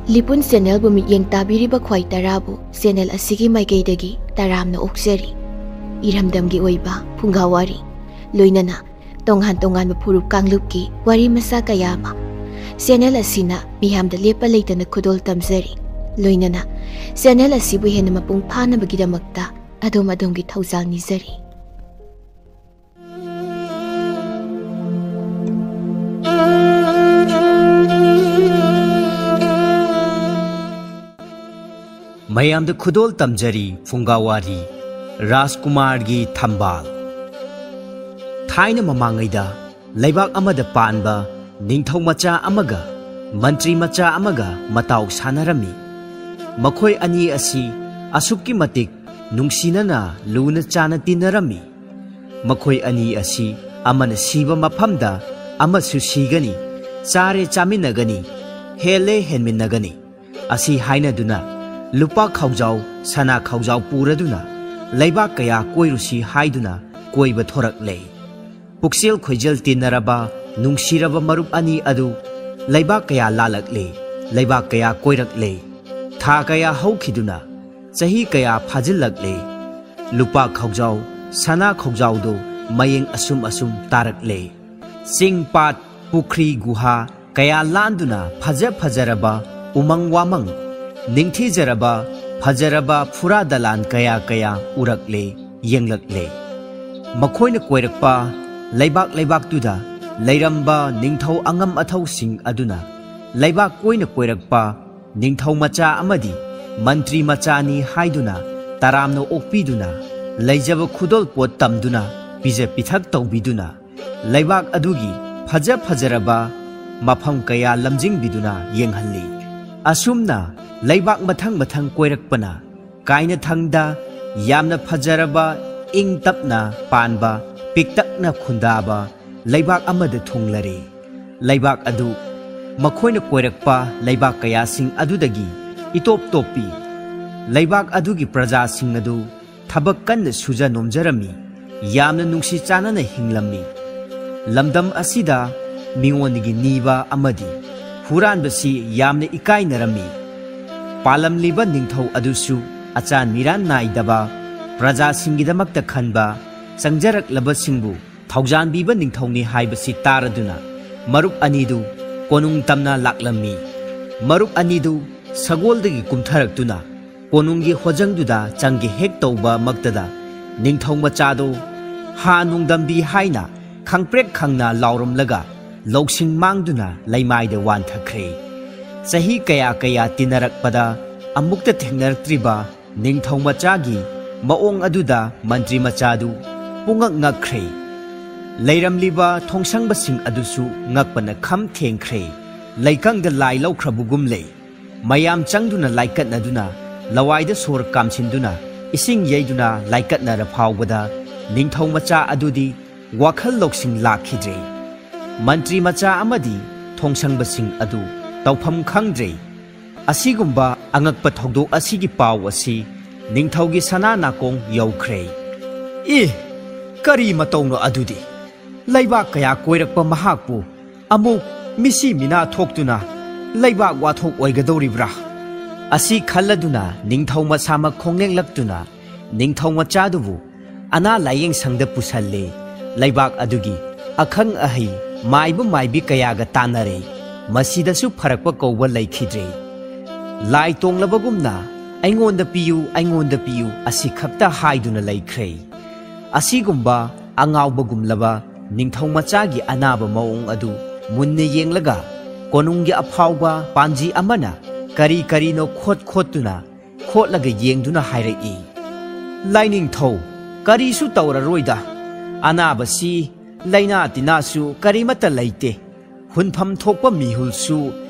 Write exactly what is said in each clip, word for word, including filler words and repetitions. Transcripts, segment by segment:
ꯂꯤꯄꯨꯟ ꯆꯦꯅꯦꯜꯕꯨ ꯃꯤꯠꯌꯦꯡ ꯇꯥꯕꯤꯔꯤꯕ ꯈ꯭ꯋꯥꯏ ꯇꯔꯥꯕꯨ ꯆꯦꯅꯦꯜ ꯑꯁꯤꯒꯤ ꯃꯥꯏꯀꯩꯗꯒꯤ ꯇꯔꯥꯝꯅ ꯑꯣꯛꯆꯔꯤ꯫ ꯏꯔꯝꯗꯝꯒꯤ ꯑꯣꯏꯕ ꯐꯨꯡꯒꯥ ꯋꯥꯔꯤ, ꯂꯣꯏꯅꯅ ꯇꯣꯉꯥꯟ ꯇꯣꯉꯥꯟꯕ ꯐꯨꯔꯨꯞ ꯀꯥꯡꯂꯨꯞꯀꯤ ꯋꯥꯔꯤ ꯃꯆꯥ ꯀꯌꯥ ꯑꯃ ꯆꯦꯅꯦꯜ ꯑꯁꯤꯅ ꯃꯤꯌꯥꯝꯗ ꯂꯦꯞꯄ ꯂꯩꯇꯅ ꯈꯨꯗꯣꯜ ꯇꯝꯖꯔꯤ꯫ ꯂꯣꯏꯅꯅ ꯆꯦꯅꯦꯜ ꯑꯁꯤꯕꯨ ꯍꯦꯟꯅ ꯃꯄꯨꯡ ꯐꯥꯅꯕꯒꯤꯗꯃꯛꯇ ꯑꯗꯣꯝ ꯑꯗꯣꯝꯒꯤ ꯊꯧꯖꯥꯜ ꯅꯤꯖꯔꯤ꯫ ꯃꯌꯥꯝꯗ ꯈꯨꯗꯣꯜ ꯇꯝꯖꯔꯤ ꯐꯨꯡꯒꯥ ꯋꯥꯔꯤ, ꯔꯥꯖꯀꯨꯃꯥꯔꯒꯤ ꯊꯝꯕꯥꯜ꯫ ꯊꯥꯏꯅ ꯃꯃꯥꯡꯉꯩꯗ ꯂꯩꯕꯥꯛ ꯑꯃꯗ ꯄꯥꯟꯕ ꯅꯤꯡꯊꯧ ꯃꯆꯥ ꯑꯃꯒ ꯃꯟꯇ꯭ꯔꯤ ꯃꯆꯥ ꯑꯃꯒ ꯃꯇꯥꯎ ꯁꯥꯟꯅꯔꯝꯃꯤ꯫ ꯃꯈꯣꯏ ꯑꯅꯤ ꯑꯁꯤ ꯑꯁꯨꯛꯀꯤ ꯃꯇꯤꯛ ꯅꯨꯡꯁꯤꯅꯅ ꯂꯨꯅ ꯆꯥꯟꯅ ꯇꯤꯟꯅꯔꯝꯃꯤ꯫ ꯃꯈꯣꯏ ꯑꯅꯤ ꯑꯁꯤ ꯑꯃꯅ ꯁꯤꯕ ꯃꯐꯝꯗ ꯑꯃꯁꯨ ꯁꯤꯒꯅꯤ, ꯆꯥꯔꯦ ꯆꯥꯃꯤꯟꯅꯒꯅꯤ, ꯍꯦꯜꯂꯦ ꯍꯦꯟꯃꯤꯟꯅꯒꯅꯤ꯫ ꯑꯁꯤ ꯍꯥꯏꯅꯗꯨꯅ ꯂꯨꯄꯥ ꯈꯥꯎꯖꯥꯎ, ꯁꯅꯥ ꯈꯥꯎꯖꯥꯎ ꯄꯨꯔꯗꯨꯅ ꯂꯩꯕꯥꯛ ꯀꯌꯥ ꯀꯣꯏꯔꯨꯁꯤ ꯍꯥꯏꯗꯨꯅ ꯀꯣꯏꯕ ꯊꯣꯔꯛꯂꯦ꯫ ꯄꯨꯛꯆꯦꯜ ꯈꯣꯏꯖꯦꯜ ꯇꯤꯟꯅꯔꯕ, ꯅꯨꯡꯁꯤꯔꯕ ꯃꯔꯨꯞ ꯑꯅꯤ ꯑꯗꯨ ꯂꯩꯕꯥꯛ ꯀꯌꯥ ꯂꯥꯜꯂꯛꯂꯦ, ꯂꯩꯕꯥꯛ ꯀꯌꯥ ꯀꯣꯏꯔꯛꯂꯦ꯫ ꯊꯥ ꯀꯌꯥ ꯍꯧꯈꯤꯗꯨꯅ ꯆꯍꯤ ꯀꯌꯥ ꯐꯥꯖꯤꯜꯂꯛꯂꯦ꯫ ꯂꯨꯄꯥ ꯈꯥꯎꯖꯥꯎ, ꯁꯅꯥ ꯈꯥꯎꯖꯥꯎꯗꯨ ꯃꯌꯦꯡ ꯑꯁꯨꯝ ꯑꯁꯨꯝ ꯇꯥꯔꯛꯂꯦ꯫ ꯆꯤꯡ, ꯄꯥꯠ, ꯄꯨꯈ꯭ꯔꯤ, ꯒꯨꯍꯥ ꯀꯌꯥ ꯂꯥꯟꯗꯨꯅ ꯐꯖ ꯐꯖꯔꯕ ꯎꯃꯪ ꯋꯥꯃꯪ, ꯅꯤꯡꯊꯤꯖꯔꯕ ꯐꯖꯔꯕ ꯐꯨꯔꯥ ꯗꯂꯥꯟ ꯀꯌꯥ ꯀꯌꯥ ꯎꯔꯛꯂꯦ, ꯌꯦꯡꯂꯛꯂꯦ꯫ ꯃꯈꯣꯏꯅ ꯀꯣꯏꯔꯛꯄ ꯂꯩꯕꯥꯛ ꯂꯩꯕꯥꯛꯇꯨꯗ ꯂꯩꯔꯝꯕ ꯅꯤꯡꯊꯧ ꯑꯉꯝ ꯑꯊꯧꯁꯤꯡ ꯑꯗꯨꯅ ꯂꯩꯕꯥꯛ ꯀꯣꯏꯅ ꯀꯣꯏꯔꯛꯄ ꯅꯤꯡꯊꯧ ꯃꯆꯥ ꯑꯃꯗꯤ ꯃꯟꯇ꯭ꯔꯤ ꯃꯆꯥꯅꯤ ꯍꯥꯏꯗꯨꯅ ꯇꯔꯥꯝꯅ ꯑꯣꯛꯄꯤꯗꯨꯅ, ꯂꯩꯖꯕ ꯈꯨꯗꯣꯜꯄꯣꯠ ꯇꯝꯗꯨꯅ, ꯄꯤꯖ ꯄꯤꯊꯛ ꯇꯧꯕꯤꯗꯨꯅ, ꯂꯩꯕꯥꯛ ꯑꯗꯨꯒꯤ ꯐꯖ ꯐꯖꯔꯕ ꯃꯐꯝ ꯀꯌꯥ ꯂꯝꯖꯤꯡꯕꯤꯗꯨꯅ ꯌꯦꯡꯍꯜꯂꯤ꯫ ꯑꯁꯨꯝꯅ ꯂꯩꯕꯥꯛ ꯃꯊꯪ ꯃꯊꯪ ꯀꯣꯏꯔꯛꯄꯅ ꯀꯥꯏꯅꯊꯪꯗ ꯌꯥꯝꯅ ꯐꯖꯔꯕ, ꯏꯪ ꯇꯞꯅ ꯄꯥꯟꯕ, ꯄꯤꯛꯇꯛꯅ ꯈꯨꯟꯗꯥꯕ ꯂꯩꯕꯥꯛ ꯑꯃꯗ ꯊꯨꯡꯂꯔꯦ꯫ ꯂꯩꯕꯥꯛ ꯑꯗꯨ ꯃꯈꯣꯏꯅ ꯀꯣꯏꯔꯛꯄ ꯂꯩꯕꯥꯛ ꯀꯌꯥꯁꯤꯡ ꯑꯗꯨꯗꯒꯤ ꯏꯇꯣꯞ ꯇꯣꯞꯄꯤ꯫ ꯂꯩꯕꯥꯛ ꯑꯗꯨꯒꯤ ꯄ꯭ꯔꯖꯥꯁꯤꯡ ꯑꯗꯨ ꯊꯕꯛ ꯀꯟꯅ ꯁꯨꯖ ꯅꯣꯝꯖꯔꯝꯃꯤ, ꯌꯥꯝꯅ ꯅꯨꯡꯁꯤ ꯆꯥꯟꯅꯅ ꯍꯤꯡꯂꯝꯃꯤ꯫ ꯂꯝꯗꯝ ꯑꯁꯤꯗ ꯃꯤꯉꯣꯟꯗꯒꯤ ꯅꯤꯕ ꯑꯃꯗꯤ ꯍꯨꯔꯥꯟꯕꯁꯤ ꯌꯥꯝꯅ ꯏꯀꯥꯏꯅꯔꯝꯃꯤ꯫ ꯄꯥꯜꯂꯝꯂꯤꯕ ꯅꯤꯡꯊꯧ ꯑꯗꯨꯁꯨ ꯑꯆꯥꯟ ꯃꯤꯔꯥꯟ ꯅꯥꯏꯗꯕ, ꯄ꯭ꯔꯖꯥꯁꯤꯡꯒꯤꯗꯃꯛꯇ ꯈꯟꯕ, ꯆꯪꯖꯔꯛꯂꯕꯁꯤꯡꯕꯨ ꯊꯧꯖꯥꯟꯕꯤꯕ ꯅꯤꯡꯊꯧꯅꯤ ꯍꯥꯏꯕꯁꯤ ꯇꯥꯔꯗꯨꯅ ꯃꯔꯨꯞ ꯑꯅꯤꯗꯨ ꯀꯣꯅꯨꯡ ꯇꯝꯅ ꯂꯥꯛꯂꯝꯃꯤ꯫ ꯃꯔꯨꯞ ꯑꯅꯤꯗꯨ ꯁꯒꯣꯜꯗꯒꯤ ꯀꯨꯝꯊꯔꯛꯇꯨꯅ ꯀꯣꯅꯨꯡꯒꯤ ꯍꯣꯖꯪꯗꯨꯗ ꯆꯪꯒꯦ ꯍꯦꯛ ꯇꯧꯕ ꯃꯛꯇꯗ ꯅꯤꯡꯊꯧ ꯃꯆꯥꯗꯨ ꯍꯥ ꯅꯣꯡꯗꯝꯕꯤ ꯍꯥꯏꯅ ꯈꯪꯄ꯭ꯔꯦꯛ ꯈꯪꯅ ꯂꯥꯎꯔꯝꯂꯒ ꯂꯧꯁꯤꯡ ꯃꯥꯡꯗꯨꯅ ꯂꯩꯃꯥꯏꯗ ꯋꯥꯟꯊꯈ꯭ꯔꯦ꯫ ꯆꯍꯤ ꯀꯌꯥ ꯀꯌꯥ ꯇꯤꯟꯅꯔꯛꯄꯗ ꯑꯃꯨꯛꯇ ꯊꯦꯡꯅꯔꯛꯇ꯭ꯔꯤꯕ ꯅꯤꯡꯊꯧ ꯃꯆꯥꯒꯤ ꯃꯑꯣꯡ ꯑꯗꯨꯗ ꯃꯟꯇ꯭ꯔꯤ ꯃꯆꯥꯗꯨ ꯄꯨꯡꯉꯛ ꯉꯛꯈ꯭ꯔꯦ꯫ ꯂꯩꯔꯝꯂꯤꯕ ꯊꯣꯡꯁꯪꯕꯁꯤꯡ ꯑꯗꯨꯁꯨ ꯉꯛꯄꯅ ꯈꯝ ꯊꯦꯡꯈ꯭ꯔꯦ꯫ ꯂꯩꯀꯪꯗ ꯂꯥꯏ ꯂꯧꯈ꯭ꯔꯕꯒꯨꯝ ꯂꯩ꯫ ꯃꯌꯥꯝ ꯆꯪꯗꯨꯅ ꯂꯥꯏꯀꯠꯅꯗꯨꯅ, ꯂꯋꯥꯏꯗ ꯁꯣꯔ ꯀꯥꯝꯁꯤꯟꯗꯨꯅ, ꯏꯁꯤꯡ ꯌꯩꯗꯨꯅ ꯂꯥꯏꯀꯠꯅꯔ ꯐꯥꯎꯕꯗ ꯅꯤꯡꯊꯧ ꯃꯆꯥ ꯑꯗꯨꯗꯤ ꯋꯥꯈꯜ ꯂꯧꯁꯤꯡ ꯂꯥꯛꯈꯤꯗ꯭ꯔꯦ꯫ ꯃꯟꯇ꯭ꯔꯤ ꯃꯆꯥ ꯑꯃꯗꯤ ꯊꯣꯡꯁꯪꯕꯁꯤꯡ ꯑꯗꯨ ꯇꯧꯐꯝ ꯈꯪꯗ꯭ꯔꯦ꯫ ꯑꯁꯤꯒꯨꯝꯕ ꯑꯉꯛꯄ ꯊꯧꯗꯣꯛ ꯑꯁꯤꯒꯤ ꯄꯥꯎ ꯑꯁꯤ ꯅꯤꯡꯊꯧꯒꯤ ꯁꯅꯥ ꯅꯥꯀꯣꯡ ꯌꯧꯈ꯭ꯔꯦ꯫ "ꯑꯦ, ꯀꯔꯤ ꯃꯇꯧꯅꯣ ꯑꯗꯨꯗꯤ? ꯂꯩꯕꯥꯛ ꯀꯌꯥ ꯀꯣꯏꯔꯛꯄ ꯃꯍꯥꯛꯄꯨ ꯑꯃꯨꯛ ꯃꯤꯁꯤ ꯃꯤꯅꯥ ꯊꯣꯛꯇꯨꯅ ꯂꯩꯕꯥꯛ ꯋꯥꯊꯣꯛ ꯑꯣꯏꯒꯗꯧꯔꯤꯕ꯭ꯔꯥ?" ꯑꯁꯤ ꯈꯜꯂꯗꯨꯅ ꯅꯤꯡꯊꯧ ꯃꯁꯥꯃꯛ ꯈꯣꯡꯂꯦꯡꯂꯛꯇꯨꯅ ꯅꯤꯡꯊꯧ ꯃꯆꯥꯗꯨꯕꯨ ꯑꯅꯥ ꯂꯥꯌꯦꯡ ꯁꯪꯗ ꯄꯨꯁꯜꯂꯦ꯫ ꯂꯩꯕꯥꯛ ꯑꯗꯨꯒꯤ ꯑꯈꯪ ꯑꯍꯩ ꯃꯥꯏꯕ ꯃꯥꯏꯕꯤ ꯀꯌꯥꯒ ꯇꯥꯟꯅꯔꯦ꯫ ꯃꯁꯤꯗꯁꯨ ꯐꯔꯛꯄ ꯀꯧꯕ ꯂꯩꯈꯤꯗ꯭ꯔꯦ꯫ ꯂꯥꯏ ꯇꯣꯡꯂꯕꯒꯨꯝꯅ "ꯑꯩꯉꯣꯟꯗ ꯄꯤꯌꯨ, ꯑꯩꯉꯣꯟꯗ ꯄꯤꯌꯨ" ꯑꯁꯤꯈꯛꯇ ꯍꯥꯏꯗꯨꯅ ꯂꯩꯈ꯭ꯔꯦ꯫ ꯑꯁꯤꯒꯨꯝꯕ ꯑꯉꯥꯎꯕꯒꯨꯝꯂꯕ ꯅꯤꯡꯊꯧ ꯃꯆꯥꯒꯤ ꯑꯅꯥꯕ ꯃꯑꯣꯡ ꯑꯗꯨ ꯃꯨꯟꯅ ꯌꯦꯡꯂꯒ, ꯀꯣꯅꯨꯡꯒꯤ ꯑꯐꯥꯎꯕ ꯄꯥꯟꯖꯤ ꯑꯃꯅ ꯀꯔꯤ ꯀꯔꯤꯅꯣ ꯈꯣꯠ ꯈꯣꯠꯇꯨꯅ, ꯈꯣꯠꯂꯒ ꯌꯦꯡꯗꯨꯅ ꯍꯥꯏꯔꯛꯏ, "ꯂꯥꯏꯅꯤꯡꯊꯧ, ꯀꯔꯤꯁꯨ ꯇꯧꯔꯔꯣꯏꯗ꯫ ꯑꯅꯥꯕꯁꯤ ꯂꯥꯏꯅꯥ ꯇꯤꯟꯅꯥꯁꯨ ꯀꯔꯤꯃꯠꯇ ꯂꯩꯇꯦ꯫ ꯍꯨꯟꯐꯝ ꯊꯣꯛꯄ ꯃꯤꯍꯨꯜꯁꯨ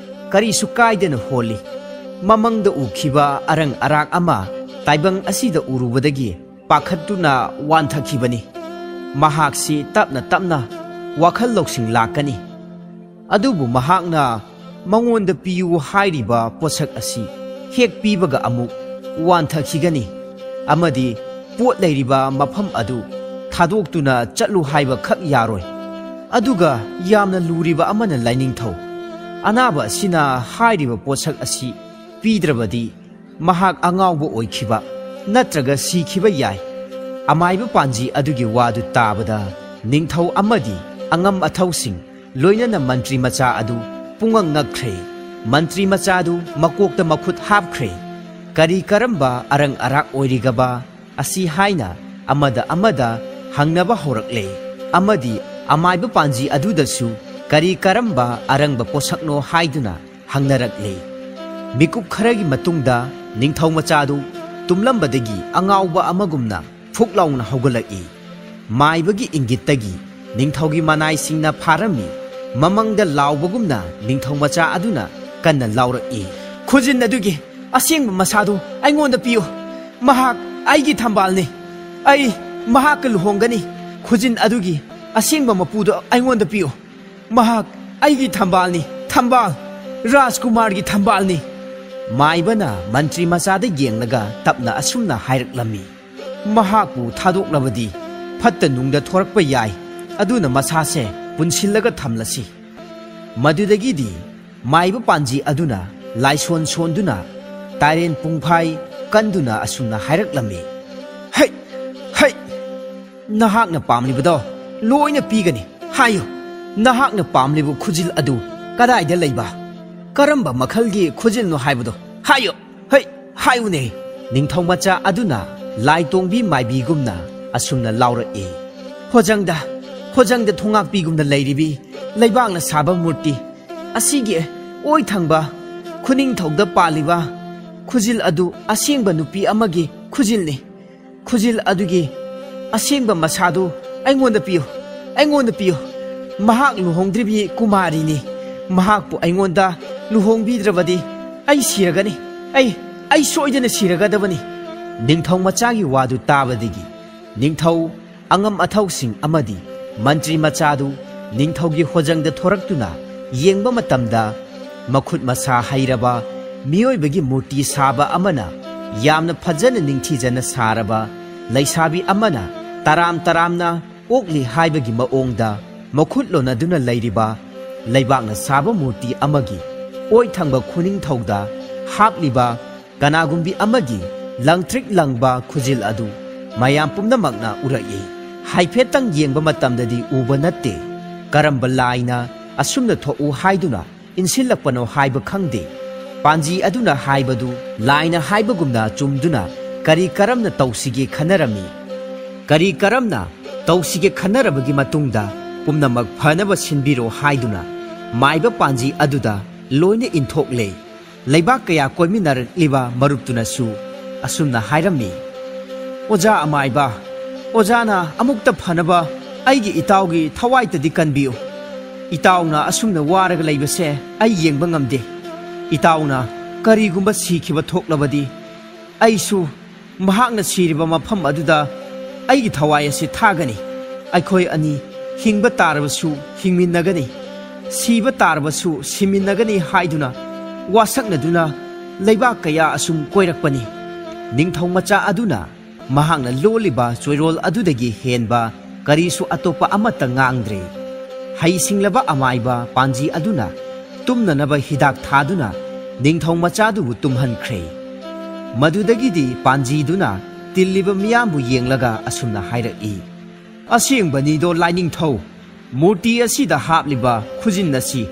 ꯀꯔꯤꯁꯨ ꯀꯥꯏꯗꯅ ꯍꯣꯜꯂꯤ꯫ ꯃꯃꯪꯗ ꯎꯈꯤꯕ ꯑꯔꯪ ꯑꯔꯥꯛ ꯑꯃ ꯇꯥꯏꯕꯪ ꯑꯁꯤꯗ ꯎꯔꯨꯕꯗꯒꯤ ꯄꯥꯈꯠꯇꯨꯅ ꯋꯥꯟꯊꯈꯤꯕꯅꯤ꯫ ꯃꯍꯥꯛꯁꯤ ꯇꯞꯅ ꯇꯞꯅ ꯋꯥꯈꯜ ꯂꯧꯁꯤꯡ ꯂꯥꯛꯀꯅꯤ꯫ ꯑꯗꯨꯕꯨ ꯃꯍꯥꯛꯅ ꯃꯉꯣꯟꯗ ꯄꯤꯌꯨ ꯍꯥꯏꯔꯤꯕ ꯄꯣꯠꯁꯛ ꯑꯁꯤ ꯍꯦꯛ ꯄꯤꯕꯒ ꯑꯃꯨꯛ ꯋꯥꯟꯊꯈꯤꯒꯅꯤ ꯑꯃꯗꯤ ꯄꯣꯠ ꯂꯩꯔꯤꯕ ꯃꯐꯝ ꯑꯗꯨ ꯊꯥꯗꯣꯛꯇꯨꯅ ꯆꯠꯂꯨ ꯍꯥꯏꯕ ꯈꯛ ꯌꯥꯔꯣꯏ꯫ ꯑꯗꯨꯒ ꯌꯥꯝꯅ ꯂꯨꯔꯤꯕ ꯑꯃꯅ, ꯂꯥꯏꯅꯤꯡꯊꯧ, ꯑꯅꯥꯕ ꯑꯁꯤꯅ ꯍꯥꯏꯔꯤꯕ ꯄꯣꯠꯁꯛ ꯑꯁꯤ ꯄꯤꯗ꯭ꯔꯕꯗꯤ ꯃꯍꯥꯛ ꯑꯉꯥꯎꯕ ꯑꯣꯏꯈꯤꯕ ꯅꯠꯇ꯭ꯔꯒ ꯁꯤꯈꯤꯕ ꯌꯥꯏ꯫ ꯑꯃꯥꯏꯕ ꯄꯥꯟꯖꯤ ꯑꯗꯨꯒꯤ ꯋꯥꯗꯨ ꯇꯥꯕꯗ ꯅꯤꯡꯊꯧ ꯑꯃꯗꯤ ꯑꯉꯝ ꯑꯊꯧꯁꯤꯡ, ꯂꯣꯏꯅꯅ ꯃꯟꯇ꯭ꯔꯤ ꯃꯆꯥ ꯑꯗꯨ ꯄꯨꯡꯉꯛ ꯉꯛꯈ꯭ꯔꯦ꯫ ꯃꯟꯇ꯭ꯔꯤ ꯃꯆꯥꯗꯨ ꯃꯀꯣꯛꯇ ꯃꯈꯨꯠ ꯍꯥꯞꯈ꯭ꯔꯦ꯫ ꯀꯔꯤ ꯀꯔꯝꯕ ꯑꯔꯪ ꯑꯔꯥꯛ ꯑꯣꯏꯔꯤꯒꯕ ꯑꯁꯤ ꯍꯥꯏꯅ ꯑꯃꯗ ꯑꯃꯗ ꯍꯪꯅꯕ ꯍꯧꯔꯛꯂꯦ꯫ ꯑꯃꯗꯤ ꯑꯃꯥꯏꯕ ꯄꯥꯟꯖꯤ ꯑꯗꯨꯗꯁꯨ ꯀꯔꯤ ꯀꯔꯝꯕ ꯑꯔꯪꯕ ꯄꯣꯠꯁꯛꯅꯣ ꯍꯥꯏꯗꯨꯅ ꯍꯪꯅꯔꯛꯂꯦ꯫ ꯃꯤꯀꯨꯞ ꯈꯔꯒꯤ ꯃꯇꯨꯡꯗ ꯅꯤꯡꯊꯧ ꯃꯆꯥꯗꯨ ꯇꯨꯝꯂꯝꯕꯗꯒꯤ ꯑꯉꯥꯎꯕ ꯑꯃꯒꯨꯝꯅ ꯐꯨꯛ ꯂꯥꯎꯅ ꯍꯧꯒꯠꯂꯛꯏ꯫ ꯃꯥꯏꯕꯒꯤ ꯏꯪꯒꯤꯠꯇꯒꯤ ꯅꯤꯡꯊꯧꯒꯤ ꯃꯅꯥꯏꯁꯤꯡꯅ ꯐꯥꯔꯝꯃꯤ꯫ ꯃꯃꯪꯗ ꯂꯥꯎꯕꯒꯨꯝꯅ ꯅꯤꯡꯊꯧ ꯃꯆꯥ ꯑꯗꯨꯅ ꯀꯟꯅ ꯂꯥꯎꯔꯛꯏ, "ꯈꯨꯖꯤꯟ ꯑꯗꯨꯒꯤ ꯑꯁꯦꯡꯕ ꯃꯁꯥꯗꯨ ꯑꯩꯉꯣꯟꯗ ꯄꯤꯌꯨ꯫ ꯃꯍꯥꯛ ꯑꯩꯒꯤ ꯊꯝꯕꯥꯜꯅꯤ꯫ ꯑꯩ ꯃꯍꯥꯛꯀ ꯂꯨꯍꯣꯡꯒꯅꯤ꯫ ꯈꯨꯖꯤꯟ ꯑꯗꯨꯒꯤ ꯑꯁꯦꯡꯕ ꯃꯄꯨꯗꯨ ꯑꯩꯉꯣꯟꯗ ꯄꯤꯌꯨ꯫ ꯃꯍꯥꯛ ꯑꯩꯒꯤ ꯊꯝꯕꯥꯜꯅꯤ, ꯊꯝꯕꯥꯜ, ꯔꯥꯖꯀꯨꯃꯥꯔꯒꯤ ꯊꯝꯕꯥꯜꯅꯤ꯫" ꯃꯥꯏꯕꯅ ꯃꯟꯇ꯭ꯔꯤ ꯃꯆꯥꯗ ꯌꯦꯡꯂꯒ ꯇꯞꯅ ꯑꯁꯨꯝꯅ ꯍꯥꯏꯔꯛꯂꯝꯃꯤ, "ꯃꯍꯥꯛꯄꯨ ꯊꯥꯗꯣꯛꯂꯕꯗꯤ ꯐꯠꯇ ꯅꯨꯡꯗ ꯊꯣꯔꯛꯄ ꯌꯥꯏ꯫ ꯑꯗꯨꯅ ꯃꯁꯥꯁꯦ ꯄꯨꯟꯁꯤꯜꯂꯒ ꯊꯝꯂꯁꯤ꯫" ꯃꯗꯨꯗꯒꯤꯗꯤ ꯃꯥꯏꯕ ꯄꯥꯟꯖꯤ ꯑꯗꯨꯅ ꯂꯥꯏꯁꯣꯟ ꯁꯣꯟꯗꯨꯅ ꯇꯥꯏꯔꯦꯟ ꯄꯨꯡꯐꯥꯏ ꯀꯟꯗꯨꯅ ꯑꯁꯨꯝꯅ ꯍꯥꯏꯔꯛꯂꯝꯃꯤ, "ꯍꯩ, ꯍꯩ, ꯅꯍꯥꯛꯅ ꯄꯥꯝꯂꯤꯕꯗꯣ ꯂꯣꯏꯅ ꯄꯤꯒꯅꯤ꯫ ꯍꯥꯏꯌꯨ, ꯅꯍꯥꯛꯅ ꯄꯥꯝꯂꯤꯕ ꯈꯨꯖꯤꯜ ꯑꯗꯨ ꯀꯗꯥꯏꯗ ꯂꯩꯕ? ꯀꯔꯝꯕ ꯃꯈꯜꯒꯤ ꯈꯨꯖꯤꯜꯅꯣ ꯍꯥꯏꯕꯗꯣ ꯍꯥꯏꯌꯨ, ꯍꯩ, ꯍꯥꯏꯌꯨꯅꯦ!" ꯅꯤꯡꯊꯧ ꯃꯆꯥ ꯑꯗꯨꯅ ꯂꯥꯏ ꯇꯣꯡꯕꯤ ꯃꯥꯏꯕꯤꯒꯨꯝꯅ ꯑꯁꯨꯝꯅ ꯂꯥꯎꯔꯛꯏ, "ꯍꯣꯖꯪꯗ, ꯍꯣꯖꯪꯗ ꯊꯣꯉꯥꯛꯄꯤꯒꯨꯝꯅ ꯂꯩꯔꯤꯕꯤ ꯂꯩꯕꯥꯛꯅ ꯁꯥꯕ ꯃꯨꯔꯇꯤ ꯑꯁꯤꯒꯤ ꯑꯣꯏ ꯊꯪꯕ ꯈꯨꯅꯤꯡꯊꯧꯗ ꯄꯥꯜꯂꯤꯕ ꯈꯨꯖꯤꯜ ꯑꯗꯨ ꯑꯁꯦꯡꯕ ꯅꯨꯄꯤ ꯑꯃꯒꯤ ꯈꯨꯖꯤꯜꯅꯤ꯫ ꯈꯨꯖꯤꯜ ꯑꯗꯨꯒꯤ ꯑꯁꯦꯡꯕ ꯃꯁꯥꯗꯨ ꯑꯩꯉꯣꯟꯗ ꯄꯤꯌꯨ, ꯑꯩꯉꯣꯟꯗ ꯄꯤꯌꯨ꯫ ꯃꯍꯥꯛ ꯂꯨꯍꯣꯡꯗ꯭ꯔꯤꯕꯤ ꯀꯨꯃꯥꯔꯤꯅꯤ꯫ ꯃꯍꯥꯛꯄꯨ ꯑꯩꯉꯣꯟꯗ ꯂꯨꯍꯣꯡꯕꯤꯗ꯭ꯔꯕꯗꯤ ꯑꯩ ꯁꯤꯔꯒꯅꯤ꯫ ꯑꯩ, ꯑꯩ ꯁꯣꯏꯗꯅ ꯁꯤꯔꯒꯗꯕꯅꯤ꯫" ꯅꯤꯡꯊꯧ ꯃꯆꯥꯒꯤ ꯋꯥꯗꯨ ꯇꯥꯕꯗꯒꯤ ꯅꯤꯡꯊꯧ ꯑꯉꯝ ꯑꯊꯧꯁꯤꯡ ꯑꯃꯗꯤ ꯃꯟꯇ꯭ꯔꯤ ꯃꯆꯥꯗꯨ ꯅꯤꯡꯊꯧꯒꯤ ꯍꯣꯖꯪꯗ ꯊꯣꯔꯛꯇꯨꯅ ꯌꯦꯡꯕ ꯃꯇꯝꯗ, ꯃꯈꯨꯠ ꯃꯁꯥ ꯍꯩꯔꯕ ꯃꯤꯑꯣꯏꯕꯒꯤ ꯃꯨꯔꯇꯤ ꯁꯥꯕ ꯑꯃꯅ ꯌꯥꯝꯅ ꯐꯖꯅ ꯅꯤꯡꯊꯤꯖꯅ ꯁꯥꯔꯕ ꯂꯩꯁꯥꯕꯤ ꯑꯃꯅ ꯇꯔꯥꯝ ꯇꯔꯥꯝꯅ ꯑꯣꯛꯂꯤ ꯍꯥꯏꯕꯒꯤ ꯃꯑꯣꯡꯗ ꯃꯈꯨꯠ ꯂꯣꯟꯅꯗꯨꯅ ꯂꯩꯔꯤꯕ ꯂꯩꯕꯥꯛꯅ ꯁꯥꯕ ꯃꯨꯔꯇꯤ ꯑꯃꯒꯤ ꯑꯣꯏ ꯊꯪꯕ ꯈꯨꯅꯤꯡꯊꯧꯗ ꯍꯥꯞꯂꯤꯕ ꯀꯅꯥꯒꯨꯝꯕꯤ ꯑꯃꯒꯤ ꯂꯪꯇ꯭ꯔꯤꯛ ꯂꯪꯕ ꯈꯨꯖꯤꯜ ꯑꯗꯨ ꯃꯌꯥꯝ ꯄꯨꯝꯅꯃꯛꯅ ꯎꯔꯛꯏ꯫ ꯍꯥꯏꯐꯦꯠꯇꯪ ꯌꯦꯡꯕ ꯃꯇꯝꯗꯗꯤ ꯎꯕ ꯅꯠꯇꯦ꯫ ꯀꯔꯝꯕ ꯂꯥꯏꯅ ꯑꯁꯨꯝꯅ ꯊꯣꯛꯎ ꯍꯥꯏꯗꯨꯅ ꯏꯟꯁꯤꯜꯂꯛꯄꯅꯣ ꯍꯥꯏꯕ ꯈꯪꯗꯦ꯫ ꯄꯥꯟꯖꯤ ꯑꯗꯨꯅ ꯍꯥꯏꯕꯗꯨ ꯂꯥꯏꯅ ꯍꯥꯏꯕꯒꯨꯝꯅ ꯆꯨꯝꯗꯨꯅ ꯀꯔꯤ ꯀꯔꯝꯅ ꯇꯧꯁꯤꯒꯦ ꯈꯟꯅꯔꯝꯃꯤ꯫ ꯀꯔꯤ ꯀꯔꯝꯅ ꯇꯧꯁꯤꯒꯦ ꯈꯟꯅꯔꯕꯒꯤ ꯃꯇꯨꯡꯗ ꯄꯨꯝꯅꯃꯛ ꯐꯅꯕ ꯁꯤꯟꯕꯤꯔꯣ ꯍꯥꯏꯗꯨꯅ ꯃꯥꯏꯕ ꯄꯥꯟꯖꯤ ꯑꯗꯨꯗ ꯂꯣꯏꯅ ꯏꯟꯊꯣꯛꯂꯦ꯫ ꯂꯩꯕꯥꯛ ꯀꯌꯥ ꯀꯣꯏꯃꯤꯟꯅꯔꯛꯂꯤꯕ ꯃꯔꯨꯞꯇꯨꯅꯁꯨ ꯑꯁꯨꯝꯅ ꯍꯥꯏꯔꯝꯃꯤ, "ꯑꯣꯖꯥ ꯑꯃꯥꯏꯕ, ꯑꯣꯖꯥꯅ ꯑꯃꯨꯛꯇ ꯐꯅꯕ ꯑꯩꯒꯤ ꯏꯇꯥꯎꯒꯤ ꯊꯋꯥꯏꯇꯗꯤ ꯀꯟꯕꯤꯌꯨ꯫ ꯏꯇꯥꯎꯅ ꯑꯁꯨꯝꯅ ꯋꯥꯔꯒ ꯂꯩꯕꯁꯦ ꯑꯩ ꯌꯦꯡꯕ ꯉꯝꯗꯦ꯫ ꯏꯇꯥꯎꯅ ꯀꯔꯤꯒꯨꯝꯕ ꯁꯤꯈꯤꯕ ꯊꯣꯛꯂꯕꯗꯤ ꯑꯩꯁꯨ ꯃꯍꯥꯛꯅ ꯁꯤꯔꯤꯕ ꯃꯐꯝ ꯑꯗꯨꯗ ꯑꯩꯒꯤ ꯊꯋꯥꯏ ꯑꯁꯤ ꯊꯥꯒꯅꯤ꯫ ꯑꯩꯈꯣꯏ ꯑꯅꯤ ꯍꯤꯡꯕ ꯇꯥꯔꯕꯁꯨ ꯍꯤꯡꯃꯤꯟꯅꯒꯅꯤ, ꯁꯤꯕ ꯇꯥꯔꯕꯁꯨ ꯁꯤꯃꯤꯟꯅꯒꯅꯤ" ꯍꯥꯏꯗꯨꯅ ꯋꯥꯁꯛꯅꯗꯨꯅ ꯂꯩꯕꯥꯛ ꯀꯌꯥ ꯑꯁꯨꯝ ꯀꯣꯏꯔꯛꯄꯅꯤ꯫ ꯅꯤꯡꯊꯧ ꯃꯆꯥ ꯑꯗꯨꯅ ꯃꯍꯥꯛꯅ ꯂꯣꯜꯂꯤꯕ ꯆꯣꯏꯔꯣꯜ ꯑꯗꯨꯗꯒꯤ ꯍꯦꯟꯕ ꯀꯔꯤꯁꯨ ꯑꯇꯣꯞꯄ ꯑꯃꯠꯇ ꯉꯥꯡꯗ꯭ꯔꯦ꯫ ꯍꯩꯁꯤꯡꯂꯕ ꯑꯃꯥꯏꯕ ꯄꯥꯟꯖꯤ ꯑꯗꯨꯅ ꯇꯨꯝꯅꯅꯕ ꯍꯤꯗꯥꯛ ꯊꯥꯗꯨꯅ ꯅꯤꯡꯊꯧ ꯃꯆꯥꯗꯨꯕꯨ ꯇꯨꯝꯍꯟꯈ꯭ꯔꯦ꯫ ꯃꯗꯨꯗꯒꯤꯗꯤ ꯄꯥꯟꯖꯤꯗꯨꯅ ꯇꯤꯜꯂꯤꯕ ꯃꯤꯌꯥꯝꯕꯨ ꯌꯦꯡꯂꯒ ꯑꯁꯨꯝꯅ ꯍꯥꯏꯔꯛꯏ, "ꯑꯁꯦꯡꯕꯅꯤꯗꯣ ꯂꯥꯏꯅꯤꯡꯊꯧ, ꯃꯨꯔꯇꯤ ꯑꯁꯤꯗ ꯍꯥꯞꯂꯤꯕ ꯈꯨꯖꯤꯟ ꯑꯁꯤ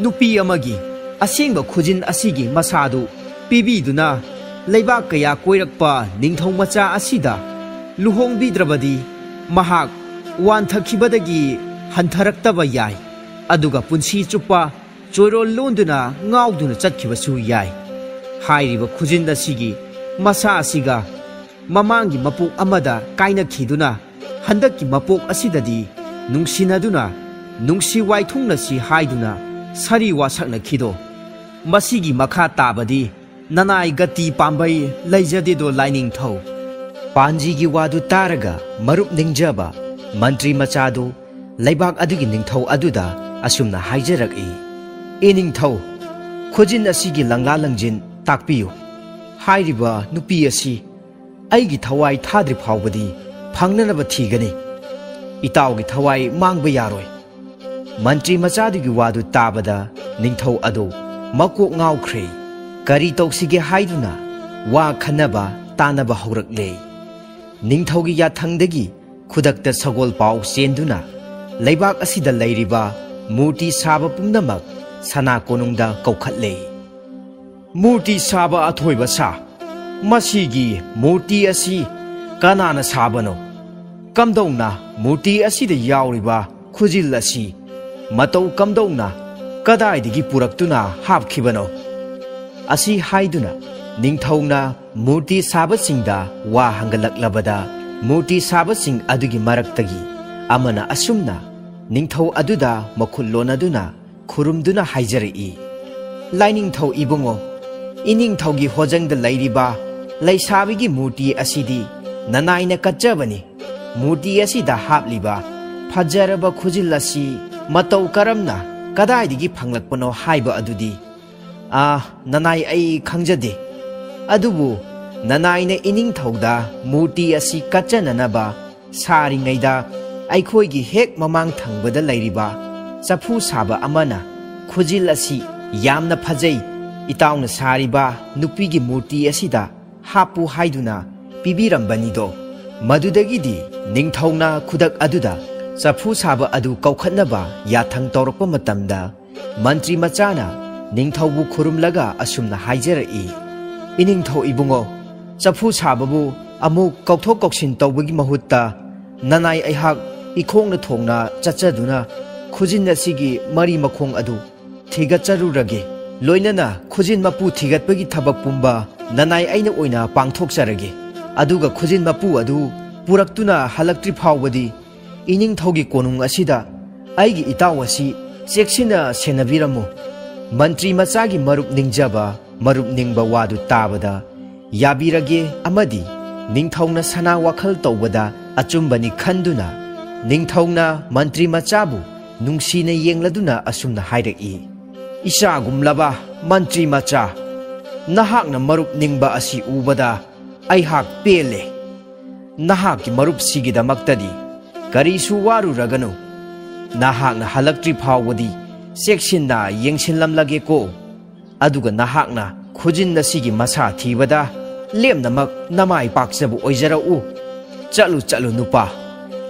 ꯅꯨꯄꯤ ꯑꯃꯒꯤ ꯑꯁꯦꯡꯕ ꯈꯨꯖꯤꯟ ꯑꯁꯤꯒꯤ ꯃꯁꯥꯗꯨ ꯄꯤꯕꯤꯗꯨꯅ ꯂꯩꯕꯥꯛ ꯀꯌꯥ ꯀꯣꯏꯔꯛꯄ ꯅꯤꯡꯊꯧ ꯃꯆꯥ ꯑꯁꯤꯗ ꯂꯨꯍꯣꯡꯕꯤꯗ꯭ꯔꯕꯗꯤ ꯃꯍꯥꯛ ꯋꯥꯟꯊꯈꯤꯕꯗꯒꯤ ꯍꯟꯊꯔꯛꯇꯕ ꯌꯥꯏ, ꯑꯗꯨꯒ ꯄꯨꯟꯁꯤ ꯆꯨꯞꯄ ꯆꯣꯏꯔꯣꯜ ꯂꯣꯟꯗꯨꯅ ꯉꯥꯎꯗꯨꯅ ꯆꯠꯈꯤꯕꯁꯨ ꯌꯥꯏ꯫ ꯍꯥꯏꯔꯤꯕ ꯈꯨꯖꯤꯟ ꯑꯁꯤꯒꯤ ꯃꯁꯥ ꯑꯁꯤꯒ ꯃꯃꯥꯡꯒꯤ ꯃꯄꯣꯛ ꯑꯃꯗ ꯀꯥꯏꯅꯈꯤꯗꯨꯅ ꯍꯟꯗꯛꯀꯤ ꯃꯄꯣꯛ ꯑꯁꯤꯗꯗꯤ ꯅꯨꯡꯁꯤꯅꯗꯨꯅ ꯅꯨꯡꯁꯤ ꯋꯥꯏꯊꯨꯡꯅꯁꯤ ꯍꯥꯏꯗꯨꯅ ꯁꯥꯔꯤ ꯋꯥꯁꯛꯅꯈꯤꯗꯣ꯫ ꯃꯁꯤꯒꯤ ꯃꯈꯥ ꯇꯥꯕꯗꯤ ꯅꯅꯥꯏ ꯒꯇꯤ ꯄꯥꯝꯕꯩ ꯂꯩꯖꯗꯦꯗꯣ ꯂꯥꯏꯅꯤꯡꯊꯧ꯫" ꯄꯥꯟꯖꯤꯒꯤ ꯋꯥꯗꯨ ꯇꯥꯔꯒ ꯃꯔꯨꯞ ꯅꯤꯡꯖꯕ ꯃꯟꯇ꯭ꯔꯤ ꯃꯆꯥꯗꯨ ꯂꯩꯕꯥꯛ ꯑꯗꯨꯒꯤ ꯅꯤꯡꯊꯧ ꯑꯗꯨꯗ ꯑꯁꯨꯝꯅ ꯍꯥꯏꯖꯔꯛꯏ, "ꯏꯅꯤꯡꯊꯧ, ꯈꯨꯖꯤꯟ ꯑꯁꯤꯒꯤ ꯂꯪꯂꯥ ꯂꯪꯖꯤꯟ ꯇꯥꯛꯄꯤꯌꯨ꯫ ꯍꯥꯏꯔꯤꯕ ꯅꯨꯄꯤ ꯑꯁꯤ ꯑꯩꯒꯤ ꯊꯋꯥꯏ ꯊꯥꯗ꯭ꯔꯤ ꯐꯥꯎꯕꯗꯤ ꯐꯪꯅꯅꯕ ꯊꯤꯒꯅꯤ꯫ ꯏꯇꯥꯎꯒꯤ ꯊꯋꯥꯏ ꯃꯥꯡꯕ ꯌꯥꯔꯣꯏ꯫ ꯃꯟꯇ꯭ꯔꯤ ꯃꯆꯥꯗꯨꯒꯤ ꯋꯥꯗꯨ ꯇꯥꯕꯗ ꯅꯤꯡꯊꯧ ꯑꯗꯨ ꯃꯀꯣꯛ ꯉꯥꯎꯈ꯭ꯔꯦ꯫ ꯀꯔꯤ ꯇꯧꯁꯤꯒꯦ ꯍꯥꯏꯗꯨꯅ ꯋꯥ ꯈꯟꯅꯕ ꯇꯥꯅꯕ ꯍꯧꯔꯛꯂꯦ꯫ ꯅꯤꯡꯊꯧꯒꯤ ꯌꯥꯊꯪꯗꯒꯤ ꯈꯨꯗꯛꯇ ꯁꯒꯣꯜ ꯄꯥꯎ ꯆꯦꯟꯗꯨꯅ ꯂꯩꯕꯥꯛ ꯑꯁꯤꯗ ꯂꯩꯔꯤꯕ ꯃꯨꯔꯇꯤ ꯁꯥꯕ ꯄꯨꯝꯅꯃꯛ ꯁꯅꯥ ꯀꯣꯅꯨꯡꯗ ꯀꯧꯈꯠꯂꯦ꯫ "ꯃꯨꯔꯇꯤ ꯁꯥꯕ ꯑꯊꯣꯏꯕ ꯁꯥ, ꯃꯁꯤꯒꯤ ꯃꯨꯔꯇꯤ ꯑꯁꯤ ꯀꯅꯥꯅ ꯁꯥꯕꯅꯣ? ꯀꯝꯗꯧꯅ ꯃꯨꯔꯇꯤ ꯑꯁꯤꯗ ꯌꯥꯎꯔꯤꯕ ꯈꯨꯖꯤꯜ ꯑꯁꯤ ꯃꯇꯧ ꯀꯝꯗꯧꯅ ꯀꯗꯥꯏꯗꯒꯤ ꯄꯨꯔꯛꯇꯨꯅ ꯍꯥꯞꯈꯤꯕꯅꯣ?" ꯑꯁꯤ ꯍꯥꯏꯗꯨꯅ ꯅꯤꯡꯊꯧꯅ ꯃꯨꯔꯇꯤ ꯁꯥꯕꯁꯤꯡꯗ ꯋꯥ ꯍꯪꯒꯠꯂꯛꯂꯕꯗ, ꯃꯨꯔꯇꯤ ꯁꯥꯕꯁꯤꯡ ꯑꯗꯨꯒꯤ ꯃꯔꯛꯇꯒꯤ ꯑꯃꯅ ꯑꯁꯨꯝꯅ ꯅꯤꯡꯊꯧ ꯑꯗꯨꯗ ꯃꯈꯨꯠ ꯂꯣꯟꯅꯗꯨꯅ ꯈꯨꯔꯨꯝꯗꯨꯅ ꯍꯥꯏꯖꯔꯛꯏ, "ꯂꯥꯏꯅꯤꯡꯊꯧ ꯏꯕꯨꯡꯉꯣ, ꯏꯅꯤꯡꯊꯧꯒꯤ ꯍꯣꯖꯪꯗ ꯂꯩꯔꯤꯕ ꯂꯩꯁꯥꯕꯤꯒꯤ ꯃꯨꯔꯇꯤ ꯑꯁꯤꯗꯤ ꯅꯅꯥꯏꯅ ꯀꯠꯆꯕꯅꯤ꯫ ꯃꯨꯔꯇꯤ ꯑꯁꯤꯗ ꯍꯥꯞꯂꯤꯕ ꯐꯖꯔꯕ ꯈꯨꯖꯤꯜ ꯑꯁꯤ ꯃꯇꯧ ꯀꯔꯝꯅ, ꯀꯗꯥꯏꯗꯒꯤ ꯐꯪꯂꯛꯄꯅꯣ ꯍꯥꯏꯕ ꯑꯗꯨꯗꯤ, ꯑꯥ, ꯅꯅꯥꯏ ꯑꯩ ꯈꯪꯖꯗꯦ꯫ ꯑꯗꯨꯕꯨ ꯅꯅꯥꯏꯅ ꯏꯅꯤꯡꯊꯧꯗ ꯃꯨꯔꯇꯤ ꯑꯁꯤ ꯀꯠꯆꯅꯅꯕ ꯁꯥꯔꯤꯉꯩꯗ ꯑꯩꯈꯣꯏꯒꯤ ꯍꯦꯛ ꯃꯃꯥꯡ ꯊꯪꯕꯗ ꯂꯩꯔꯤꯕ ꯆꯐꯨ ꯁꯥꯕ ꯑꯃꯅ ꯈꯨꯖꯤꯜ ꯑꯁꯤ ꯌꯥꯝꯅ ꯐꯖꯩ, ꯏꯇꯥꯎꯅ ꯁꯥꯔꯤꯕ ꯅꯨꯄꯤꯒꯤ ꯃꯨꯔꯇꯤ ꯑꯁꯤꯗ ꯍꯥꯞꯄꯨ ꯍꯥꯏꯗꯨꯅ ꯄꯤꯕꯤꯔꯝꯕꯅꯤꯗꯣ꯫" ꯃꯗꯨꯗꯒꯤꯗꯤ ꯅꯤꯡꯊꯧꯅ ꯈꯨꯗꯛ ꯑꯗꯨꯗ ꯆꯐꯨ ꯁꯥꯕ ꯑꯗꯨ ꯀꯧꯈꯠꯅꯕ ꯌꯥꯊꯪ ꯇꯧꯔꯛꯄ ꯃꯇꯝꯗ, ꯃꯟꯇ꯭ꯔꯤ ꯃꯆꯥꯅ ꯅꯤꯡꯊꯧꯕꯨ ꯈꯨꯔꯨꯝꯂꯒ ꯑꯁꯨꯝꯅ ꯍꯥꯏꯖꯔꯛꯏ, "ꯏꯅꯤꯡꯊꯧ ꯏꯕꯨꯡꯉꯣ, ꯆꯐꯨ ꯁꯥꯕꯕꯨ ꯑꯃꯨꯛ ꯀꯧꯊꯣꯛ ꯀꯧꯁꯤꯟ ꯇꯧꯕꯒꯤ ꯃꯍꯨꯠꯇ ꯅꯅꯥꯏ ꯑꯩꯍꯥꯛ ꯏꯈꯣꯡꯅ ꯊꯣꯡꯅ ꯆꯠꯆꯗꯨꯅ ꯈꯨꯖꯤꯟ ꯑꯁꯤꯒꯤ ꯃꯔꯤ ꯃꯈꯣꯡ ꯑꯗꯨ ꯊꯤꯒꯠꯆꯔꯨꯔꯒꯦ꯫ ꯂꯣꯏꯅꯅ ꯈꯨꯖꯤꯟ ꯃꯄꯨ ꯊꯤꯒꯠꯄꯒꯤ ꯊꯕꯛ ꯄꯨꯝꯕ ꯅꯅꯥꯏ ꯑꯩꯅ ꯑꯣꯏꯅ ꯄꯥꯡꯊꯣꯛꯆꯔꯒꯦ꯫ ꯑꯗꯨꯒ ꯈꯨꯖꯤꯟ ꯃꯄꯨ ꯑꯗꯨ ꯄꯨꯔꯛꯇꯨꯅ ꯍꯜꯂꯛꯇ꯭ꯔꯤ ꯐꯥꯎꯕꯗꯤ ꯏꯅꯤꯡꯊꯧꯒꯤ ꯀꯣꯅꯨꯡ ꯑꯁꯤꯗ ꯑꯩꯒꯤ ꯏꯇꯥꯎ ꯑꯁꯤ ꯆꯦꯛꯁꯤꯟꯅ ꯁꯦꯟꯅꯕꯤꯔꯝꯃꯨ꯫" ꯃꯟꯇ꯭ꯔꯤ ꯃꯆꯥꯒꯤ ꯃꯔꯨꯞ ꯅꯤꯡꯖꯕ, ꯃꯔꯨꯞ ꯅꯤꯡꯕ ꯋꯥꯗꯨ ꯇꯥꯕꯗ, "ꯌꯥꯕꯤꯔꯒꯦ" ꯑꯃꯗꯤ ꯅꯤꯡꯊꯧꯅ ꯁꯅꯥ ꯋꯥꯈꯜ ꯇꯧꯕꯗ ꯑꯆꯨꯝꯕꯅꯤ ꯈꯟꯗꯨꯅ, ꯅꯤꯡꯊꯧꯅ ꯃꯟꯇ꯭ꯔꯤ ꯃꯆꯥꯕꯨ ꯅꯨꯡꯁꯤꯅ ꯌꯦꯡꯂꯗꯨꯅ ꯑꯁꯨꯝꯅ ꯍꯥꯏꯔꯛꯏ, "ꯏꯆꯥꯒꯨꯝꯂꯕ ꯃꯟꯇ꯭ꯔꯤ ꯃꯆꯥ, ꯅꯍꯥꯛꯅ ꯃꯔꯨꯞ ꯅꯤꯡꯕ ꯑꯁꯤ ꯎꯕꯗ ꯑꯩꯍꯥꯛ ꯄꯦꯜꯂꯦ꯫ ꯅꯍꯥꯛꯀꯤ ꯃꯔꯨꯞꯁꯤꯒꯤꯗꯃꯛꯇꯗꯤ ꯀꯔꯤꯁꯨ ꯋꯥꯔꯨꯔꯒꯅꯨ꯫ ꯅꯍꯥꯛꯅ ꯍꯜꯂꯛꯇ꯭ꯔꯤ ꯐꯥꯎꯕꯗꯤ ꯆꯦꯛꯁꯤꯟꯅ ꯌꯦꯡꯁꯤꯜꯂꯝꯂꯒꯦꯀꯣ꯫ ꯑꯗꯨꯒ ꯅꯍꯥꯛꯅ ꯈꯨꯖꯤꯟ ꯑꯁꯤꯒꯤ ꯃꯁꯥ ꯊꯤꯕꯗ ꯂꯦꯝꯅꯃꯛ ꯅꯃꯥꯏ ꯄꯥꯛꯆꯕ ꯑꯣꯏꯖꯔꯛꯎ꯫ ꯆꯠꯂꯨ, ꯆꯠꯂꯨ ꯅꯨꯄꯥ,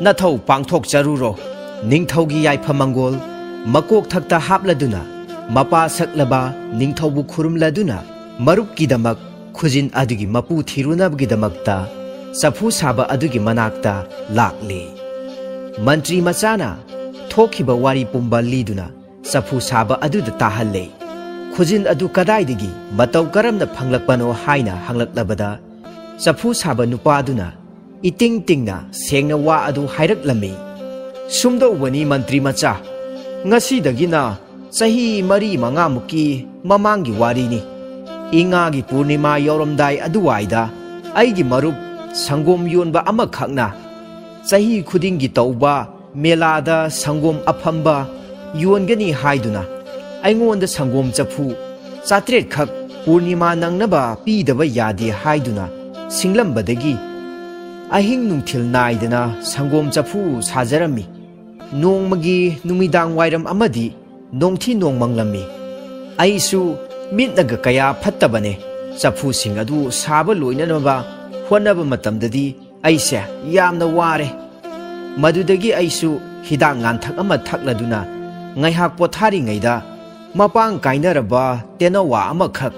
ꯅꯊꯧ ꯄꯥꯡꯊꯣꯛꯆꯔꯨꯔꯣ꯫ ꯅꯤꯡꯊꯧꯒꯤ ꯌꯥꯏꯐ ꯃꯪꯒꯣꯜ ꯃꯀꯣꯛꯊꯛꯇ ꯍꯥꯞꯂꯗꯨꯅ, ꯃꯄꯥ ꯁꯛꯂꯕ ꯅꯤꯡꯊꯧꯕꯨ ꯈꯨꯔꯨꯝꯂꯗꯨꯅ, ꯃꯔꯨꯞꯀꯤꯗꯃꯛ ꯈꯨꯖꯤꯟ ꯑꯗꯨꯒꯤ ꯃꯄꯨ ꯊꯤꯔꯨꯅꯕꯒꯤꯗꯃꯛꯇ ꯆꯐꯨ ꯁꯥꯕ ꯑꯗꯨꯒꯤ ꯃꯅꯥꯛꯇ ꯂꯥꯛꯂꯦ꯫ ꯃꯟꯇ꯭ꯔꯤ ꯃꯆꯥꯅ ꯊꯣꯛꯈꯤꯕ ꯋꯥꯔꯤ ꯄꯨꯝꯕ ꯂꯤꯗꯨꯅ ꯆꯐꯨ ꯁꯥꯕ ꯑꯗꯨꯗ ꯇꯥꯍꯜꯂꯦ꯫ ꯈꯨꯖꯤꯟ ꯑꯗꯨ ꯀꯗꯥꯏꯗꯒꯤ, ꯃꯇꯧ ꯀꯔꯝꯅ ꯐꯪꯂꯛꯄꯅꯣ ꯍꯥꯏꯅ ꯍꯪꯂꯛꯂꯕꯗ, ꯆꯐꯨ ꯁꯥꯕ ꯅꯨꯄꯥꯗꯨꯅ ꯏꯇꯤꯡ ꯇꯤꯡꯅ ꯁꯦꯡꯅ ꯋꯥ ꯑꯗꯨ ꯍꯥꯏꯔꯛꯂꯝꯃꯤ꯫ ꯁꯨꯝꯗꯧꯕꯅꯤ ꯃꯟꯇ꯭ꯔꯤ ꯃꯆꯥ, ꯉꯁꯤꯗꯒꯤꯅ ꯆꯍꯤ ꯃꯔꯤ ꯃꯉꯥꯃꯨꯛꯀꯤ ꯃꯃꯥꯡꯒꯤ ꯋꯥꯔꯤꯅꯤ꯫ ꯏꯉꯥꯒꯤ ꯄꯨꯔꯅꯤꯃꯥ ꯌꯧꯔꯝꯗꯥꯏ ꯑꯗꯨꯋꯥꯏꯗ ꯑꯩꯒꯤ ꯃꯔꯨꯞ ꯁꯪꯒꯣꯝ ꯌꯣꯟꯕ ꯑꯃꯈꯛꯅ ꯆꯍꯤ ꯈꯨꯗꯤꯡꯒꯤ ꯇꯧꯕ ꯃꯦꯂꯥꯗ ꯁꯪꯒꯣꯝ ꯑꯐꯝꯕ ꯌꯣꯟꯒꯅꯤ ꯍꯥꯏꯗꯨꯅ ꯑꯩꯉꯣꯟꯗ ꯁꯪꯒꯣꯝ ꯆꯐꯨ ꯆꯥꯇ꯭ꯔꯦꯠꯈꯛ ꯄꯨꯔꯅꯤꯃꯥ ꯅꯪꯅꯕ ꯄꯤꯗꯕ ꯌꯥꯗꯦ ꯍꯥꯏꯗꯨꯅ ꯁꯤꯡꯂꯝꯕꯗꯒꯤ ꯑꯍꯤꯡ ꯅꯨꯡꯊꯤꯜ ꯅꯥꯏꯗꯅ ꯁꯪꯒꯣꯝ ꯆꯐꯨ ꯁꯥꯖꯔꯝꯃꯤ꯫ ꯅꯣꯡꯃꯒꯤ ꯅꯨꯃꯤꯗꯥꯡ ꯋꯥꯏꯔꯝ ꯑꯃꯗꯤ ꯅꯣꯡꯊꯤ ꯅꯣꯡꯃꯪꯂꯝꯃꯤ꯫ ꯑꯩꯁꯨ ꯃꯤꯠꯅꯒ ꯀꯌꯥ ꯐꯠꯇꯕꯅꯦ꯫ ꯆꯐꯨꯁꯤꯡ ꯑꯗꯨ ꯁꯥꯕ ꯂꯣꯏꯅꯅꯕ ꯍꯣꯠꯅꯕ ꯃꯇꯝꯗꯗꯤ ꯑꯩꯁꯦ ꯌꯥꯝꯅ ꯋꯥꯔꯦ꯫ ꯃꯗꯨꯗꯒꯤ ꯑꯩꯁꯨ ꯍꯤꯗꯥꯛ ꯂꯥꯡꯊꯛ ꯑꯃ ꯊꯛꯂꯗꯨꯅ ꯉꯥꯏꯍꯥꯛ ꯄꯣꯊꯥꯔꯤꯉꯩꯗ, ꯃꯄꯥꯡ ꯀꯥꯏꯅꯔꯕ ꯇꯦꯅꯋꯥ ꯑꯃꯈꯛ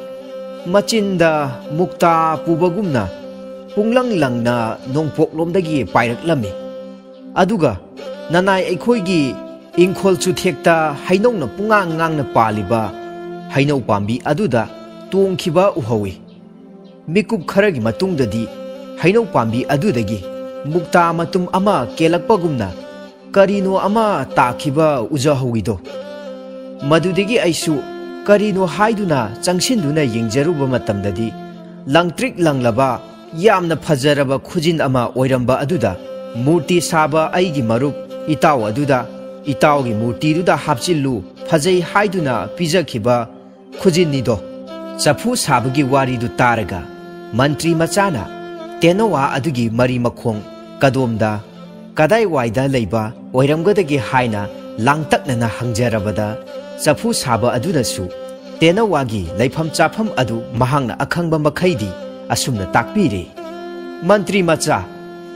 ꯃꯆꯤꯟꯗ ꯃꯨꯛꯇꯥ ꯄꯨꯕꯒꯨꯝꯅ ꯄꯨꯡꯂꯪ ꯂꯪꯅ ꯅꯣꯡꯄꯣꯛꯂꯣꯝꯗꯒꯤ ꯄꯥꯏꯔꯛꯂꯝꯃꯤ꯫ ꯑꯗꯨꯒ ꯅꯅꯥꯏ ꯑꯩꯈꯣꯏꯒꯤ ꯏꯪꯈꯣꯜ ꯆꯨꯊꯦꯛꯇ ꯍꯩꯅꯧꯅ ꯄꯨꯡꯉꯥꯡ ꯉꯥꯡꯅ ꯄꯥꯜꯂꯤꯕ ꯍꯩꯅꯧ ꯄꯥꯝꯕꯤ ꯑꯗꯨꯗ ꯇꯣꯡꯈꯤꯕ ꯎꯍꯧꯏ꯫ ꯃꯤꯀꯨꯞ ꯈꯔꯒꯤ ꯃꯇꯨꯡꯗꯗꯤ ꯍꯩꯅꯧ ꯄꯥꯝꯕꯤ ꯑꯗꯨꯗꯒꯤ ꯃꯨꯛꯇꯥ ꯃꯇꯨꯝ ꯑꯃ ꯀꯦꯜꯂꯛꯄꯒꯨꯝꯅ ꯀꯔꯤꯅꯣ ꯑꯃ ꯇꯥꯈꯤꯕ ꯎꯖꯍꯧꯏꯗꯣ꯫ ꯃꯗꯨꯗꯒꯤ ꯑꯩꯁꯨ ꯀꯔꯤꯅꯣ ꯍꯥꯏꯗꯨꯅ ꯆꯪꯁꯤꯟꯗꯨꯅ ꯌꯦꯡꯖꯔꯨꯕ ꯃꯇꯝꯗꯗꯤ, ꯂꯪꯇ꯭ꯔꯤꯛ ꯂꯪꯂꯕ ꯌꯥꯝꯅ ꯐꯖꯔꯕ ꯈꯨꯖꯤꯟ ꯑꯃ ꯑꯣꯏꯔꯝꯕ ꯑꯗꯨꯗ, ꯃꯨꯔꯇꯤ ꯁꯥꯕ ꯑꯩꯒꯤ ꯃꯔꯨꯞ ꯏꯇꯥꯎ ꯑꯗꯨꯗ, "ꯏꯇꯥꯎꯒꯤ ꯃꯨꯔꯇꯤꯗꯨꯗ ꯍꯥꯞꯆꯤꯜꯂꯨ, ꯐꯖꯩ" ꯍꯥꯏꯗꯨꯅ ꯄꯤꯖꯈꯤꯕ ꯈꯨꯖꯤꯟꯅꯤꯗꯣ꯫ ꯆꯐꯨ ꯁꯥꯕꯒꯤ ꯋꯥꯔꯤꯗꯨ ꯇꯥꯔꯒ ꯃꯟꯇ꯭ꯔꯤ ꯃꯆꯥꯅ ꯇꯦꯅꯋꯥ ꯑꯗꯨꯒꯤ ꯃꯔꯤ ꯃꯈꯣꯡ ꯀꯗꯣꯝꯗ ꯀꯗꯥꯏꯋꯥꯏꯗ ꯂꯩꯕ ꯑꯣꯏꯔꯝꯒꯗꯒꯦ ꯍꯥꯏꯅ ꯂꯥꯡꯇꯛꯅꯅ ꯍꯪꯖꯔꯕꯗ, ꯆꯐꯨ ꯁꯥꯕ ꯑꯗꯨꯅꯁꯨ ꯇꯦꯅꯋꯥꯒꯤ ꯂꯩꯐꯝ ꯆꯥꯐꯝ ꯑꯗꯨ ꯃꯍꯥꯛꯅ ꯑꯈꯪꯕ ꯃꯈꯩꯗꯤ ꯑꯁꯨꯝꯅ ꯇꯥꯛꯄꯤꯔꯦ꯫ ꯃꯟꯇ꯭ꯔꯤ ꯃꯆꯥ,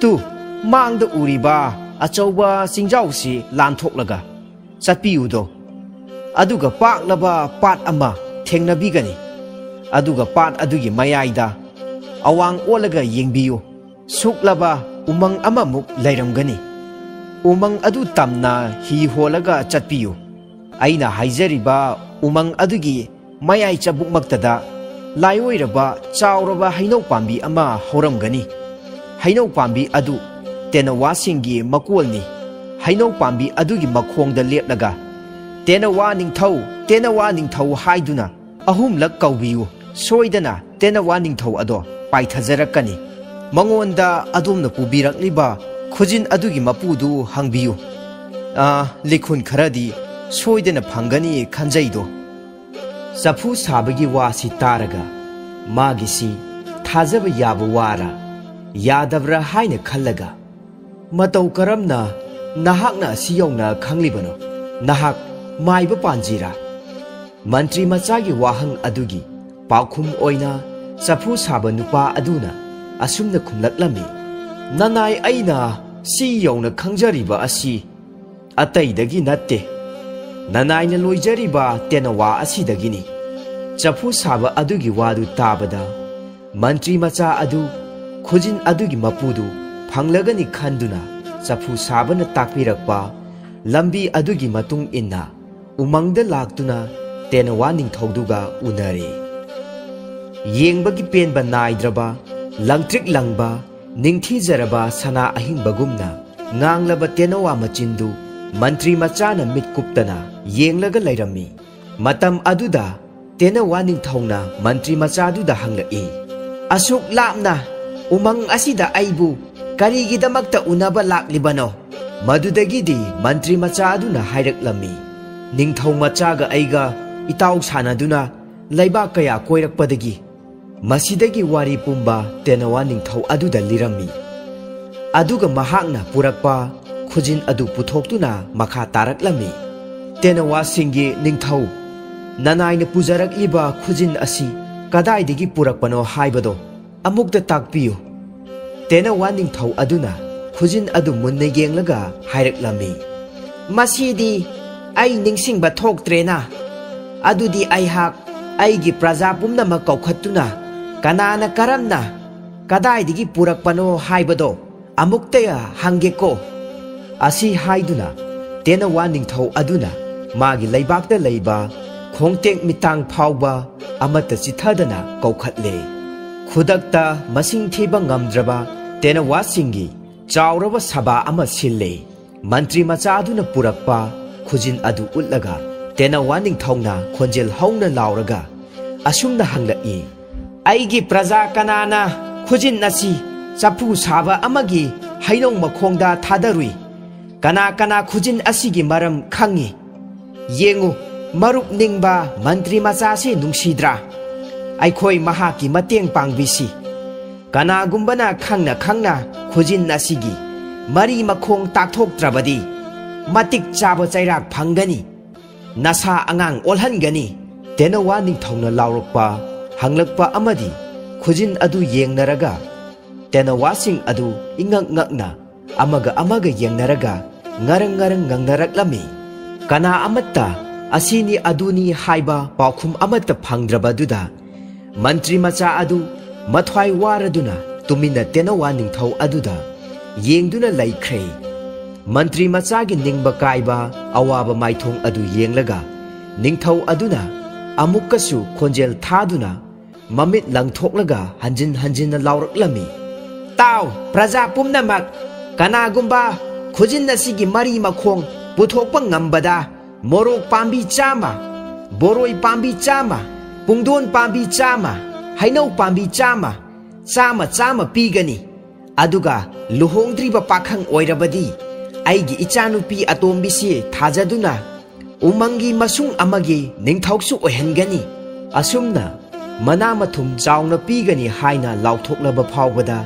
ꯇꯨ, ꯃꯥꯡꯗ ꯎꯔꯤꯕ ꯑꯆꯧꯕ ꯆꯤꯡꯖꯥꯎꯁꯤ ꯂꯥꯟꯊꯣꯛꯂꯒ ꯆꯠꯄꯤꯌꯨꯗꯣ, ꯑꯗꯨꯒ ꯄꯥꯛꯂꯕ ꯄꯥꯠ ꯑꯃ ꯊꯦꯡꯅꯕꯤꯒꯅꯤ꯫ ꯑꯗꯨꯒ ꯄꯥꯠ ꯑꯗꯨꯒꯤ ꯃꯌꯥꯏꯗ ꯑꯋꯥꯡ ꯑꯣꯜꯂꯒ ꯌꯦꯡꯕꯤꯌꯨ, ꯁꯨꯛꯂꯕ ꯎꯃꯪ ꯑꯃꯃꯨꯛ ꯂꯩꯔꯝꯒꯅꯤ꯫ ꯎꯃꯪ ꯑꯗꯨ ꯇꯝꯅ ꯍꯤ ꯍꯣꯜꯂꯒ ꯆꯠꯄꯤꯌꯨ꯫ ꯑꯩꯅ ꯍꯥꯏꯖꯔꯤꯕ ꯎꯃꯪ ꯑꯗꯨꯒꯤ ꯃꯌꯥꯏ ꯆꯕꯨꯛꯃꯛꯇꯗ ꯂꯥꯏꯑꯣꯏꯔꯕ ꯆꯥꯎꯔꯕ ꯍꯩꯅꯧ ꯄꯥꯝꯕꯤ ꯑꯃ ꯍꯧꯔꯝꯒꯅꯤ꯫ ꯍꯩꯅꯧ ꯄꯥꯝꯕꯤ ꯑꯗꯨ ꯇꯦꯅꯋꯥꯁꯤꯡꯒꯤ ꯃꯀꯣꯜꯅꯤ꯫ ꯍꯩꯅꯧ ꯄꯥꯝꯕꯤ ꯑꯗꯨꯒꯤ ꯃꯈꯣꯡꯗ ꯂꯦꯞꯂꯒ, "ꯇꯦꯅꯋꯥ ꯅꯤꯡꯊꯧ, ꯇꯦꯅꯋꯥ ꯅꯤꯡꯊꯧ" ꯍꯥꯏꯗꯨꯅ ꯑꯍꯨꯝꯂꯛ ꯀꯧꯕꯤꯌꯨ꯫ ꯁꯣꯏꯗꯅ ꯇꯦꯅꯋꯥ ꯅꯤꯡꯊꯧ ꯑꯗꯣ ꯄꯥꯏꯊꯖꯔꯛꯀꯅꯤ꯫ ꯃꯉꯣꯟꯗ ꯑꯗꯣꯝꯅ ꯄꯨꯕꯤꯔꯛꯂꯤꯕ ꯈꯨꯖꯤꯟ ꯑꯗꯨꯒꯤ ꯃꯄꯨꯗꯨ ꯍꯪꯕꯤꯌꯨ꯫ ꯑꯥ, ꯂꯤꯈꯨꯟ ꯈꯔꯗꯤ ꯁꯣꯏꯗꯅ ꯐꯪꯒꯅꯤ ꯈꯟꯖꯩꯗꯣ꯫ ꯆꯐꯨ ꯁꯥꯕꯒꯤ ꯋꯥꯁꯤ ꯇꯥꯔꯒ ꯃꯥꯒꯤꯁꯤ ꯊꯥꯖꯕ ꯌꯥꯕ ꯋꯥꯔ ꯌꯥꯗꯕ꯭ꯔꯥ ꯍꯥꯏꯅ ꯈꯜꯂꯒ, "ꯃꯇꯧ ꯀꯔꯝꯅ ꯅꯍꯥꯛꯅ ꯑꯁꯤ ꯌꯧꯅ ꯈꯪꯂꯤꯕꯅꯣ? ꯅꯍꯥꯛ ꯃꯥꯏꯕ ꯄꯥꯟꯖꯤꯔꯥ?" ꯃꯟꯇ꯭ꯔꯤ ꯃꯆꯥꯒꯤ ꯋꯥꯍꯪ ꯑꯗꯨꯒꯤ ꯄꯥꯎꯈꯨꯝ ꯑꯣꯏꯅ ꯆꯐꯨ ꯁꯥꯕ ꯅꯨꯄꯥ ꯑꯗꯨꯅ ꯑꯁꯨꯝꯅ ꯈꯨꯝꯂꯛꯂꯝꯃꯤ, "ꯅꯅꯥꯏ, ꯑꯩꯅ ꯁꯤ ꯌꯧꯅ ꯈꯪꯖꯔꯤꯕ ꯑꯁꯤ ꯑꯇꯩꯗꯒꯤ ꯅꯠꯇꯦ, ꯅꯅꯥꯏꯅ ꯂꯣꯏꯖꯔꯤꯕ ꯇꯦꯅꯋꯥ ꯑꯁꯤꯗꯒꯤꯅꯤ꯫" ꯆꯐꯨ ꯁꯥꯕ ꯑꯗꯨꯒꯤ ꯋꯥꯗꯨ ꯇꯥꯕꯗ ꯃꯟꯇ꯭ꯔꯤ ꯃꯆꯥ ꯑꯗꯨ ꯈꯨꯖꯤꯟ ꯑꯗꯨꯒꯤ ꯃꯄꯨꯗꯨ ꯐꯪꯂꯒꯅꯤ ꯈꯟꯗꯨꯅ ꯆꯐꯨ ꯁꯥꯕꯅ ꯇꯥꯛꯄꯤꯔꯛꯄ ꯂꯝꯕꯤ ꯑꯗꯨꯒꯤ ꯃꯇꯨꯡ ꯏꯟꯅ ꯎꯃꯪꯗ ꯂꯥꯛꯇꯨꯅ ꯇꯦꯅꯋꯥ ꯅꯤꯡꯊꯧꯗꯨꯒ ꯎꯅꯔꯦ꯫ ꯌꯦꯡꯕꯒꯤ ꯄꯦꯟꯕ ꯅꯥꯏꯗ꯭ꯔꯕ, ꯂꯪꯇ꯭ꯔꯤꯛ ꯂꯪꯕ, ꯅꯤꯡꯊꯤꯖꯔꯕ ꯁꯅꯥ ꯑꯍꯤꯡꯕꯒꯨꯝꯅ ꯉꯥꯡꯂꯕ ꯇꯦꯅꯋꯥ ꯃꯆꯤꯟꯗꯨ ꯃꯟꯇ꯭ꯔꯤ ꯃꯆꯥꯅ ꯃꯤꯠ ꯀꯨꯞꯇꯅ ꯌꯦꯡꯂꯒ ꯂꯩꯔꯝꯃꯤ꯫ ꯃꯇꯝ ꯑꯗꯨꯗ ꯇꯦꯅꯋꯥ ꯅꯤꯡꯊꯧꯅ ꯃꯟꯇ꯭ꯔꯤ ꯃꯆꯥꯗꯨꯗ ꯍꯪꯂꯛꯏ, "ꯑꯁꯨꯛ ꯂꯥꯞꯅ ꯎꯃꯪ ꯑꯁꯤꯗ ꯑꯩꯕꯨ ꯀꯔꯤꯒꯤꯗꯃꯛꯇ ꯎꯅꯕ ꯂꯥꯛꯂꯤꯕꯅꯣ?" ꯃꯗꯨꯗꯒꯤꯗꯤ ꯃꯟꯇ꯭ꯔꯤ ꯃꯆꯥ ꯑꯗꯨꯅ ꯍꯥꯏꯔꯛꯂꯝꯃꯤ, "ꯅꯤꯡꯊꯧ ꯃꯆꯥꯒ ꯑꯩꯒ ꯏꯇꯥꯎ ꯁꯥꯟꯅꯗꯨꯅ ꯂꯩꯕꯥꯛ ꯀꯌꯥ ꯀꯣꯏꯔꯛꯄꯗꯒꯤ ꯃꯁꯤꯗꯒꯤ ꯋꯥꯔꯤ ꯄꯨꯝꯕ ꯇꯦꯅꯋꯥ ꯅꯤꯡꯊꯧ ꯑꯗꯨꯗ ꯂꯤꯔꯝꯃꯤ꯫ ꯑꯗꯨꯒ ꯃꯍꯥꯛꯅ ꯄꯨꯔꯛꯄ ꯈꯨꯖꯤꯟ ꯑꯗꯨ ꯄꯨꯊꯣꯛꯇꯨꯅ ꯃꯈꯥ ꯇꯥꯔꯛꯂꯝꯃꯤ꯫ "ꯇꯦꯅꯋꯥꯁꯤꯡꯒꯤ ꯅꯤꯡꯊꯧ, ꯅꯅꯥꯏꯅ ꯄꯨꯖꯔꯛꯂꯤꯕ ꯈꯨꯖꯤꯟ ꯑꯁꯤ ꯀꯗꯥꯏꯗꯒꯤ ꯄꯨꯔꯛꯄꯅꯣ ꯍꯥꯏꯕꯗꯣ ꯑꯃꯨꯛꯇ ꯇꯥꯛꯄꯤꯌꯨ꯫" ꯇꯦꯅꯋꯥ ꯅꯤꯡꯊꯧ ꯑꯗꯨꯅ ꯈꯨꯖꯤꯟ ꯑꯗꯨ ꯃꯨꯟꯅ ꯌꯦꯡꯂꯒ ꯍꯥꯏꯔꯛꯂꯝꯃꯤ, "ꯃꯁꯤꯗꯤ ꯑꯩ ꯅꯤꯡꯁꯤꯡꯕ ꯊꯣꯛꯇ꯭ꯔꯦꯅ꯫ ꯑꯗꯨꯗꯤ ꯑꯩꯍꯥꯛ ꯑꯩꯒꯤ ꯄ꯭ꯔꯖꯥ ꯄꯨꯝꯅꯃꯛ ꯀꯧꯈꯠꯇꯨꯅ ꯀꯅꯥꯅ ꯀꯔꯝꯅ ꯀꯗꯥꯏꯗꯒꯤ ꯄꯨꯔꯛꯄꯅꯣ ꯍꯥꯏꯕꯗꯣ ꯑꯃꯨꯛꯇ ꯍꯪꯒꯦꯀꯣ꯫" ꯑꯁꯤ ꯍꯥꯏꯗꯨꯅ ꯇꯦꯅꯋꯥ ꯅꯤꯡꯊꯧ ꯑꯗꯨꯅ ꯃꯥꯒꯤ ꯂꯩꯕꯥꯛꯇ ꯂꯩꯕ ꯈꯣꯡꯇꯦꯛ ꯃꯤꯇꯥꯡ ꯐꯥꯎꯕ ꯑꯃꯠꯇ ꯆꯤꯊꯗꯅ ꯀꯧꯈꯠꯂꯦ꯫ ꯈꯨꯗꯛꯇ ꯃꯁꯤꯡ ꯊꯤꯕ ꯉꯝꯗ꯭ꯔꯕ ꯇꯦꯅꯋꯥꯁꯤꯡꯒꯤ ꯆꯥꯎꯔꯕ ꯁꯚꯥ ꯑꯃ ꯁꯤꯜꯂꯦ꯫ ꯃꯟꯇ꯭ꯔꯤ ꯃꯆꯥ ꯑꯗꯨꯅ ꯄꯨꯔꯛꯄ ꯈꯨꯖꯤꯟ ꯑꯗꯨ ꯎꯠꯂꯒ ꯇꯦꯅꯋꯥ ꯅꯤꯡꯊꯧꯅ ꯈꯣꯟꯖꯦꯜ ꯍꯧꯅ ꯂꯥꯎꯔꯒ ꯑꯁꯨꯝꯅ ꯍꯪꯂꯛꯏ, "ꯑꯩꯒꯤ ꯄ꯭ꯔꯖꯥ ꯀꯅꯥꯅ ꯈꯨꯖꯤꯟ ꯑꯁꯤ ꯆꯐꯨ ꯁꯥꯕ ꯑꯃꯒꯤ ꯍꯩꯅꯧ ꯃꯈꯣꯡꯗ ꯊꯥꯗꯔꯨꯏ? ꯀꯅꯥ ꯀꯅꯥ ꯈꯨꯖꯤꯟ ꯑꯁꯤꯒꯤ ꯃꯔꯝ ꯈꯪꯏ? ꯌꯦꯡꯉꯨ, ꯃꯔꯨꯞ ꯅꯤꯡꯕ ꯃꯟꯇ꯭ꯔꯤ ꯃꯆꯥꯁꯤ ꯅꯨꯡꯁꯤꯗ꯭ꯔꯥ? ꯑꯩꯈꯣꯏ ꯃꯍꯥꯛꯀꯤ ꯃꯇꯦꯡ ꯄꯥꯡꯕꯤꯁꯤ꯫ ꯀꯅꯥꯒꯨꯝꯕꯅ ꯈꯪꯅ ꯈꯪꯅ ꯈꯨꯖꯤꯟ ꯑꯁꯤꯒꯤ ꯃꯔꯤ ꯃꯈꯣꯡ ꯇꯥꯛꯊꯣꯛꯇ꯭ꯔꯕꯗꯤ ꯃꯇꯤꯛ ꯆꯥꯕ ꯆꯩꯔꯥꯛ ꯐꯪꯒꯅꯤ꯫ ꯅꯁꯥ ꯑꯉꯥꯡ ꯑꯣꯜꯍꯟꯒꯅꯤ꯫" ꯇꯦꯅꯋꯥ ꯅꯤꯡꯊꯧꯅ ꯂꯥꯎꯔꯛꯄ, ꯍꯪꯂꯛꯄ ꯑꯃꯗꯤ ꯈꯨꯖꯤꯟ ꯑꯗꯨ ꯌꯦꯡꯅꯔꯒ ꯇꯦꯅꯋꯥꯁꯤꯡ ꯑꯗꯨ ꯏꯉꯛ ꯉꯛꯅ ꯑꯃꯒ ꯑꯃꯒ ꯌꯦꯡꯅꯔꯒ ꯉꯔꯪ ꯉꯔꯪ ꯉꯪꯅꯔꯛꯂꯝꯃꯤ꯫ ꯀꯅꯥ ꯑꯃꯠꯇ ꯑꯁꯤꯅꯤ ꯑꯗꯨꯅꯤ ꯍꯥꯏꯕ ꯄꯥꯎꯈꯨꯝ ꯑꯃꯠꯇ ꯐꯪꯗ꯭ꯔꯕꯗꯨꯗ ꯃꯟꯇ꯭ꯔꯤ ꯃꯆꯥ ꯑꯗꯨ ꯃꯊ꯭ꯋꯥꯏ ꯋꯥꯔꯗꯨꯅ ꯇꯨꯃꯤꯟꯅ ꯇꯦꯅꯋꯥ ꯅꯤꯡꯊꯧ ꯑꯗꯨꯗ ꯌꯦꯡꯗꯨꯅ ꯂꯩꯈ꯭ꯔꯦ꯫ ꯃꯟꯇ꯭ꯔꯤ ꯃꯆꯥꯒꯤ ꯅꯤꯡꯕ ꯀꯥꯏꯕ ꯑꯋꯥꯕ ꯃꯥꯏꯊꯣꯡ ꯑꯗꯨ ꯌꯦꯡꯂꯒ ꯅꯤꯡꯊꯧ ꯑꯗꯨꯅ ꯑꯃꯨꯛꯀꯁꯨ ꯈꯣꯟꯖꯦꯜ ꯊꯥꯗꯨꯅ ꯃꯃꯤꯠ ꯂꯪꯊꯣꯛꯂꯒ ꯍꯟꯖꯤꯟ ꯍꯟꯖꯤꯟꯅ ꯂꯥꯎꯔꯛꯂꯝꯃꯤ, "ꯇꯥꯎ, ꯄ꯭ꯔꯖꯥ ꯄꯨꯝꯅꯃꯛ, ꯀꯅꯥꯒꯨꯝꯕ ꯈꯨꯖꯤꯟ ꯑꯁꯤꯒꯤ ꯃꯔꯤ ꯃꯈꯣꯡ ꯄꯨꯊꯣꯛꯄ ꯉꯝꯕꯗ ꯃꯣꯔꯣꯛ ꯄꯥꯝꯕꯤ ꯆꯥꯝꯃ, ꯕꯣꯔꯣꯏ ꯄꯥꯝꯕꯤ ꯆꯥꯝꯃ, ꯄꯨꯡꯗꯣꯟ ꯄꯥꯝꯕꯤ ꯆꯥꯝꯃ, ꯍꯩꯅꯧ ꯄꯥꯝꯕꯤ ꯆꯥꯝꯃ, ꯆꯥꯝꯃ ꯆꯥꯝꯃ ꯄꯤꯒꯅꯤ꯫ ꯑꯗꯨꯒ ꯂꯨꯍꯣꯡꯗ꯭ꯔꯤꯕ ꯄꯥꯈꯪ ꯑꯣꯏꯔꯕꯗꯤ ꯑꯩꯒꯤ ꯏꯆꯥꯅꯨꯄꯤ ꯑꯇꯣꯝꯕꯤꯁꯤ ꯊꯥꯖꯗꯨꯅ ꯎꯃꯪꯒꯤ ꯃꯁꯨꯡ ꯑꯃꯒꯤ ꯅꯤꯡꯊꯧꯁꯨ ꯑꯣꯏꯍꯟꯒꯅꯤ꯫" ꯑꯁꯨꯝꯅ ꯃꯅꯥ ꯃꯊꯨꯝ ꯆꯥꯎꯅ ꯄꯤꯒꯅꯤ ꯍꯥꯏꯅ ꯂꯥꯎꯊꯣꯛꯂꯕ ꯐꯥꯎꯕꯗ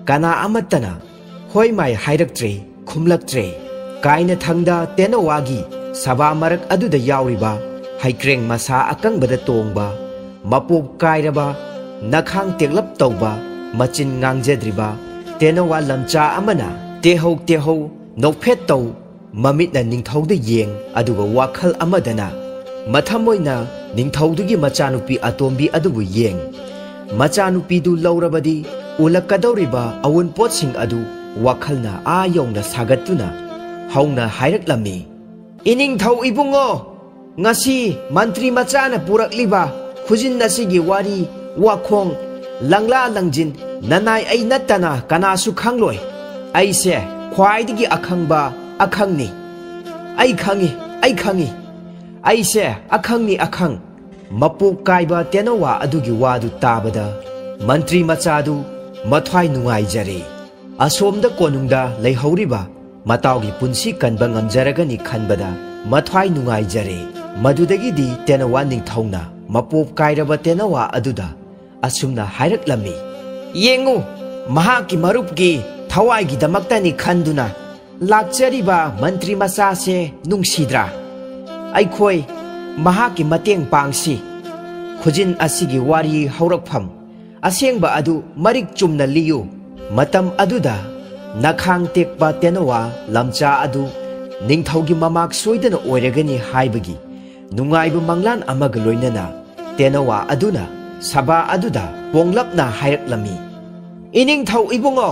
ꯀꯅꯥ ꯑꯃꯠꯇꯅ ꯍꯣꯏ ꯃꯥꯏ ꯍꯥꯏꯔꯛꯇ꯭ꯔꯦ, ꯈꯨꯝꯂꯛꯇ꯭ꯔꯦ꯫ ꯀꯥꯏꯅꯊꯪꯗ ꯇꯦꯅꯋꯥꯒꯤ ꯁꯚꯥ ꯃꯔꯛ ꯑꯗꯨꯗ ꯌꯥꯎꯔꯤꯕ ꯍꯩꯀ꯭ꯔꯦꯡ ꯃꯁꯥ ꯑꯀꯪꯕꯗ ꯇꯣꯡꯕ, ꯃꯄꯣꯞ ꯀꯥꯏꯔꯕ, ꯅꯈꯥꯡ ꯇꯦꯛꯂꯞ ꯇꯧꯕ, ꯃꯆꯤꯟ ꯉꯥꯡꯖꯗ꯭ꯔꯤꯕ ꯇꯦꯅꯋꯥ ꯂꯝꯆꯥ ꯑꯃꯅ ꯇꯦꯍꯧ ꯇꯦꯍꯧ ꯅꯣꯛꯐꯦꯠ ꯇꯧ, ꯃꯃꯤꯠꯅ ꯅꯤꯡꯊꯧꯗ ꯌꯦꯡ, ꯑꯗꯨꯒ ꯋꯥꯈꯜ ꯑꯃꯗꯅ ꯃꯊꯃꯣꯏꯅ ꯅꯤꯡꯊꯧꯗꯨꯒꯤ ꯃꯆꯥꯅꯨꯄꯤ ꯑꯇꯣꯝꯕꯤ ꯑꯗꯨꯕꯨ ꯌꯦꯡ꯫ ꯃꯆꯥꯅꯨꯄꯤꯗꯨ ꯂꯧꯔꯕꯗꯤ ꯎꯂꯛꯀꯗꯧꯔꯤꯕ ꯑꯋꯨꯟꯄꯣꯠꯁꯤꯡ ꯑꯗꯨ ꯋꯥꯈꯜꯅ ꯑꯥ ꯌꯧꯅ ꯁꯥꯒꯠꯇꯨꯅ ꯍꯧꯅ ꯍꯥꯏꯔꯛꯂꯝꯃꯤ, "ꯏꯅꯤꯡꯊꯧ ꯏꯕꯨꯡꯉꯣ, ꯉꯁꯤ ꯃꯟꯇ꯭ꯔꯤ ꯃꯆꯥꯅ ꯄꯨꯔꯛꯂꯤꯕ ꯈꯨꯖꯤꯟ ꯑꯁꯤꯒꯤ ꯋꯥꯔꯤ, ꯋꯥꯈꯣꯡ, ꯂꯪꯂꯥ ꯂꯪꯖꯤꯟ ꯅꯅꯥꯏ ꯑꯩ ꯅꯠꯇꯅ ꯀꯅꯥꯁꯨ ꯈꯪꯂꯣꯏ꯫ ꯑꯩꯁꯦ ꯈ꯭ꯋꯥꯏꯗꯒꯤ ꯑꯈꯪꯕ ꯑꯈꯪꯅꯤ꯫ ꯑꯩ ꯈꯪꯏ, ꯑꯩ ꯈꯪꯏ꯫ ꯑꯩꯁꯦ ꯑꯈꯪꯅꯤ, ꯑꯈꯪ꯫" ꯃꯄꯣꯛ ꯀꯥꯏꯕ ꯇꯦꯅꯋꯥ ꯑꯗꯨꯒꯤ ꯋꯥꯗꯨ ꯇꯥꯕꯗ ꯃꯟꯇ꯭ꯔꯤ ꯃꯆꯥꯗꯨ ꯃꯊ꯭ꯋꯥꯏ ꯅꯨꯡꯉꯥꯏꯖꯔꯦ꯫ ꯑꯁꯣꯝꯗ ꯀꯣꯅꯨꯡꯗ ꯂꯩꯍꯧꯔꯤꯕ ꯃꯇꯥꯎꯒꯤ ꯄꯨꯟꯁꯤ ꯀꯟꯕ ꯉꯝꯖꯔꯒꯅꯤ ꯈꯟꯕꯗ ꯃꯊ꯭ꯋꯥꯏ ꯅꯨꯡꯉꯥꯏꯖꯔꯦ꯫ ꯃꯗꯨꯗꯒꯤꯗꯤ ꯇꯦꯅꯋꯥ ꯅꯤꯡꯊꯧꯅ ꯃꯄꯣꯞ ꯀꯥꯏꯔꯕ ꯇꯦꯅꯋꯥ ꯑꯗꯨꯗ ꯑꯁꯨꯝꯅ ꯍꯥꯏꯔꯛꯂꯝꯃꯤ, "ꯌꯦꯡꯉꯨ, ꯃꯍꯥꯛꯀꯤ ꯃꯔꯨꯞꯀꯤ ꯊꯋꯥꯏꯒꯤꯗꯃꯛꯇꯅꯤ ꯈꯟꯗꯨꯅ ꯂꯥꯛꯆꯔꯤꯕ ꯃꯟꯇ꯭ꯔꯤ ꯃꯆꯥꯁꯦ ꯅꯨꯡꯁꯤꯗ꯭ꯔꯥ? ꯑꯩꯈꯣꯏ ꯃꯍꯥꯛꯀꯤ ꯃꯇꯦꯡ ꯄꯥꯡꯁꯤ꯫ ꯈꯨꯖꯤꯟ ꯑꯁꯤꯒꯤ ꯋꯥꯔꯤ ꯍꯧꯔꯛꯐꯝ ꯑꯁꯦꯡꯕ ꯑꯗꯨ ꯃꯔꯤꯛ ꯆꯨꯝꯅ ꯂꯤꯌꯨ꯫" ꯃꯇꯝ ꯑꯗꯨꯗ ꯅꯈꯥꯡ ꯇꯦꯛꯄ ꯇꯦꯅꯋꯥ ꯂꯝꯆꯥ ꯑꯗꯨ ꯅꯤꯡꯊꯧꯒꯤ ꯃꯃꯥꯛ ꯁꯣꯏꯗꯅ ꯑꯣꯏꯔꯒꯅꯤ ꯍꯥꯏꯕꯒꯤ ꯅꯨꯡꯉꯥꯏꯕ ꯃꯪꯂꯥꯟ ꯑꯃꯒ ꯂꯣꯏꯅꯅ ꯇꯦꯅꯋꯥ ꯑꯗꯨꯅ ꯁꯚꯥ ꯑꯗꯨꯗ ꯄꯣꯡꯂꯞꯅ ꯍꯥꯏꯔꯛꯂꯝꯃꯤ, "ꯏꯅꯤꯡꯊꯧ ꯏꯕꯨꯡꯉꯣ,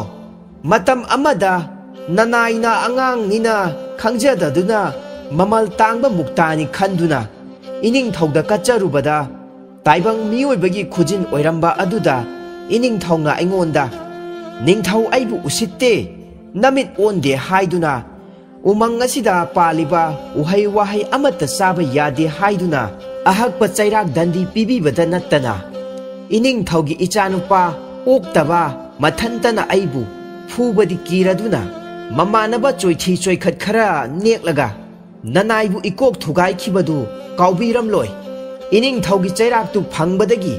ꯃꯇꯝ ꯑꯃꯗ ꯅꯅꯥꯏꯅ ꯑꯉꯥꯡꯅꯤꯅ ꯈꯪꯖꯗꯗꯨꯅ ꯃꯃꯜ ꯇꯥꯡꯕ ꯃꯨꯛꯇꯥꯅꯤ ꯈꯟꯗꯨꯅ ꯏꯅꯤꯡꯊꯧꯗ ꯀꯠꯆꯔꯨꯕꯗ ꯇꯥꯏꯕꯪ ꯃꯤꯑꯣꯏꯕꯒꯤ ꯈꯨꯖꯤꯟ ꯑꯣꯏꯔꯝꯕ ꯑꯗꯨꯗ ꯏꯅꯤꯡꯊꯧꯅ ꯑꯩꯉꯣꯟꯗ, 'ꯅꯤꯡꯊꯧ ꯑꯩꯕꯨ ꯎꯁꯤꯠꯇꯦ, ꯅꯃꯤꯠ ꯑꯣꯟꯗꯦ' ꯍꯥꯏꯗꯨꯅ ꯎꯃꯪ ꯑꯁꯤꯗ ꯄꯥꯜꯂꯤꯕ ꯎꯍꯩ ꯋꯥꯍꯩ ꯑꯃꯠꯇ ꯆꯥꯕ ꯌꯥꯗꯦ ꯍꯥꯏꯗꯨꯅ ꯑꯍꯛꯄ ꯆꯩꯔꯥꯛ ꯗꯟꯗꯤ ꯄꯤꯕꯤꯕꯗ ꯅꯠꯇꯅ ꯏꯅꯤꯡꯊꯧꯒꯤ ꯏꯆꯥꯅꯨꯄꯥ ꯑꯣꯛꯇꯕ ꯃꯊꯟꯇꯅ ꯑꯩꯕꯨ ꯐꯨꯕꯗꯤ ꯀꯤꯔꯗꯨꯅ ꯃꯃꯥꯟꯅꯕ ꯆꯣꯏꯊꯤ ꯆꯣꯏꯈꯠ ꯈꯔ ꯅꯦꯛꯂꯒ ꯅꯅꯥꯏꯕꯨ ꯏꯀꯣꯛ ꯊꯨꯒꯥꯏꯈꯤꯕꯗꯨ ꯀꯥꯎꯕꯤꯔꯝꯂꯣꯏ꯫ ꯏꯅꯤꯡꯊꯧꯒꯤ ꯆꯩꯔꯥꯛꯇꯨ ꯐꯪꯕꯗꯒꯤ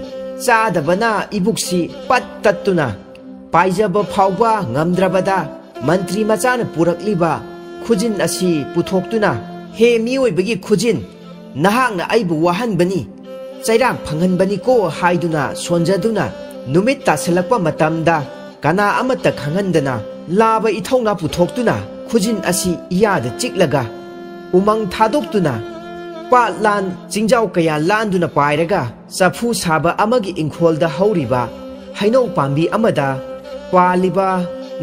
ꯆꯥꯗꯕꯅ ꯏꯕꯨꯛꯁꯤ ꯄꯠ ꯇꯠꯇꯨꯅ ꯄꯥꯏꯖꯕ ꯐꯥꯎꯕ ꯉꯝꯗ꯭ꯔꯕꯗ ꯃꯟꯇ꯭ꯔꯤ ꯃꯆꯥꯅ ꯄꯨꯔꯛꯂꯤꯕ ꯈꯨꯖꯤꯟ ꯑꯁꯤ ꯄꯨꯊꯣꯛꯇꯨꯅ, "ꯍꯦ ꯃꯤꯑꯣꯏꯕꯒꯤ ꯈꯨꯖꯤꯟ, ꯅꯍꯥꯛꯅ ꯑꯩꯕꯨ ꯋꯥꯍꯟꯕꯅꯤ, ꯆꯩꯔꯥꯛ ꯐꯪꯍꯟꯕꯅꯤꯀꯣ" ꯍꯥꯏꯗꯨꯅ ꯁꯣꯟꯖꯗꯨꯅ, ꯅꯨꯃꯤꯠ ꯇꯥꯁꯤꯜꯂꯛꯄ ꯃꯇꯝꯗ ꯀꯅꯥ ꯑꯃꯠꯇ ꯈꯪꯍꯟꯗꯅ ꯂꯥꯕ ꯏꯊꯧꯅ ꯄꯨꯊꯣꯛꯇꯨꯅ ꯈꯨꯖꯤꯟ ꯑꯁꯤ ꯏꯌꯥꯗ ꯆꯤꯛꯂꯒ, ꯎꯃꯪ ꯊꯥꯗꯣꯛꯇꯨꯅ, ꯄꯥꯠ ꯂꯥꯟ ꯆꯤꯡꯖꯥꯎ ꯀꯌꯥ ꯂꯥꯟꯗꯨꯅ ꯄꯥꯏꯔꯒ, ꯆꯐꯨ ꯁꯥꯕ ꯑꯃꯒꯤ ꯏꯪꯈꯣꯜꯗ ꯍꯧꯔꯤꯕ ꯍꯩꯅꯧ ꯄꯥꯝꯕꯤ ꯑꯃꯗ ꯄꯥꯜꯂꯤꯕ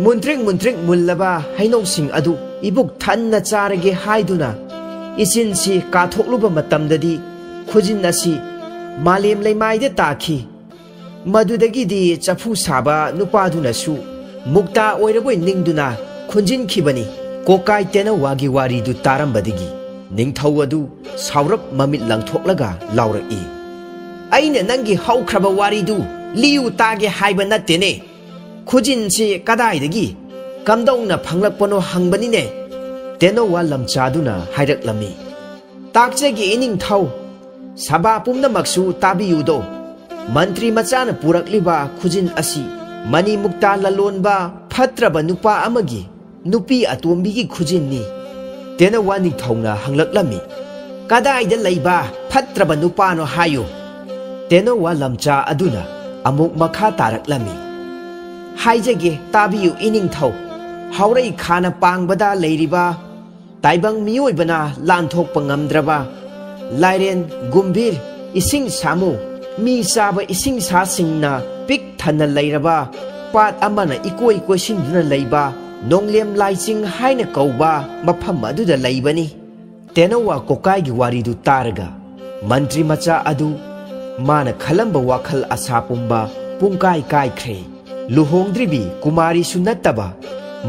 ꯃꯨꯟꯇ꯭ꯔꯤꯛ ꯃꯨꯟꯇ꯭ꯔꯤꯛ ꯃꯨꯜꯂꯕ ꯍꯩꯅꯧꯁꯤꯡ ꯑꯗꯨ ꯏꯕꯨꯛ ꯊꯟꯅ ꯆꯥꯔꯒꯦ ꯍꯥꯏꯗꯨꯅ ꯏꯆꯤꯟꯁꯤ ꯀꯥꯊꯣꯛꯂꯨꯕ ꯃꯇꯝꯗꯗꯤ, ꯈꯨꯖꯤꯟ ꯑꯁꯤ ꯃꯥꯂꯦꯝ ꯂꯩꯃꯥꯏꯗ ꯇꯥꯈꯤ꯫ ꯃꯗꯨꯗꯒꯤꯗꯤ ꯆꯐꯨ ꯁꯥꯕ ꯅꯨꯄꯥꯗꯨꯅꯁꯨ ꯃꯨꯛꯇꯥ ꯑꯣꯏꯔꯕꯣꯏ ꯅꯤꯡꯗꯨꯅ ꯈꯨꯟꯖꯤꯟꯈꯤꯕꯅꯤ꯫ ꯀꯣꯀꯥꯏ ꯇꯦꯅꯧꯋꯥꯒꯤ ꯋꯥꯔꯤꯗꯨ ꯇꯥꯔꯝꯕꯗꯒꯤ ꯅꯤꯡꯊꯧ ꯑꯗꯨ ꯁꯥꯎꯔꯞ ꯃꯃꯤꯠ ꯂꯪꯊꯣꯛꯂꯒ ꯂꯥꯎꯔꯛꯏ, "ꯑꯩꯅ ꯅꯪꯒꯤ ꯍꯧꯈ꯭ꯔꯕ ꯋꯥꯔꯤꯗꯨ ꯂꯤꯌꯨ ꯇꯥꯒꯦ ꯍꯥꯏꯕ ꯅꯠꯇꯦꯅꯦ꯫ ꯈꯨꯖꯤꯟꯁꯤ ꯀꯗꯥꯏꯗꯒꯤ, ꯀꯝꯗꯧꯅ ꯐꯪꯂꯛꯄꯅꯣ ꯍꯪꯕꯅꯤꯅꯦ?" ꯇꯦꯅꯧꯋꯥ ꯂꯝꯆꯥꯗꯨꯅ ꯍꯥꯏꯔꯛꯂꯝꯃꯤ꯫ "ꯇꯥꯛꯆꯒꯦ ꯏꯅꯤꯡꯊꯧ, ꯁꯚꯥ ꯄꯨꯝꯅꯃꯛꯁꯨ ꯇꯥꯕꯤꯌꯨꯗꯣ꯫ ꯃꯟꯇ꯭ꯔꯤ ꯃꯆꯥꯅ ꯄꯨꯔꯛꯂꯤꯕ ꯈꯨꯖꯤꯟ ꯑꯁꯤ ꯃꯅꯤ ꯃꯨꯛꯇꯥ ꯂꯂꯣꯟꯕ ꯐꯠꯇ꯭ꯔꯕ ꯅꯨꯄꯥ ꯑꯃꯒꯤ ꯅꯨꯄꯤ ꯑꯇꯣꯝꯕꯤꯒꯤ ꯈꯨꯖꯤꯟꯅꯤ꯫" ꯇꯦꯅꯧꯋꯥ ꯅꯤꯡꯊꯧꯅ ꯍꯪꯂꯛꯂꯝꯃꯤ, "ꯀꯗꯥꯏꯗ ꯂꯩꯕ ꯐꯠꯇ꯭ꯔꯕ ꯅꯨꯄꯥꯅꯣ ꯍꯥꯏꯌꯨ?" ꯇꯦꯅꯧꯋꯥ ꯂꯝꯆꯥ ꯑꯗꯨꯅ ꯑꯃꯨꯛ ꯃꯈꯥ ꯇꯥꯔꯛꯂꯝꯃꯤ, "ꯍꯥꯏꯖꯒꯦ, ꯇꯥꯕꯤꯌꯨ ꯏꯅꯤꯡꯊꯧ꯫ ꯍꯥꯎꯔꯩ ꯈꯥꯅ ꯄꯥꯡꯕꯗ ꯂꯩꯔꯤꯕ ꯇꯥꯏꯕꯪ ꯃꯤꯑꯣꯏꯕꯅ ꯂꯥꯟꯊꯣꯛꯄ ꯉꯝꯗ꯭ꯔꯕ ꯂꯥꯏꯔꯦꯟ, ꯒꯨꯝꯚꯤꯔ, ꯏꯁꯤꯡ ꯁꯥꯃꯨ, ꯃꯤ ꯆꯥꯕ ꯏꯁꯤꯡ ꯁꯥꯁꯤꯡꯅ ꯄꯤꯛ ꯊꯟꯅ ꯂꯩꯔꯕ ꯄꯥꯠ ꯑꯃꯅ ꯏꯀꯣꯏ ꯀꯣꯏꯁꯤꯟꯗꯨꯅ ꯂꯩꯕ ꯅꯣꯡꯂꯦꯝ ꯂꯥꯏꯆꯤꯡ ꯍꯥꯏꯅ ꯀꯧꯕ ꯃꯐꯝ ꯑꯗꯨꯗ ꯂꯩꯕꯅꯤ꯫" ꯇꯦꯅꯧꯋꯥ ꯀꯣꯀꯥꯏꯒꯤ ꯋꯥꯔꯤꯗꯨ ꯇꯥꯔꯒ ꯃꯟꯇ꯭ꯔꯤ ꯃꯆꯥ ꯑꯗꯨ ꯃꯥꯅ ꯈꯜꯂꯝꯕ ꯋꯥꯈꯜ ꯑꯁꯥ ꯄꯨꯝꯕ ꯄꯨꯡꯀꯥꯏ ꯀꯥꯏꯈ꯭ꯔꯦ꯫ ꯂꯨꯍꯣꯡꯗ꯭ꯔꯤꯕꯤ ꯀꯨꯃꯥꯔꯤꯁꯨ ꯅꯠꯇꯕ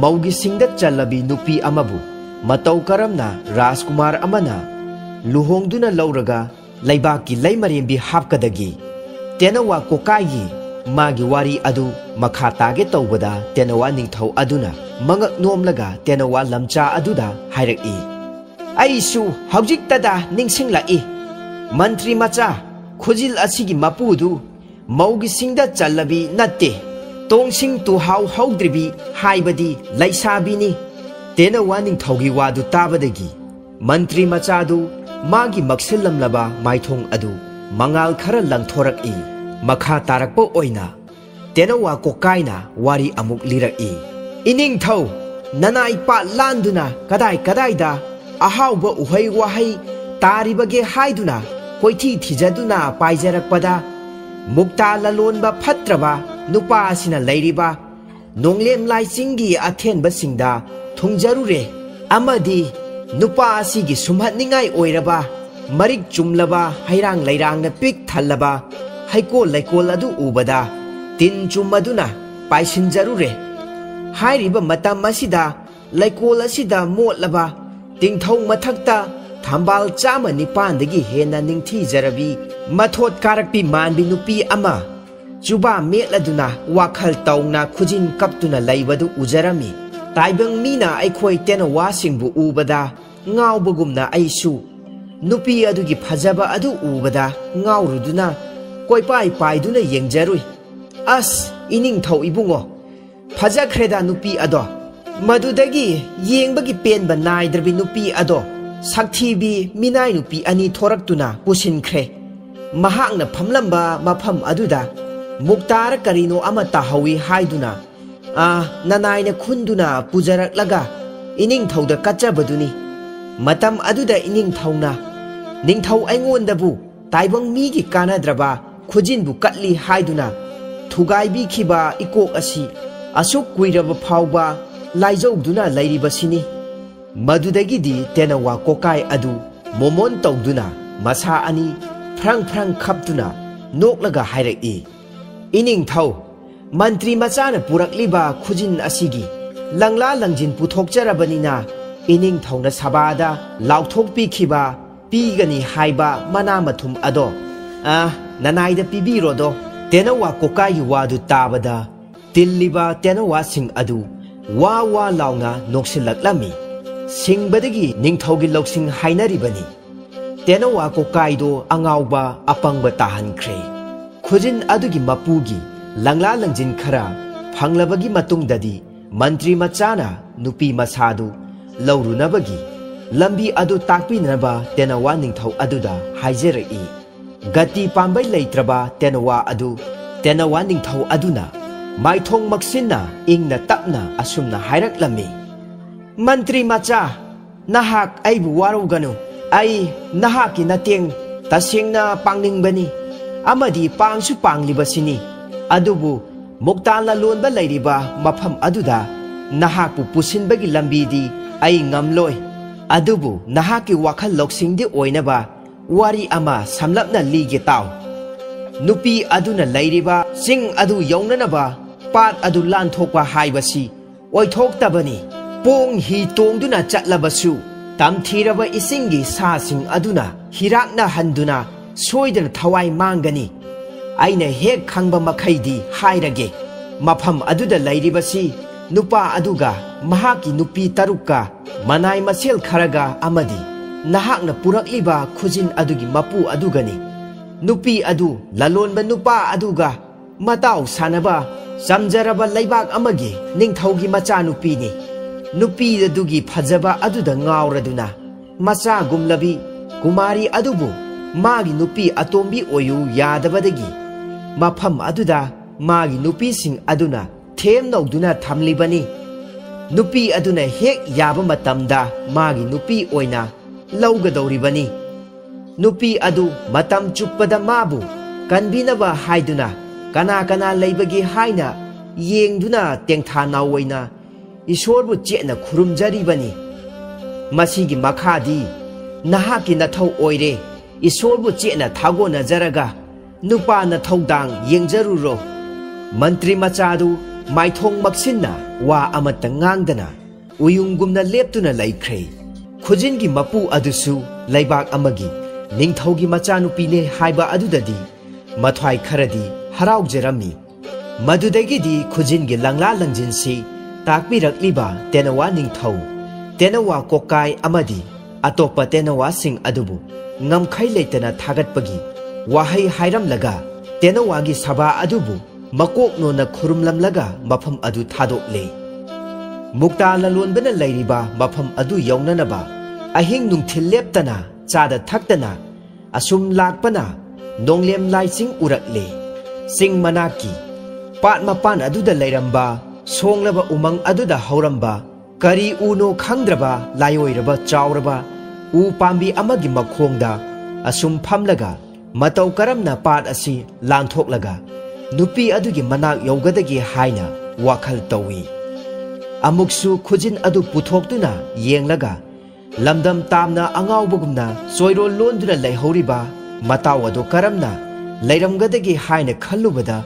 ꯃꯧꯒꯤ ꯁꯤꯡꯗ ꯆꯜꯂꯕꯤ ꯅꯨꯄꯤ ꯑꯃꯕꯨ ꯃꯇꯧ ꯀꯔꯝꯅ ꯔꯥꯖꯀꯨꯃꯥꯔ ꯑꯃꯅ ꯂꯨꯍꯣꯡꯗꯨꯅ ꯂꯧꯔꯒ ꯂꯩꯕꯥꯛꯀꯤ ꯂꯩꯃꯔꯦꯝꯕꯤ ꯍꯥꯞꯀꯗꯒꯦ? ꯇꯦꯅꯧꯋꯥ ꯀꯣꯀꯥꯏꯒꯤ ꯃꯥꯒꯤ ꯋꯥꯔꯤ ꯑꯗꯨ ꯃꯈꯥ ꯇꯥꯒꯦ ꯇꯧꯕꯗ ꯇꯦꯅꯧꯋꯥ ꯅꯤꯡꯊꯧ ꯑꯗꯨꯅ ꯃꯉꯛ ꯅꯣꯝꯂꯒ ꯇꯦꯅꯧꯋꯥ ꯂꯝꯆꯥ ꯑꯗꯨꯗ ꯍꯥꯏꯔꯛꯏ, "ꯑꯩꯁꯨ ꯍꯧꯖꯤꯛꯇꯗ ꯅꯤꯡꯁꯤꯡꯂꯛꯏ꯫ ꯃꯟꯇ꯭ꯔꯤ ꯃꯆꯥ, ꯈꯨꯖꯤꯜ ꯑꯁꯤꯒꯤ ꯃꯄꯨꯗꯨ ꯃꯧꯒꯤ ꯁꯤꯡꯗ ꯆꯜꯂꯕꯤ ꯅꯠꯇꯦ꯫ ꯇꯣꯡꯁꯤꯡ ꯇꯨꯍꯥꯎ ꯍꯧꯗ꯭ꯔꯤꯕꯤ ꯍꯥꯏꯕꯗꯤ ꯂꯩꯁꯥꯕꯤꯅꯤ꯫ ꯇꯦꯅꯋꯥ ꯅꯤꯡꯊꯧꯒꯤ ꯋꯥꯗꯨ ꯇꯥꯕꯗꯒꯤ ꯃꯟꯇ꯭ꯔꯤ ꯃꯆꯥꯗꯨ ꯃꯥꯒꯤ ꯃꯛꯁꯤꯜꯂꯝꯂꯕ ꯃꯥꯏꯊꯣꯡ ꯑꯗꯨ ꯃꯉꯥꯜ ꯈꯔ ꯂꯪꯊꯣꯔꯛꯏ꯫ ꯃꯈꯥ ꯇꯥꯔꯛꯄ ꯑꯣꯏꯅ ꯇꯦꯅꯋꯥ ꯀꯣꯀꯥꯏꯅ ꯋꯥꯔꯤ ꯑꯃꯨꯛ ꯂꯤꯔꯛꯏ꯫ "ꯏꯅꯤꯡꯊꯧ, ꯅꯅꯥꯏ ꯄꯥꯠ ꯂꯥꯟꯗꯨꯅ ꯀꯗꯥꯏ ꯀꯗꯥꯏꯗ ꯑꯍꯥꯎꯕ ꯎꯍꯩ ꯋꯥꯍꯩ ꯇꯥꯔꯤꯕꯒꯦ ꯍꯥꯏꯗꯨꯅ ꯀꯣꯏꯊꯤ ꯊꯤꯖꯗꯨꯅ ꯄꯥꯏꯖꯔꯛꯄꯗ, ꯃꯨꯛꯇꯥ ꯂꯂꯣꯟꯕ ꯐꯠꯇ꯭ꯔꯕ ꯅꯨꯄꯥ ꯑꯁꯤꯅ ꯂꯩꯔꯤꯕ ꯅꯣꯡꯂꯦꯝ ꯂꯥꯏꯆꯤꯡꯒꯤ ꯑꯊꯦꯟꯕꯁꯤꯡꯗ ꯊꯨꯡꯖꯔꯨꯔꯦ ꯑꯃꯗꯤ ꯅꯨꯄꯥ ꯑꯁꯤꯒꯤ ꯁꯨꯝꯍꯠꯅꯤꯡꯉꯥꯏ ꯑꯣꯏꯔꯕ ꯃꯔꯤꯛ ꯆꯨꯝꯂꯕ ꯍꯩꯔꯥꯡ ꯂꯩꯔꯥꯡꯅ ꯄꯤꯛ ꯊꯜꯂꯕ ꯍꯩꯀꯣꯜ ꯂꯩꯀꯣꯜ ꯑꯗꯨ ꯎꯕꯗ ꯇꯤꯟ ꯆꯨꯝꯃꯗꯨꯅ ꯄꯥꯏꯁꯤꯟꯖꯔꯨꯔꯦ꯫ ꯍꯥꯏꯔꯤꯕ ꯃꯇꯝ ꯑꯁꯤꯗ ꯂꯩꯀꯣꯜ ꯑꯁꯤꯗ ꯃꯣꯠꯂꯕ ꯇꯤꯡꯊꯧ ꯃꯊꯛꯇ ꯊꯝꯕꯥꯜ ꯆꯥꯝꯃ ꯅꯤꯄꯥꯟꯗꯒꯤ ꯍꯦꯟꯅ ꯅꯤꯡꯊꯤꯖꯔꯕꯤ ꯃꯊꯣꯠ ꯀꯥꯔꯛꯄꯤ ꯃꯥꯟꯕꯤ ꯅꯨꯄꯤ ꯑꯃ ꯆꯨꯕꯥ ꯃꯦꯠꯂꯗꯨꯅ ꯋꯥꯈꯜ ꯇꯧꯅ ꯈꯨꯖꯤꯟ ꯀꯞꯇꯨꯅ ꯂꯩꯕꯗꯨ ꯎꯖꯔꯝꯃꯤ꯫ ꯇꯥꯏꯕꯪ ꯃꯤꯅ ꯑꯩꯈꯣꯏ ꯇꯦꯅꯋꯥꯁꯤꯡꯕꯨ ꯎꯕꯗ ꯉꯥꯎꯕꯒꯨꯝꯅ ꯑꯩꯁꯨ ꯅꯨꯄꯤ ꯑꯗꯨꯒꯤ ꯐꯖꯕ ꯑꯗꯨ ꯎꯕꯗ ꯉꯥꯎꯔꯨꯗꯨꯅ ꯀꯣꯏꯄꯥꯏ ꯄꯥꯏꯗꯨꯅ ꯌꯦꯡꯖꯔꯨꯏ꯫ ꯑꯁ, ꯏꯅꯤꯡꯊꯧ ꯏꯕꯨꯡꯉꯣ, ꯐꯖꯈ꯭ꯔꯦꯗ ꯅꯨꯄꯤ ꯑꯗꯣ꯫ ꯃꯗꯨꯗꯒꯤ ꯌꯦꯡꯕꯒꯤ ꯄꯦꯟꯕ ꯅꯥꯏꯗ꯭ꯔꯕꯤ ꯅꯨꯄꯤ ꯑꯗꯣ ꯁꯛꯊꯤꯕꯤ ꯃꯤꯅꯥꯏ ꯅꯨꯄꯤ ꯑꯅꯤ ꯊꯣꯔꯛꯇꯨꯅ ꯄꯨꯁꯤꯟꯈ꯭ꯔꯦ꯫ ꯃꯍꯥꯛꯅ ꯐꯝꯂꯝꯕ ꯃꯐꯝ ꯑꯗꯨꯗ ꯃꯨꯛꯇꯥꯔ ꯀꯔꯤꯅꯣ ꯑꯃ ꯇꯥꯍꯧꯏ ꯍꯥꯏꯗꯨꯅ, ꯑꯥ, ꯅꯅꯥꯏꯅ ꯈꯨꯟꯗꯨꯅ ꯄꯨꯖꯔꯛꯂꯒ ꯏꯅꯤꯡꯊꯧꯗ ꯀꯠꯆꯕꯗꯨꯅꯤ꯫ ꯃꯇꯝ ꯑꯗꯨꯗ ꯏꯅꯤꯡꯊꯧꯅ, "ꯅꯤꯡꯊꯧ ꯑꯩꯉꯣꯟꯗꯕꯨ ꯇꯥꯏꯕꯪ ꯃꯤꯒꯤ ꯀꯥꯟꯅꯗ꯭ꯔꯕ ꯈꯨꯖꯤꯟꯕꯨ ꯀꯠꯂꯤ ꯍꯥꯏꯗꯨꯅ ꯊꯨꯒꯥꯏꯕꯤꯈꯤꯕ ꯏꯀꯣꯛ ꯑꯁꯤ ꯑꯁꯨꯛ ꯀꯨꯏꯔꯕ ꯐꯥꯎꯕ ꯂꯥꯏꯖꯧꯗꯨꯅ ꯂꯩꯔꯤꯕꯁꯤꯅꯤ꯫" ꯃꯗꯨꯗꯒꯤꯗꯤ ꯇꯦꯅꯋꯥ ꯀꯣꯀꯥꯏ ꯑꯗꯨ ꯃꯣꯃꯣꯟ ꯇꯧꯗꯨꯅ ꯃꯁꯥ ꯑꯅꯤ ꯐ꯭ꯔꯪ ꯐ꯭ꯔꯪ ꯈꯞꯇꯨꯅ ꯅꯣꯛꯂꯒ ꯍꯥꯏꯔꯛꯏ, "ꯏꯅꯤꯡꯊꯧ, ꯃꯟꯇ꯭ꯔꯤ ꯃꯆꯥꯅ ꯄꯨꯔꯛꯂꯤꯕ ꯈꯨꯖꯤꯟ ꯑꯁꯤꯒꯤ ꯂꯪꯂꯥ ꯂꯪꯖꯤꯟ ꯄꯨꯊꯣꯛꯆꯔꯕꯅꯤꯅ ꯏꯅꯤꯡꯊꯧꯅ ꯁꯚꯥꯗ ꯂꯥꯎꯊꯣꯛꯄꯤꯈꯤꯕ ꯄꯤꯒꯅꯤ ꯍꯥꯏꯕ ꯃꯅꯥ ꯃꯊꯨꯝ ꯑꯗꯣ, ꯑ, ꯅꯅꯥꯏꯗ ꯄꯤꯕꯤꯔꯣꯗꯣ꯫" ꯇꯦꯅꯋꯥ ꯀꯣꯀꯥꯏꯒꯤ ꯋꯥꯗꯨ ꯇꯥꯕꯗ ꯇꯤꯜꯂꯤꯕ ꯇꯦꯅꯋꯥꯁꯤꯡ ꯑꯗꯨ ꯋꯥ ꯋꯥ ꯂꯥꯎꯅ ꯅꯣꯛꯁꯤꯜꯂꯛꯂꯝꯃꯤ꯫ ꯁꯤꯡꯕꯗꯒꯤ ꯅꯤꯡꯊꯧꯒꯤ ꯂꯧꯁꯤꯡ ꯍꯥꯏꯅꯔꯤꯕꯅꯤ꯫ ꯇꯦꯅꯋꯥ ꯀꯣꯀꯥꯏꯗꯣ ꯑꯉꯥꯎꯕ ꯑꯄꯪꯕ ꯇꯥꯍꯟꯈ꯭ꯔꯦ꯫ ꯈꯨꯖꯤꯟ ꯑꯗꯨꯒꯤ ꯃꯄꯨꯒꯤ ꯂꯪꯂꯥ ꯂꯪꯖꯤꯟ ꯈꯔ ꯐꯪꯂꯕꯒꯤ ꯃꯇꯨꯡꯗꯗꯤ ꯃꯟꯇ꯭ꯔꯤ ꯃꯆꯥꯅ ꯅꯨꯄꯤ ꯃꯆꯥꯗꯨ ꯂꯧꯔꯨꯅꯕꯒꯤ ꯂꯝꯕꯤ ꯑꯗꯨ ꯇꯥꯛꯄꯤꯅꯕ ꯇꯦꯅꯋꯥ ꯅꯤꯡꯊꯧ ꯑꯗꯨꯗ ꯍꯥꯏꯖꯔꯛꯏ꯫ ꯒꯇꯤ ꯄꯥꯝꯕꯩ ꯂꯩꯇ꯭ꯔꯕ ꯇꯦꯅꯋꯥ ꯑꯗꯨ, ꯇꯦꯅꯋꯥ ꯅꯤꯡꯊꯧ ꯑꯗꯨꯅ ꯃꯥꯏꯊꯣꯡ ꯃꯛꯁꯤꯟꯅ ꯏꯪꯅ ꯇꯞꯅ ꯑꯁꯨꯝꯅ ꯍꯥꯏꯔꯛꯂꯝꯃꯤ, "ꯃꯟꯇ꯭ꯔꯤ ꯃꯆꯥ, ꯅꯍꯥꯛ ꯑꯩꯕꯨ ꯋꯥꯔꯧꯒꯅꯨ꯫ ꯑꯩ ꯅꯍꯥꯛꯀꯤ ꯃꯇꯦꯡ ꯇꯁꯦꯡꯅ ꯄꯥꯡꯅꯤꯡꯕꯅꯤ ꯑꯃꯗꯤ ꯄꯥꯡꯁꯨ ꯄꯥꯡꯂꯤꯕꯁꯤꯅꯤ꯫ ꯑꯗꯨꯕꯨ ꯃꯨꯛꯇꯥ ꯂꯂꯣꯟꯕ ꯂꯩꯔꯤꯕ ꯃꯐꯝ ꯑꯗꯨꯗ ꯅꯍꯥꯛꯄꯨ ꯄꯨꯁꯤꯟꯕꯒꯤ ꯂꯝꯕꯤꯗꯤ ꯑꯩ ꯉꯝꯂꯣꯏ꯫ ꯑꯗꯨꯕꯨ ꯅꯍꯥꯛꯀꯤ ꯋꯥꯈꯜ ꯂꯧꯁꯤꯡꯗꯤ ꯑꯣꯏꯅꯕ ꯋꯥꯔꯤ ꯑꯃ ꯁꯝꯂꯞꯅ ꯂꯤꯒꯦ ꯇꯥꯎ꯫ ꯅꯨꯄꯤ ꯑꯗꯨꯅ ꯂꯩꯔꯤꯕ ꯆꯤꯡ ꯑꯗꯨ ꯌꯧꯅꯅꯕ ꯄꯥꯠ ꯑꯗꯨ ꯂꯥꯟꯊꯣꯛꯄ ꯍꯥꯏꯕꯁꯤ ꯑꯣꯏꯊꯣꯛꯇꯕꯅꯤ꯫ ꯄꯣꯡ ꯍꯤ ꯇꯣꯡꯗꯨꯅ ꯆꯠꯂꯕꯁꯨ ꯇꯝꯊꯤꯔꯕ ꯏꯁꯤꯡꯒꯤ ꯁꯥꯁꯤꯡ ꯑꯗꯨꯅ ꯍꯤꯔꯥꯛꯅꯍꯟꯗꯨꯅ ꯁꯣꯏꯗꯅ ꯊꯋꯥꯏ ꯃꯥꯡꯒꯅꯤ꯫ ꯑꯩꯅ ꯍꯦꯛ ꯈꯪꯕ ꯃꯈꯩꯗꯤ ꯍꯥꯏꯔꯒꯦ꯫ ꯃꯐꯝ ꯑꯗꯨꯗ ꯂꯩꯔꯤꯕꯁꯤ ꯅꯨꯄꯥ ꯑꯗꯨꯒ ꯃꯍꯥꯛꯀꯤ ꯅꯨꯄꯤ ꯇꯔꯨꯛꯀ, ꯃꯅꯥꯏ ꯃꯁꯦꯜ ꯈꯔꯒ ꯑꯃꯗꯤ ꯅꯍꯥꯛꯅ ꯄꯨꯔꯛꯂꯤꯕ ꯈꯨꯖꯤꯟ ꯑꯗꯨꯒꯤ ꯃꯄꯨ ꯑꯗꯨꯒꯅꯤ꯫ ꯅꯨꯄꯤ ꯑꯗꯨ ꯂꯂꯣꯟꯕ ꯅꯨꯄꯥ ꯑꯗꯨꯒ ꯃꯇꯥꯎ ꯁꯥꯟꯅꯕ ꯆꯝꯖꯔꯕ ꯂꯩꯕꯥꯛ ꯑꯃꯒꯤ ꯅꯤꯡꯊꯧꯒꯤ ꯃꯆꯥꯅꯨꯄꯤꯅꯤ꯫ ꯅꯨꯄꯤ ꯑꯗꯨꯒꯤ ꯐꯖꯕ ꯑꯗꯨꯗ ꯉꯥꯎꯔꯗꯨꯅ ꯃꯆꯥꯒꯨꯝꯂꯕꯤ ꯀꯨꯃꯥꯔꯤ ꯑꯗꯨꯕꯨ ꯃꯥꯒꯤ ꯅꯨꯄꯤ ꯑꯇꯣꯝꯕꯤ ꯑꯣꯏꯌꯨ ꯌꯥꯗꯕꯗꯒꯤ ꯃꯐꯝ ꯑꯗꯨꯗ ꯃꯥꯒꯤ ꯅꯨꯄꯤꯁꯤꯡ ꯑꯗꯨꯅ ꯊꯦꯝꯅꯧꯗꯨꯅ ꯊꯝꯂꯤꯕꯅꯤ꯫ ꯅꯨꯄꯤ ꯑꯗꯨꯅ ꯍꯦꯛ ꯌꯥꯕ ꯃꯇꯝꯗ ꯃꯥꯒꯤ ꯅꯨꯄꯤ ꯑꯣꯏꯅ ꯂꯧꯒꯗꯧꯔꯤꯕꯅꯤ꯫ ꯅꯨꯄꯤ ꯑꯗꯨ ꯃꯇꯝ ꯆꯨꯞꯄꯗ ꯃꯥꯕꯨ ꯀꯟꯕꯤꯅꯕ ꯍꯥꯏꯗꯨꯅ ꯀꯅꯥ ꯀꯅꯥ ꯂꯩꯕꯒꯦ ꯍꯥꯏꯅ ꯌꯦꯡꯗꯨꯅ ꯇꯦꯡꯊꯥ ꯅꯥꯑꯣꯏꯅ ꯏꯁꯣꯔꯕꯨ ꯆꯦꯠꯅ ꯈꯨꯔꯨꯝꯖꯔꯤꯕꯅꯤ꯫ ꯃꯁꯤꯒꯤ ꯃꯈꯥꯗꯤ ꯅꯍꯥꯛꯀꯤ ꯅꯊꯧ ꯑꯣꯏꯔꯦ꯫ ꯏꯁꯣꯔꯕꯨ ꯆꯦꯠꯅ ꯊꯥꯒꯣꯟꯅꯖꯔꯒ ꯅꯨꯄꯥꯅ ꯊꯧꯗꯥꯡ ꯌꯦꯡꯖꯔꯨꯔꯣ꯫" ꯃꯟꯇ꯭ꯔꯤ ꯃꯆꯥꯗꯨ ꯃꯥꯏꯊꯣꯡ ꯃꯛꯁꯤꯟꯅ ꯋꯥ ꯑꯃꯠꯇ ꯉꯥꯡꯗꯅ ꯎꯌꯨꯡꯒꯨꯝꯅ ꯂꯦꯞꯇꯨꯅ ꯂꯩꯈ꯭ꯔꯦ꯫ ꯈꯨꯖꯤꯟꯒꯤ ꯃꯄꯨ ꯑꯗꯨꯁꯨ ꯂꯩꯕꯥꯛ ꯑꯃꯒꯤ ꯅꯤꯡꯊꯧꯒꯤ ꯃꯆꯥꯅꯨꯄꯤꯅꯦ ꯍꯥꯏꯕ ꯑꯗꯨꯗꯗꯤ ꯃꯊ꯭ꯋꯥꯏ ꯈꯔꯗꯤ ꯍꯔꯥꯎꯖꯔꯝꯃꯤ꯫ ꯃꯗꯨꯗꯒꯤꯗꯤ ꯈꯨꯖꯤꯟꯒꯤ ꯂꯪꯂꯥ ꯂꯪꯖꯤꯟꯁꯤ ꯇꯥꯛꯄꯤꯔꯛꯂꯤꯕ ꯇꯦꯅꯋꯥ ꯅꯤꯡꯊꯧ, ꯇꯦꯅꯋꯥ ꯀꯣꯀꯥꯏ ꯑꯃꯗꯤ ꯑꯇꯣꯞꯄ ꯇꯦꯅꯋꯥꯁꯤꯡ ꯑꯗꯨꯕꯨ ꯉꯝꯈꯩ ꯂꯩꯇꯅ ꯊꯥꯒꯠꯄꯒꯤ ꯋꯥꯍꯩ ꯍꯥꯏꯔꯝꯂꯒ ꯇꯦꯅꯋꯥꯒꯤ ꯁꯚꯥ ꯑꯗꯨꯕꯨ ꯃꯀꯣꯛ ꯅꯣꯟꯅ ꯈꯨꯔꯨꯝꯂꯝꯂꯒ ꯃꯐꯝ ꯑꯗꯨ ꯊꯥꯗꯣꯛꯂꯦ꯫ ꯃꯨꯛꯇꯥ ꯂꯂꯣꯟꯕꯅ ꯂꯩꯔꯤꯕ ꯃꯐꯝ ꯑꯗꯨ ꯌꯧꯅꯅꯕ ꯑꯍꯤꯡ ꯅꯨꯡꯊꯤꯜ ꯂꯦꯞꯇꯅ ꯆꯥꯗ ꯊꯛꯇꯅ ꯑꯁꯨꯝ ꯂꯥꯛꯄꯅ ꯅꯣꯡꯂꯦꯝ ꯂꯥꯏꯆꯤꯡ ꯎꯔꯛꯂꯦ꯫ ꯆꯤꯡ ꯃꯅꯥꯛꯀꯤ ꯄꯥꯠ ꯃꯄꯥꯟ ꯑꯗꯨꯗ ꯂꯩꯔꯝꯕ ꯁꯣꯡꯂꯕ ꯎꯃꯪ ꯑꯗꯨꯗ ꯍꯧꯔꯝꯕ ꯀꯔꯤ ꯎꯅꯣ ꯈꯪꯗ꯭ꯔꯕ ꯂꯥꯏꯑꯣꯏꯔꯕ ꯆꯥꯎꯔꯕ ꯎ ꯄꯥꯝꯕꯤ ꯑꯃꯒꯤ ꯃꯈꯣꯡꯗ ꯑꯁꯨꯝ ꯐꯝꯂꯒ ꯃꯇꯧ ꯀꯔꯝꯅ ꯄꯥꯠ ꯑꯁꯤ ꯂꯥꯟꯊꯣꯛꯂꯒ ꯅꯨꯄꯤ ꯑꯗꯨꯒꯤ ꯃꯅꯥꯛ ꯌꯧꯒꯗꯒꯦ ꯍꯥꯏꯅ ꯋꯥꯈꯜ ꯇꯧꯏ꯫ ꯑꯃꯨꯛꯁꯨ ꯈꯨꯖꯤꯟ ꯑꯗꯨ ꯄꯨꯊꯣꯛꯇꯨꯅ ꯌꯦꯡꯂꯒ ꯂꯝꯗꯝ ꯇꯥꯝꯅ ꯑꯉꯥꯎꯕꯒꯨꯝꯅ ꯆꯣꯏꯔꯣꯜ ꯂꯣꯟꯗꯨꯅ ꯂꯩꯍꯧꯔꯤꯕ ꯃꯇꯥꯎ ꯑꯗꯨ ꯀꯔꯝꯅ ꯂꯩꯔꯝꯒꯗꯒꯦ ꯍꯥꯏꯅ ꯈꯜꯂꯨꯕꯗ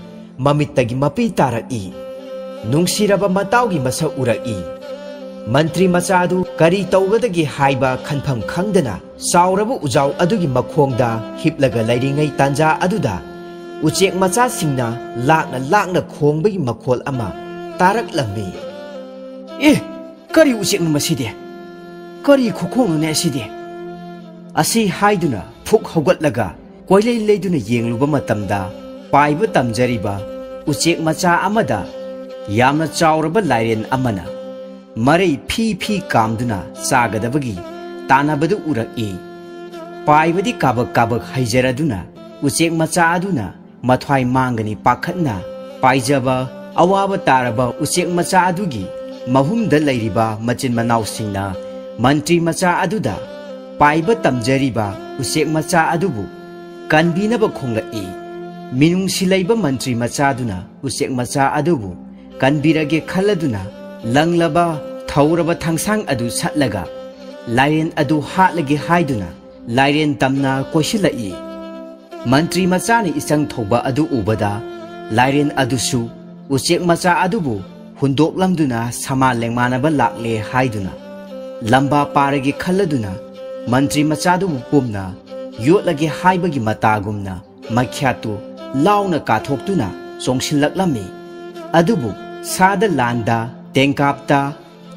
ꯃꯃꯤꯠꯇꯒꯤ ꯃꯄꯤ ꯇꯥꯔꯛꯏ꯫ ꯅꯨꯡꯁꯤꯔꯕ ꯃꯇꯥꯎꯒꯤ ꯃꯁꯛ ꯎꯔꯛꯏ꯫ ꯃꯟꯇ꯭ꯔꯤ ꯃꯆꯥ ꯑꯗꯨ ꯀꯔꯤ ꯇꯧꯒꯗꯒꯦ ꯍꯥꯏꯕ ꯈꯟꯐꯝ ꯈꯪꯗꯅ ꯆꯥꯎꯔꯕ ꯎꯖꯥꯎ ꯑꯗꯨꯒꯤ ꯃꯈꯣꯡꯗ ꯍꯤꯞꯂꯒ ꯂꯩꯔꯤꯉꯩ ꯇꯥꯟꯖꯥ ꯑꯗꯨꯗ ꯎꯆꯦꯛ ꯃꯆꯥꯁꯤꯡꯅ ꯂꯥꯛꯅ ꯂꯥꯛꯅ ꯈꯣꯡꯕꯒꯤ ꯃꯈꯣꯜ ꯑꯃ ꯇꯥꯔꯛꯂꯝꯃꯤ꯫ "ꯑꯦ, ꯀꯔꯤ ꯎꯆꯦꯛꯅꯣ ꯃꯁꯤꯗꯤ? ꯀꯔꯤ ꯈꯨꯈꯣꯡꯅꯣꯅꯦ ꯑꯁꯤꯗꯤ?" ꯑꯁꯤ ꯍꯥꯏꯗꯨꯅ ꯐꯨꯛ ꯍꯧꯒꯠꯂꯒ ꯀꯣꯏꯂꯩ ꯂꯩꯗꯨꯅ ꯌꯦꯡꯂꯨꯕ ꯃꯇꯝꯗ, ꯄꯥꯏꯕ ꯇꯝꯖꯔꯤꯕ ꯎꯆꯦꯛ ꯃꯆꯥ ꯑꯃꯗ ꯌꯥꯝꯅ ꯆꯥꯎꯔꯕ ꯂꯥꯏꯔꯦꯟ ꯑꯃꯅ ꯃꯔꯩ ꯐꯤ ꯐꯤ ꯀꯥꯝꯗꯨꯅ ꯆꯥꯒꯗꯕꯒꯤ ꯇꯥꯟꯅꯕꯗꯨ ꯎꯔꯛꯏ꯫ ꯄꯥꯏꯕꯗꯤ ꯀꯥꯕꯛ ꯀꯥꯕꯛ ꯍꯩꯖꯔꯗꯨꯅ ꯎꯆꯦꯛ ꯃꯆꯥ ꯑꯗꯨꯅ ꯃꯊ꯭ꯋꯥꯏ ꯃꯥꯡꯒꯅꯤ ꯄꯥꯈꯠꯅ ꯄꯥꯏꯖꯕ ꯑꯋꯥꯕ ꯇꯥꯔꯕ ꯎꯆꯦꯛ ꯃꯆꯥ ꯑꯗꯨꯒꯤ ꯃꯍꯨꯝꯗ ꯂꯩꯔꯤꯕ ꯃꯆꯤꯟ ꯃꯅꯥꯎꯁꯤꯡꯅ ꯃꯟꯇ꯭ꯔꯤ ꯃꯆꯥ ꯑꯗꯨꯗ ꯄꯥꯏꯕ ꯇꯝꯖꯔꯤꯕ ꯎꯆꯦꯛ ꯃꯆꯥ ꯑꯗꯨꯕꯨ ꯀꯟꯕꯤꯅꯕ ꯈꯣꯡꯂꯛꯏ꯫ ꯃꯤꯅꯨꯡꯁꯤ ꯂꯩꯕ ꯃꯟꯇ꯭ꯔꯤ ꯃꯆꯥꯗꯨꯅ ꯎꯆꯦꯛ ꯃꯆꯥ ꯑꯗꯨꯕꯨ ꯀꯟꯕꯤꯔꯒꯦ ꯈꯜꯂꯗꯨꯅ ꯂꯪꯂꯕ ꯊꯧꯔꯕ ꯊꯥꯡꯁꯥꯡ ꯑꯗꯨ ꯁꯠꯂꯒ ꯂꯥꯏꯔꯦꯟ ꯑꯗꯨ ꯍꯥꯠꯂꯒꯦ ꯍꯥꯏꯗꯨꯅ ꯂꯥꯏꯔꯦꯟ ꯇꯝꯅ ꯀꯣꯏꯁꯤꯜꯂꯛꯏ꯫ ꯃꯟꯇ꯭ꯔꯤ ꯃꯆꯥꯅ ꯏꯆꯪ ꯊꯧꯕ ꯑꯗꯨ ꯎꯕꯗ ꯂꯥꯏꯔꯦꯟ ꯑꯗꯨꯁꯨ ꯎꯆꯦꯛ ꯃꯆꯥ ꯑꯗꯨꯕꯨ ꯍꯨꯟꯗꯣꯛꯂꯝꯗꯨꯅ ꯁꯃꯥꯟ ꯂꯦꯡꯃꯥꯟꯅꯕ ꯂꯥꯛꯂꯦ ꯍꯥꯏꯗꯨꯅ ꯂꯝꯕꯥ ꯄꯥꯔꯒꯦ ꯈꯜꯂꯗꯨꯅ ꯃꯟꯇ꯭ꯔꯤ ꯃꯆꯥꯗꯨꯕꯨ ꯄꯨꯝꯅ ꯌꯣꯠꯂꯒꯦ ꯍꯥꯏꯕꯒꯤ ꯃꯇꯥꯒꯨꯝꯅ ꯃꯈ꯭ꯌꯥꯠꯇꯨ ꯂꯥꯎꯅ ꯀꯥꯊꯣꯛꯇꯨꯅ ꯆꯣꯡꯁꯤꯜꯂꯛꯂꯝꯃꯤ꯫ ꯑꯗꯨꯕꯨ ꯁꯥꯗ ꯂꯥꯟꯗ, ꯇꯦꯡꯀꯥꯞꯇ,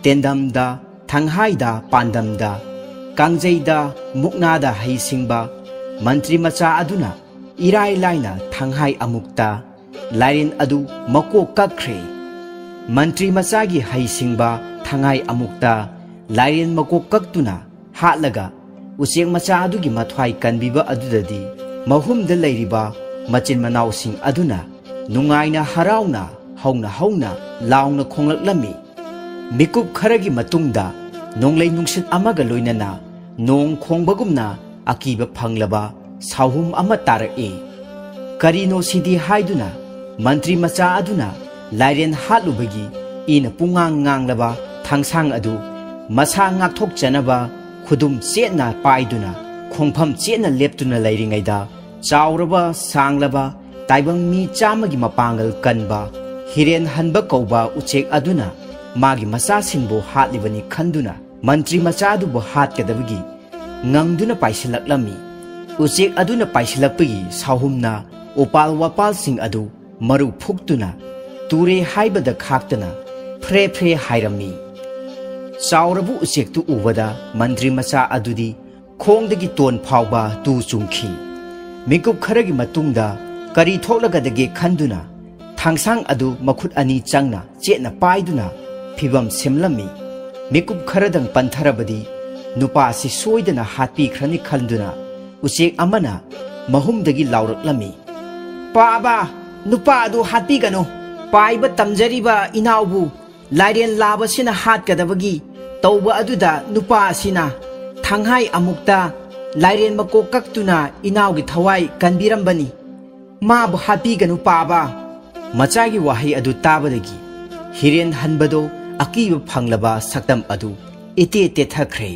ꯇꯦꯟꯗꯝꯗ, ꯊꯪꯍꯥꯏꯗ, ꯄꯥꯟꯗꯝꯗ, ꯀꯥꯡꯖꯩꯗ, ꯃꯨꯛꯅꯥꯗ ꯍꯩꯁꯤꯡꯕ ꯃꯟꯇ꯭ꯔꯤ ꯃꯆꯥ ꯑꯗꯨꯅ ꯏꯔꯥꯏ ꯂꯥꯏꯅ ꯊꯪꯍꯥꯏ ꯑꯃꯨꯛꯇ ꯂꯥꯏꯔꯦꯟ ꯑꯗꯨ ꯃꯀꯣꯛ ꯀꯛꯈ꯭ꯔꯦ꯫ ꯃꯟꯇ꯭ꯔꯤ ꯃꯆꯥꯒꯤ ꯍꯩꯁꯤꯡꯕ ꯊꯉꯥꯏ ꯑꯃꯨꯛꯇ ꯂꯥꯏꯔꯦꯟ ꯃꯀꯣꯛ ꯀꯛꯇꯨꯅ ꯍꯥꯠꯂꯒ ꯎꯆꯦꯛ ꯃꯆꯥ ꯑꯗꯨꯒꯤ ꯃꯊ꯭ꯋꯥꯏ ꯀꯟꯕꯤꯕ ꯑꯗꯨꯗꯗꯤ ꯃꯍꯨꯝꯗ ꯂꯩꯔꯤꯕ ꯃꯆꯤꯟ ꯃꯅꯥꯎꯁꯤꯡ ꯑꯗꯨꯅ ꯅꯨꯡꯉꯥꯏꯅ ꯍꯔꯥꯎꯅ ꯍꯧꯅ ꯍꯧꯅ ꯂꯥꯎꯅ ꯈꯣꯡꯂꯛꯂꯝꯃꯤ꯫ ꯃꯤꯀꯨꯞ ꯈꯔꯒꯤ ꯃꯇꯨꯡꯗ ꯅꯣꯡꯂꯩ ꯅꯨꯡꯁꯤꯠ ꯑꯃꯒ ꯂꯣꯏꯅꯅ ꯅꯣꯡ ꯈꯣꯡꯕꯒꯨꯝꯅ ꯑꯀꯤꯕ ꯐꯪꯂꯕ ꯁꯥꯎꯍꯨꯝ ꯑꯃ ꯇꯥꯔꯛꯏ꯫ ꯀꯔꯤꯅꯣ ꯁꯤꯗꯤ ꯍꯥꯏꯗꯨꯅ ꯃꯟꯇ꯭ꯔꯤ ꯃꯆꯥ ꯑꯗꯨꯅ ꯂꯥꯏꯔꯦꯟ ꯍꯥꯠꯂꯨꯕꯒꯤ ꯏꯅ ꯄꯨꯡꯉꯥꯡ ꯉꯥꯡꯂꯕ ꯊꯥꯡꯁꯥꯡ ꯑꯗꯨ ꯃꯁꯥ ꯉꯥꯛꯊꯣꯛꯆꯅꯕ ꯈꯨꯗꯨꯝ ꯆꯦꯠꯅ ꯄꯥꯏꯗꯨꯅ ꯈꯣꯡꯐꯝ ꯆꯦꯠꯅ ꯂꯦꯞꯇꯨꯅ ꯂꯩꯔꯤꯉꯩꯗ ꯆꯥꯎꯔꯕ ꯁꯥꯡꯂꯕ ꯇꯥꯏꯕꯪ ꯃꯤ ꯆꯥꯝꯃꯒꯤ ꯃꯄꯥꯡꯒꯜ ꯀꯟꯕ ꯍꯤꯔꯦꯟ ꯍꯟꯕ ꯀꯧꯕ ꯎꯆꯦꯛ ꯑꯗꯨꯅ ꯃꯥꯒꯤ ꯃꯆꯥꯁꯤꯡꯕꯨ ꯍꯥꯠꯂꯤꯕꯅꯤ ꯈꯟꯗꯨꯅ ꯃꯟꯇ꯭ꯔꯤ ꯃꯆꯥꯗꯨꯕꯨ ꯍꯥꯠꯀꯗꯕꯒꯤ ꯉꯪꯗꯨꯅ ꯄꯥꯏꯁꯤꯜꯂꯛꯂꯝꯃꯤ꯫ ꯎꯆꯦꯛ ꯑꯗꯨꯅ ꯄꯥꯏꯁꯤꯜꯂꯛꯄꯒꯤ ꯁꯥꯎꯍꯨꯝꯅ ꯎꯄꯥꯜ ꯋꯥꯄꯥꯜꯁꯤꯡ ꯑꯗꯨ ꯃꯔꯨ ꯐꯨꯛꯇꯨꯅ ꯇꯨꯔꯦ ꯍꯥꯏꯕꯗ ꯈꯥꯛꯇꯅ ꯐ꯭ꯔꯦ ꯐ꯭ꯔꯦ ꯍꯥꯏꯔꯝꯃꯤ꯫ ꯆꯥꯎꯔꯕ ꯎꯆꯦꯛꯇꯨ ꯎꯕꯗ ꯃꯟꯇ꯭ꯔꯤ ꯃꯆꯥ ꯑꯗꯨꯗꯤ ꯈꯣꯡꯗꯒꯤ ꯇꯣꯟ ꯐꯥꯎꯕ ꯇꯨ ꯆꯨꯡꯈꯤ꯫ ꯃꯤꯀꯨꯞ ꯈꯔꯒꯤ ꯃꯇꯨꯡꯗ ꯀꯔꯤ ꯊꯣꯛꯂꯒꯗꯒꯦ ꯈꯟꯗꯨꯅ ꯊꯥꯡꯁꯥꯡ ꯑꯗꯨ ꯃꯈꯨꯠ ꯑꯅꯤ ꯆꯪꯅ ꯆꯦꯠꯅ ꯄꯥꯏꯗꯨꯅ ꯐꯤꯚꯝ ꯁꯦꯝꯂꯝꯃꯤ꯫ ꯃꯤꯀꯨꯞ ꯈꯔꯗꯪ ꯄꯟꯊꯔꯕꯗꯤ ꯅꯨꯄꯥ ꯑꯁꯤ ꯁꯣꯏꯗꯅ ꯍꯥꯠꯄꯤꯈ꯭ꯔꯅꯤ ꯈꯟꯗꯨꯅ ꯎꯆꯦꯛ ꯑꯃꯅ ꯃꯍꯨꯝꯗꯒꯤ ꯂꯥꯎꯔꯛꯂꯝꯃꯤ꯫ "ꯄꯥꯕ, ꯅꯨꯄꯥ ꯑꯗꯨ ꯍꯥꯠꯄꯤꯒꯅꯨ꯫ ꯄꯥꯏꯕ ꯇꯝꯖꯔꯤꯕ ꯏꯅꯥꯎꯕꯨ ꯂꯥꯏꯔꯦꯟ ꯂꯥꯕꯁꯤꯅ ꯍꯥꯠꯀꯗꯕꯒꯤ ꯇꯧꯕ ꯑꯗꯨꯗ ꯅꯨꯄꯥ ꯑꯁꯤꯅ ꯊꯪꯍꯥꯏ ꯑꯃꯨꯛꯇ ꯂꯥꯏꯔꯦꯟ ꯃꯀꯣꯛ ꯀꯛꯇꯨꯅ ꯏꯅꯥꯎꯒꯤ ꯊꯋꯥꯏ ꯀꯟꯕꯤꯔꯝꯕꯅꯤ꯫ ꯃꯥꯕꯨ ꯍꯥꯠꯄꯤꯒꯅꯨ ꯄꯥꯕ!" ꯃꯆꯥꯒꯤ ꯋꯥꯍꯩ ꯑꯗꯨ ꯇꯥꯕꯗꯒꯤ ꯍꯤꯔꯦꯟ ꯍꯟꯕꯗꯣ ꯑꯀꯤꯕ ꯐꯪꯂꯕ ꯁꯛꯇꯝ ꯑꯗꯨ ꯏꯇꯦ ꯇꯦꯊꯈ꯭ꯔꯦ꯫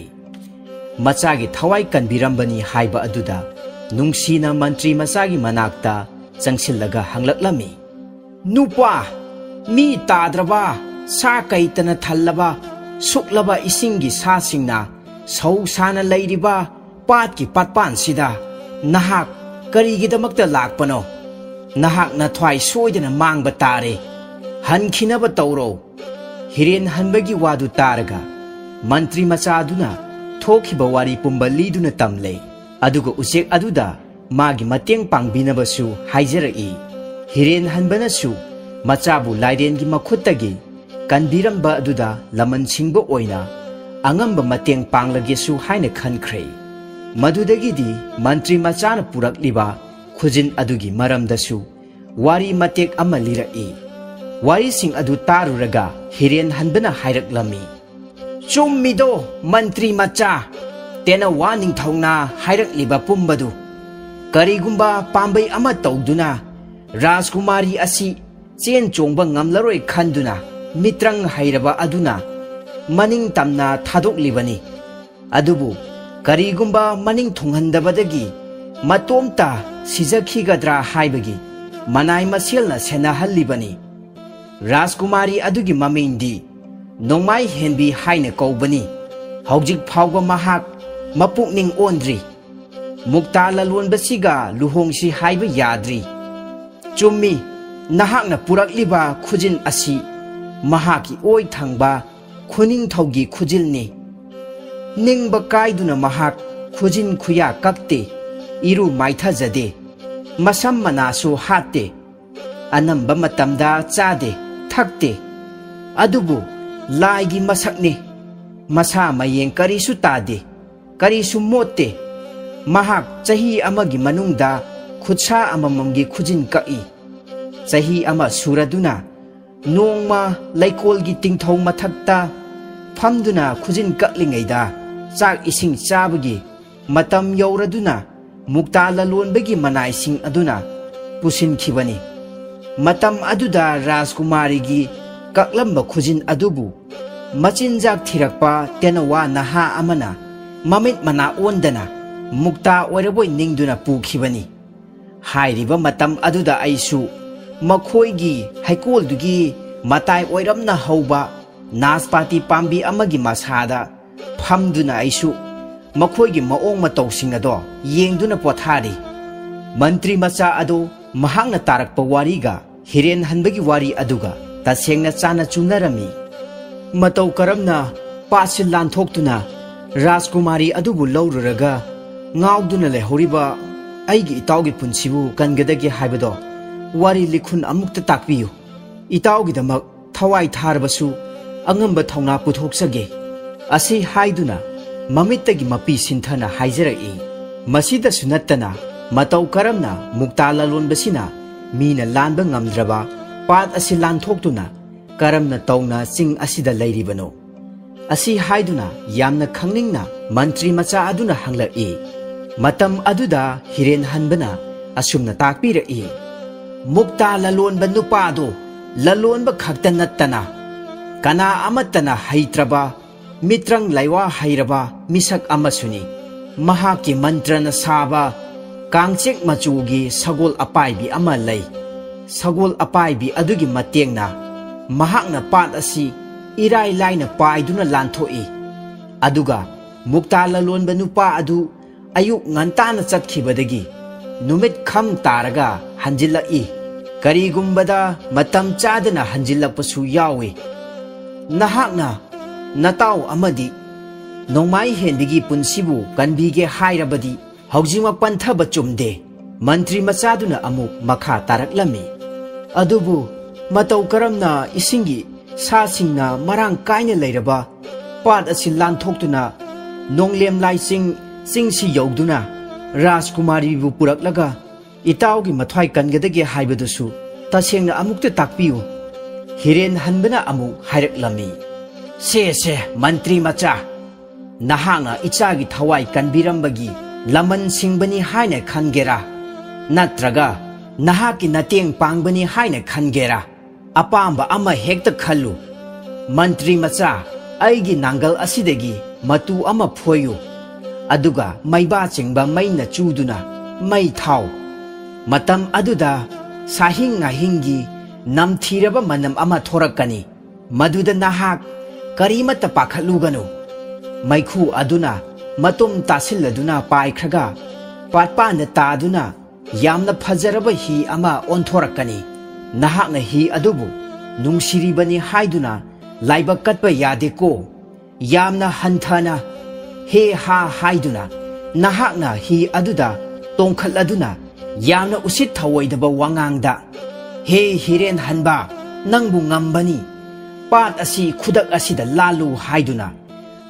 ꯃꯆꯥꯒꯤ ꯊꯋꯥꯏ ꯀꯟꯕꯤꯔꯝꯕꯅꯤ ꯍꯥꯏꯕ ꯑꯗꯨꯗ ꯅꯨꯡꯁꯤꯅ ꯃꯟꯇ꯭ꯔꯤ ꯃꯆꯥꯒꯤ ꯃꯅꯥꯛꯇ ꯆꯪꯁꯤꯜꯂꯒ ꯍꯪꯂꯛꯂꯝꯃꯤ, "ꯅꯨꯄꯥ, ꯃꯤ ꯇꯥꯗ꯭ꯔꯕ, ꯁꯥ ꯀꯩꯇꯅ ꯊꯜꯂꯕ, ꯁꯨꯛꯂꯕ ꯏꯁꯤꯡꯒꯤ ꯁꯥꯁꯤꯡꯅ ꯁꯧ ꯁꯥꯅ ꯂꯩꯔꯤꯕ ꯄꯥꯠꯀꯤ ꯄꯥꯠꯄꯥꯟꯁꯤꯗ ꯅꯍꯥꯛ ꯀꯔꯤꯒꯤꯗꯃꯛꯇ ꯂꯥꯛꯄꯅꯣ? ꯅꯍꯥꯛ ꯅꯊ꯭ꯋꯥꯏ ꯁꯣꯏꯗꯅ ꯃꯥꯡꯕ ꯇꯥꯔꯦ꯫ ꯍꯟꯈꯤꯅꯕ ꯇꯧꯔꯣ꯫" ꯍꯤꯔꯦꯟ ꯍꯟꯕꯒꯤ ꯋꯥꯗꯨ ꯇꯥꯔꯒ ꯃꯟꯇ꯭ꯔꯤ ꯃꯆꯥꯗꯨꯅ ꯊꯣꯛꯈꯤꯕ ꯋꯥꯔꯤ ꯄꯨꯝꯕ ꯂꯤꯗꯨꯅ ꯇꯝꯂꯦ꯫ ꯑꯗꯨꯒ ꯎꯆꯦꯛ ꯑꯗꯨꯗ ꯃꯥꯒꯤ ꯃꯇꯦꯡ ꯄꯥꯡꯕꯤꯅꯕꯁꯨ ꯍꯥꯏꯖꯔꯛꯏ꯫ ꯍꯤꯔꯦꯟ ꯍꯟꯕꯅꯁꯨ ꯃꯆꯥꯕꯨ ꯂꯥꯏꯔꯦꯟꯒꯤ ꯃꯈꯨꯠꯇꯒꯤ ꯀꯟꯕꯤꯔꯝꯕ ꯑꯗꯨꯗ ꯂꯃꯟ ꯁꯤꯡꯕ ꯑꯣꯏꯅ ꯑꯉꯝꯕ ꯃꯇꯦꯡ ꯄꯥꯡꯂꯒꯦꯁꯨ ꯍꯥꯏꯅ ꯈꯟꯈ꯭ꯔꯦ꯫ ꯃꯗꯨꯗꯒꯤꯗꯤ ꯃꯟꯇ꯭ꯔꯤ ꯃꯆꯥꯅ ꯄꯨꯔꯛꯂꯤꯕ ꯈꯨꯖꯤꯟ ꯑꯗꯨꯒꯤ ꯃꯔꯝꯗꯁꯨ ꯋꯥꯔꯤ ꯃꯇꯦꯛ ꯑꯃ ꯂꯤꯔꯛꯏ꯫ ꯋꯥꯔꯤꯁꯤꯡ ꯑꯗꯨ ꯇꯥꯔꯨꯔꯒ ꯍꯤꯔꯦꯟ ꯍꯟꯕꯅ ꯍꯥꯏꯔꯛꯂꯝꯃꯤ, "ꯆꯨꯝꯃꯤꯗꯣ, ꯃꯟꯇ꯭ꯔꯤ ꯃꯆꯥ, ꯇꯦꯅꯋꯥ ꯅꯤꯡꯊꯧꯅ ꯍꯥꯏꯔꯛꯂꯤꯕ ꯄꯨꯝꯕꯗꯨ꯫ ꯀꯔꯤꯒꯨꯝꯕ ꯄꯥꯝꯕꯩ ꯑꯃ ꯇꯧꯗꯨꯅ ꯔꯥꯖꯀꯨꯃꯥꯔꯤ ꯑꯁꯤ ꯆꯦꯟ ꯆꯣꯡꯕ ꯉꯝꯂꯔꯣꯏ ꯈꯟꯗꯨꯅ ꯃꯤꯇ꯭ꯔꯪ ꯍꯩꯔꯕ ꯑꯗꯨꯅ ꯃꯅꯤꯡ ꯇꯝꯅ ꯊꯥꯗꯣꯛꯂꯤꯕꯅꯤ꯫ ꯑꯗꯨꯕꯨ ꯀꯔꯤꯒꯨꯝꯕ ꯃꯅꯤꯡ ꯊꯨꯡꯍꯟꯗꯕꯗꯒꯤ ꯃꯇꯣꯝꯇ ꯁꯤꯖꯈꯤꯒꯗ꯭ꯔꯥ ꯍꯥꯏꯕꯒꯤ ꯃꯅꯥꯏ ꯃꯁꯦꯜꯅ ꯁꯦꯟꯅꯍꯜꯂꯤꯕꯅꯤ꯫ ꯔꯥꯖꯀꯨꯃꯥꯔꯤ ꯑꯗꯨꯒꯤ ꯃꯃꯤꯡꯗꯤ ꯅꯣꯡꯃꯥꯏ ꯍꯦꯟꯕꯤ ꯍꯥꯏꯅ ꯀꯧꯕꯅꯤ꯫ ꯍꯧꯖꯤꯛ ꯐꯥꯎꯕ ꯃꯍꯥꯛ ꯃꯄꯨꯛꯅꯤꯡ ꯑꯣꯟꯗ꯭ꯔꯤ꯫ ꯃꯨꯛꯇꯥ ꯂꯂꯣꯟꯕꯁꯤꯒ ꯂꯨꯍꯣꯡꯁꯤ ꯍꯥꯏꯕ ꯌꯥꯗ꯭ꯔꯤ꯫ ꯆꯨꯝꯃꯤ, ꯅꯍꯥꯛꯅ ꯄꯨꯔꯛꯂꯤꯕ ꯈꯨꯖꯤꯟ ꯑꯁꯤ ꯃꯍꯥꯛꯀꯤ ꯑꯣꯏ ꯊꯪꯕ ꯈꯨꯅꯤꯡꯊꯧꯒꯤ ꯈꯨꯖꯤꯜꯅꯤ꯫ ꯅꯤꯡꯕ ꯀꯥꯏꯗꯨꯅ ꯃꯍꯥꯛ ꯈꯨꯖꯤꯟ ꯈꯨꯌꯥ ꯀꯛꯇꯦ, ꯏꯔꯨ ꯃꯥꯏꯊꯖꯗꯦ, ꯃꯁꯝ ꯃꯅꯥꯁꯨ ꯍꯥꯠꯇꯦ, ꯑꯅꯝꯕ ꯃꯇꯝꯗ ꯆꯥꯗꯦ, ꯊꯛꯇꯦ꯫ ꯑꯗꯨꯕꯨ ꯂꯥꯏꯒꯤ ꯃꯁꯛꯅꯤ꯫ ꯃꯁꯥ ꯃꯌꯦꯡ ꯀꯔꯤꯁꯨ ꯇꯥꯗꯦ, ꯀꯔꯤꯁꯨ ꯃꯣꯠꯇꯦ꯫ ꯃꯍꯥꯛ ꯆꯍꯤ ꯑꯃꯒꯤ ꯃꯅꯨꯡꯗ ꯈꯨꯠꯁꯥ ꯑꯃꯃꯝꯒꯤ ꯈꯨꯖꯤꯟ ꯀꯛꯏ꯫ ꯆꯍꯤ ꯑꯃ ꯁꯨꯔꯗꯨꯅ ꯅꯣꯡꯃ ꯂꯩꯀꯣꯜꯒꯤ ꯇꯤꯡꯊꯧ ꯃꯊꯛꯇ ꯐꯝꯗꯨꯅ ꯈꯨꯖꯤꯟ ꯀꯛꯂꯤꯉꯩꯗ ꯆꯥꯛ ꯏꯁꯤꯡ ꯆꯥꯕꯒꯤ ꯃꯇꯝ ꯌꯧꯔꯗꯨꯅ ꯃꯨꯛꯇꯥ ꯂꯂꯣꯟꯕꯒꯤ ꯃꯅꯥꯏꯁꯤꯡ ꯑꯗꯨꯅ ꯄꯨꯁꯤꯟꯈꯤꯕꯅꯤ꯫ ꯃꯇꯝ ꯑꯗꯨꯗ ꯔꯥꯖꯀꯨꯃꯥꯔꯤꯒꯤ ꯀꯛꯂꯝꯕ ꯈꯨꯖꯤꯟ ꯑꯗꯨꯕꯨ ꯃꯆꯤꯟꯖꯥꯛ ꯊꯤꯔꯛꯄ ꯇꯦꯅꯋꯥ ꯅꯍꯥ ꯑꯃꯅ ꯃꯃꯤꯠ ꯃꯅꯥ ꯑꯣꯟꯗꯅ ꯃꯨꯛꯇꯥ ꯑꯣꯏꯔꯕꯣꯏ ꯅꯤꯡꯗꯨꯅ ꯄꯨꯈꯤꯕꯅꯤ꯫ ꯍꯥꯏꯔꯤꯕ ꯃꯇꯝ ꯑꯗꯨꯗ ꯑꯩꯁꯨ ꯃꯈꯣꯏꯒꯤ ꯍꯩꯀꯣꯜꯗꯨꯒꯤ ꯃꯇꯥꯏ ꯑꯣꯏꯔꯝꯅ ꯍꯧꯕ ꯅꯥꯁꯄꯥꯇꯤ ꯄꯥꯝꯕꯤ ꯑꯃꯒꯤ ꯃꯁꯥꯗ ꯐꯝꯗꯨꯅ ꯑꯩꯁꯨ ꯃꯈꯣꯏꯒꯤ ꯃꯑꯣꯡ ꯃꯇꯧꯁꯤꯡ ꯑꯗꯣ ꯌꯦꯡꯗꯨꯅ ꯄꯣꯊꯥꯔꯤ꯫ ꯃꯟꯇ꯭ꯔꯤ ꯃꯆꯥ ꯑꯗꯨ ꯃꯍꯥꯛꯅ ꯇꯥꯔꯛꯄ ꯋꯥꯔꯤꯒ ꯍꯤꯔꯦꯟ ꯍꯟꯕꯒꯤ ꯋꯥꯔꯤ ꯑꯗꯨꯒ ꯇꯁꯦꯡꯅ ꯆꯥꯅ ꯆꯨꯅꯔꯝꯃꯤ꯫ ꯃꯇꯧ ꯀꯔꯝꯅ ꯄꯥꯠꯁꯤ ꯂꯥꯟꯊꯣꯛꯇꯨꯅ ꯔꯥꯖꯀꯨꯃꯥꯔꯤ ꯑꯗꯨꯕꯨ ꯂꯧꯔꯨꯔꯒ ꯉꯥꯎꯗꯨꯅ ꯂꯩꯍꯧꯔꯤꯕ ꯑꯩꯒꯤ ꯏꯇꯥꯎꯒꯤ ꯄꯨꯟꯁꯤꯕꯨ ꯀꯟꯒꯗꯒꯦ ꯍꯥꯏꯕꯗꯣ ꯋꯥꯔꯤ ꯂꯤꯈꯨꯟ ꯑꯃꯨꯛꯇ ꯇꯥꯛꯄꯤꯌꯨ꯫ ꯏꯇꯥꯎꯒꯤꯗꯃꯛ ꯊꯋꯥꯏ ꯊꯥꯔꯕꯁꯨ ꯑꯉꯝꯕ ꯊꯧꯅꯥ ꯄꯨꯊꯣꯛꯆꯒꯦ꯫ ꯑꯁꯤ ꯍꯥꯏꯗꯨꯅ ꯃꯃꯤꯠꯇꯒꯤ ꯃꯄꯤ ꯁꯤꯟꯊꯅ ꯍꯥꯏꯖꯔꯛꯏ꯫ ꯃꯁꯤꯗꯁꯨ ꯅꯠꯇꯅ ꯃꯇꯧ ꯀꯔꯝꯅ ꯃꯨꯛꯇꯥ ꯂꯂꯣꯟꯕꯁꯤꯅ ꯃꯤꯅ ꯂꯥꯟꯕ ꯉꯝꯗ꯭ꯔꯕ ꯄꯥꯠ ꯑꯁꯤ ꯂꯥꯟꯊꯣꯛꯇꯨꯅ ꯀꯔꯝꯅ ꯇꯧꯅ ꯆꯤꯡ ꯑꯁꯤꯗ ꯂꯩꯔꯤꯕꯅꯣ? ꯑꯁꯤ ꯍꯥꯏꯗꯨꯅ ꯌꯥꯝꯅ ꯈꯪꯅꯤꯡꯅ ꯃꯟꯇ꯭ꯔꯤ ꯃꯆꯥ ꯑꯗꯨꯅ ꯍꯪꯂꯛꯏ꯫ ꯃꯇꯝ ꯑꯗꯨꯗ ꯍꯤꯔꯦꯟ ꯍꯟꯕꯅ ꯑꯁꯨꯝꯅ ꯇꯥꯛꯄꯤꯔꯛꯏ, ꯃꯨꯛꯇꯥ ꯂꯂꯣꯟꯕ ꯅꯨꯄꯥꯗꯨ ꯂꯂꯣꯟꯕ ꯈꯛꯇ ꯅꯠꯇꯅ ꯀꯅꯥ ꯑꯃꯠꯇꯅ ꯍꯩꯇ꯭ꯔꯕ ꯃꯤꯇ꯭ꯔꯪ ꯂꯩꯋꯥ ꯍꯩꯔꯕ ꯃꯤꯁꯛ ꯑꯃꯁꯨꯅꯤ꯫ ꯃꯍꯥꯛꯀꯤ ꯃꯟꯇ꯭ꯔꯅ ꯁꯥꯕ ꯀꯥꯡꯆꯦꯛ ꯃꯆꯨꯒꯤ ꯁꯒꯣꯜ ꯑꯄꯥꯏꯕꯤ ꯑꯃ ꯂꯩ꯫ ꯁꯒꯣꯜ ꯑꯄꯥꯏꯕꯤ ꯑꯗꯨꯒꯤ ꯃꯇꯦꯡꯅ ꯃꯍꯥꯛꯅ ꯄꯥꯠ ꯑꯁꯤ ꯏꯔꯥꯏ ꯂꯥꯏꯅ ꯄꯥꯏꯗꯨꯅ ꯂꯥꯟꯊꯣꯛꯏ꯫ ꯑꯗꯨꯒ ꯃꯨꯛꯇꯥ ꯂꯂꯣꯟꯕ ꯅꯨꯄꯥ ꯑꯗꯨ ꯑꯌꯨꯛ ꯉꯟꯇꯥꯅ ꯆꯠꯈꯤꯕꯗꯒꯤ ꯅꯨꯃꯤꯠ ꯈꯝ ꯇꯥꯔꯒ ꯍꯟꯖꯤꯜꯂꯛꯏ꯫ ꯀꯔꯤꯒꯨꯝꯕꯗ ꯃꯇꯝ ꯆꯥꯗꯅ ꯍꯟꯖꯤꯜꯂꯛꯄꯁꯨ ꯌꯥꯎꯏ꯫ ꯅꯍꯥꯛꯅ ꯅꯇꯥꯎ ꯑꯃꯗꯤ ꯅꯣꯡꯃꯥꯏ ꯍꯦꯟꯕꯤꯒꯤ ꯄꯨꯟꯁꯤꯕꯨ ꯀꯟꯕꯤꯒꯦ ꯍꯥꯏꯔꯕꯗꯤ ꯍꯧꯖꯤꯛꯃꯛ ꯄꯟꯊꯕ ꯆꯨꯝꯗꯦ꯫ ꯃꯟꯇ꯭ꯔꯤ ꯃꯆꯥꯗꯨꯅ ꯑꯃꯨꯛ ꯃꯈꯥ ꯇꯥꯔꯛꯂꯝꯃꯤ꯫ ꯑꯗꯨꯕꯨ ꯃꯇꯧ ꯀꯔꯝꯅ ꯏꯁꯤꯡꯒꯤ ꯁꯥꯁꯤꯡꯅ ꯃꯔꯥꯡ ꯀꯥꯏꯅ ꯂꯩꯔꯕ ꯄꯥꯠ ꯑꯁꯤ ꯂꯥꯟꯊꯣꯛꯇꯨꯅ ꯅꯣꯡꯂꯦꯝ ꯂꯥꯏꯆꯤꯡ ꯆꯤꯡꯁꯤ ꯌꯧꯗꯨꯅ ꯔꯥꯖꯀꯨꯃꯥꯔꯤꯕꯨ ꯄꯨꯔꯛꯂꯒ ꯏꯇꯥꯎꯒꯤ ꯃꯊ꯭ꯋꯥꯏ ꯀꯟꯒꯗꯒꯦ ꯍꯥꯏꯕꯗꯨꯁꯨ ꯇꯁꯦꯡꯅ ꯑꯃꯨꯛꯇ ꯇꯥꯛꯄꯤꯌꯨ꯫ ꯍꯤꯔꯦꯟ ꯍꯟꯕꯅ ꯑꯃꯨꯛ ꯍꯥꯏꯔꯛꯂꯝꯃꯤ, ꯁꯦ ꯁꯦ, ꯃꯟꯇ꯭ꯔꯤ ꯃꯆꯥ, ꯅꯍꯥꯛꯅ ꯏꯆꯥꯒꯤ ꯊꯋꯥꯏ ꯀꯟꯕꯤꯔꯝꯕꯒꯤ ꯂꯃꯟ ꯁꯤꯡꯕꯅꯤ ꯍꯥꯏꯅ ꯈꯟꯒꯦꯔꯥ, ꯅꯠꯇ꯭ꯔꯒ ꯅꯍꯥꯛꯀꯤ ꯅꯇꯦꯡ ꯄꯥꯡꯕꯅꯤ ꯍꯥꯏꯅ ꯈꯟꯒꯦꯔꯥ? ꯑꯄꯥꯝꯕ ꯑꯃ ꯍꯦꯛꯇ ꯈꯜꯂꯨ꯫ ꯃꯟꯇ꯭ꯔꯤ ꯃꯆꯥ, ꯑꯩꯒꯤ ꯅꯥꯡꯒꯜ ꯑꯁꯤꯗꯒꯤ ꯃꯇꯨ ꯑꯃ ꯐꯣꯏꯌꯨ, ꯑꯗꯨꯒ ꯃꯩꯕꯥ ꯆꯤꯡꯕ ꯃꯩꯅ ꯆꯨꯗꯨꯅ ꯃꯩ ꯊꯥꯎ꯫ ꯃꯇꯝ ꯑꯗꯨꯗ ꯁꯥꯍꯤꯡ ꯉꯥꯍꯤꯡꯒꯤ ꯅꯝꯊꯤꯔꯕ ꯃꯅꯝ ꯑꯃ ꯊꯣꯔꯛꯀꯅꯤ꯫ ꯃꯗꯨꯗ ꯅꯍꯥꯛ ꯀꯔꯤꯃꯠꯇ ꯄꯥꯈꯠꯂꯨꯒꯅꯨ꯫ ꯃꯩꯈꯨ ꯑꯗꯨꯅ ꯃꯇꯨꯝ ꯇꯥꯁꯤꯜꯂꯗꯨꯅ ꯄꯥꯏꯈ꯭ꯔꯒ ꯄꯥꯠꯄꯥꯟꯗ ꯇꯥꯗꯨꯅ ꯌꯥꯝꯅ ꯐꯖꯔꯕ ꯍꯤ ꯑꯃ ꯑꯣꯟꯊꯣꯔꯛꯀꯅꯤ꯫ ꯅꯍꯥꯛꯅ ꯍꯤ ꯑꯗꯨꯕꯨ ꯅꯨꯡꯁꯤꯔꯤꯕꯅꯤ ꯍꯥꯏꯗꯨꯅ ꯂꯥꯏꯕꯛ ꯀꯠꯄ ꯌꯥꯗꯦꯀꯣ꯫ ꯌꯥꯝꯅ ꯍꯟꯊꯅ "ꯍꯦ ꯍꯥ" ꯍꯥꯏꯗꯨꯅ ꯅꯍꯥꯛꯅ ꯍꯤ ꯑꯗꯨꯗ ꯇꯣꯡꯈꯠꯂꯗꯨꯅ ꯌꯥꯝꯅ ꯎꯁꯤꯠ ꯊꯑꯣꯏꯗꯕ ꯋꯥꯉꯥꯡꯗ, "ꯍꯦ ꯍꯤꯔꯦꯟ ꯍꯟꯕ, ꯅꯪꯕꯨ ꯉꯝꯕꯅꯤ꯫ ꯄꯥꯠ ꯑꯁꯤ ꯈꯨꯗꯛ ꯑꯁꯤꯗ ꯂꯥꯜꯂꯨ" ꯍꯥꯏꯗꯨꯅ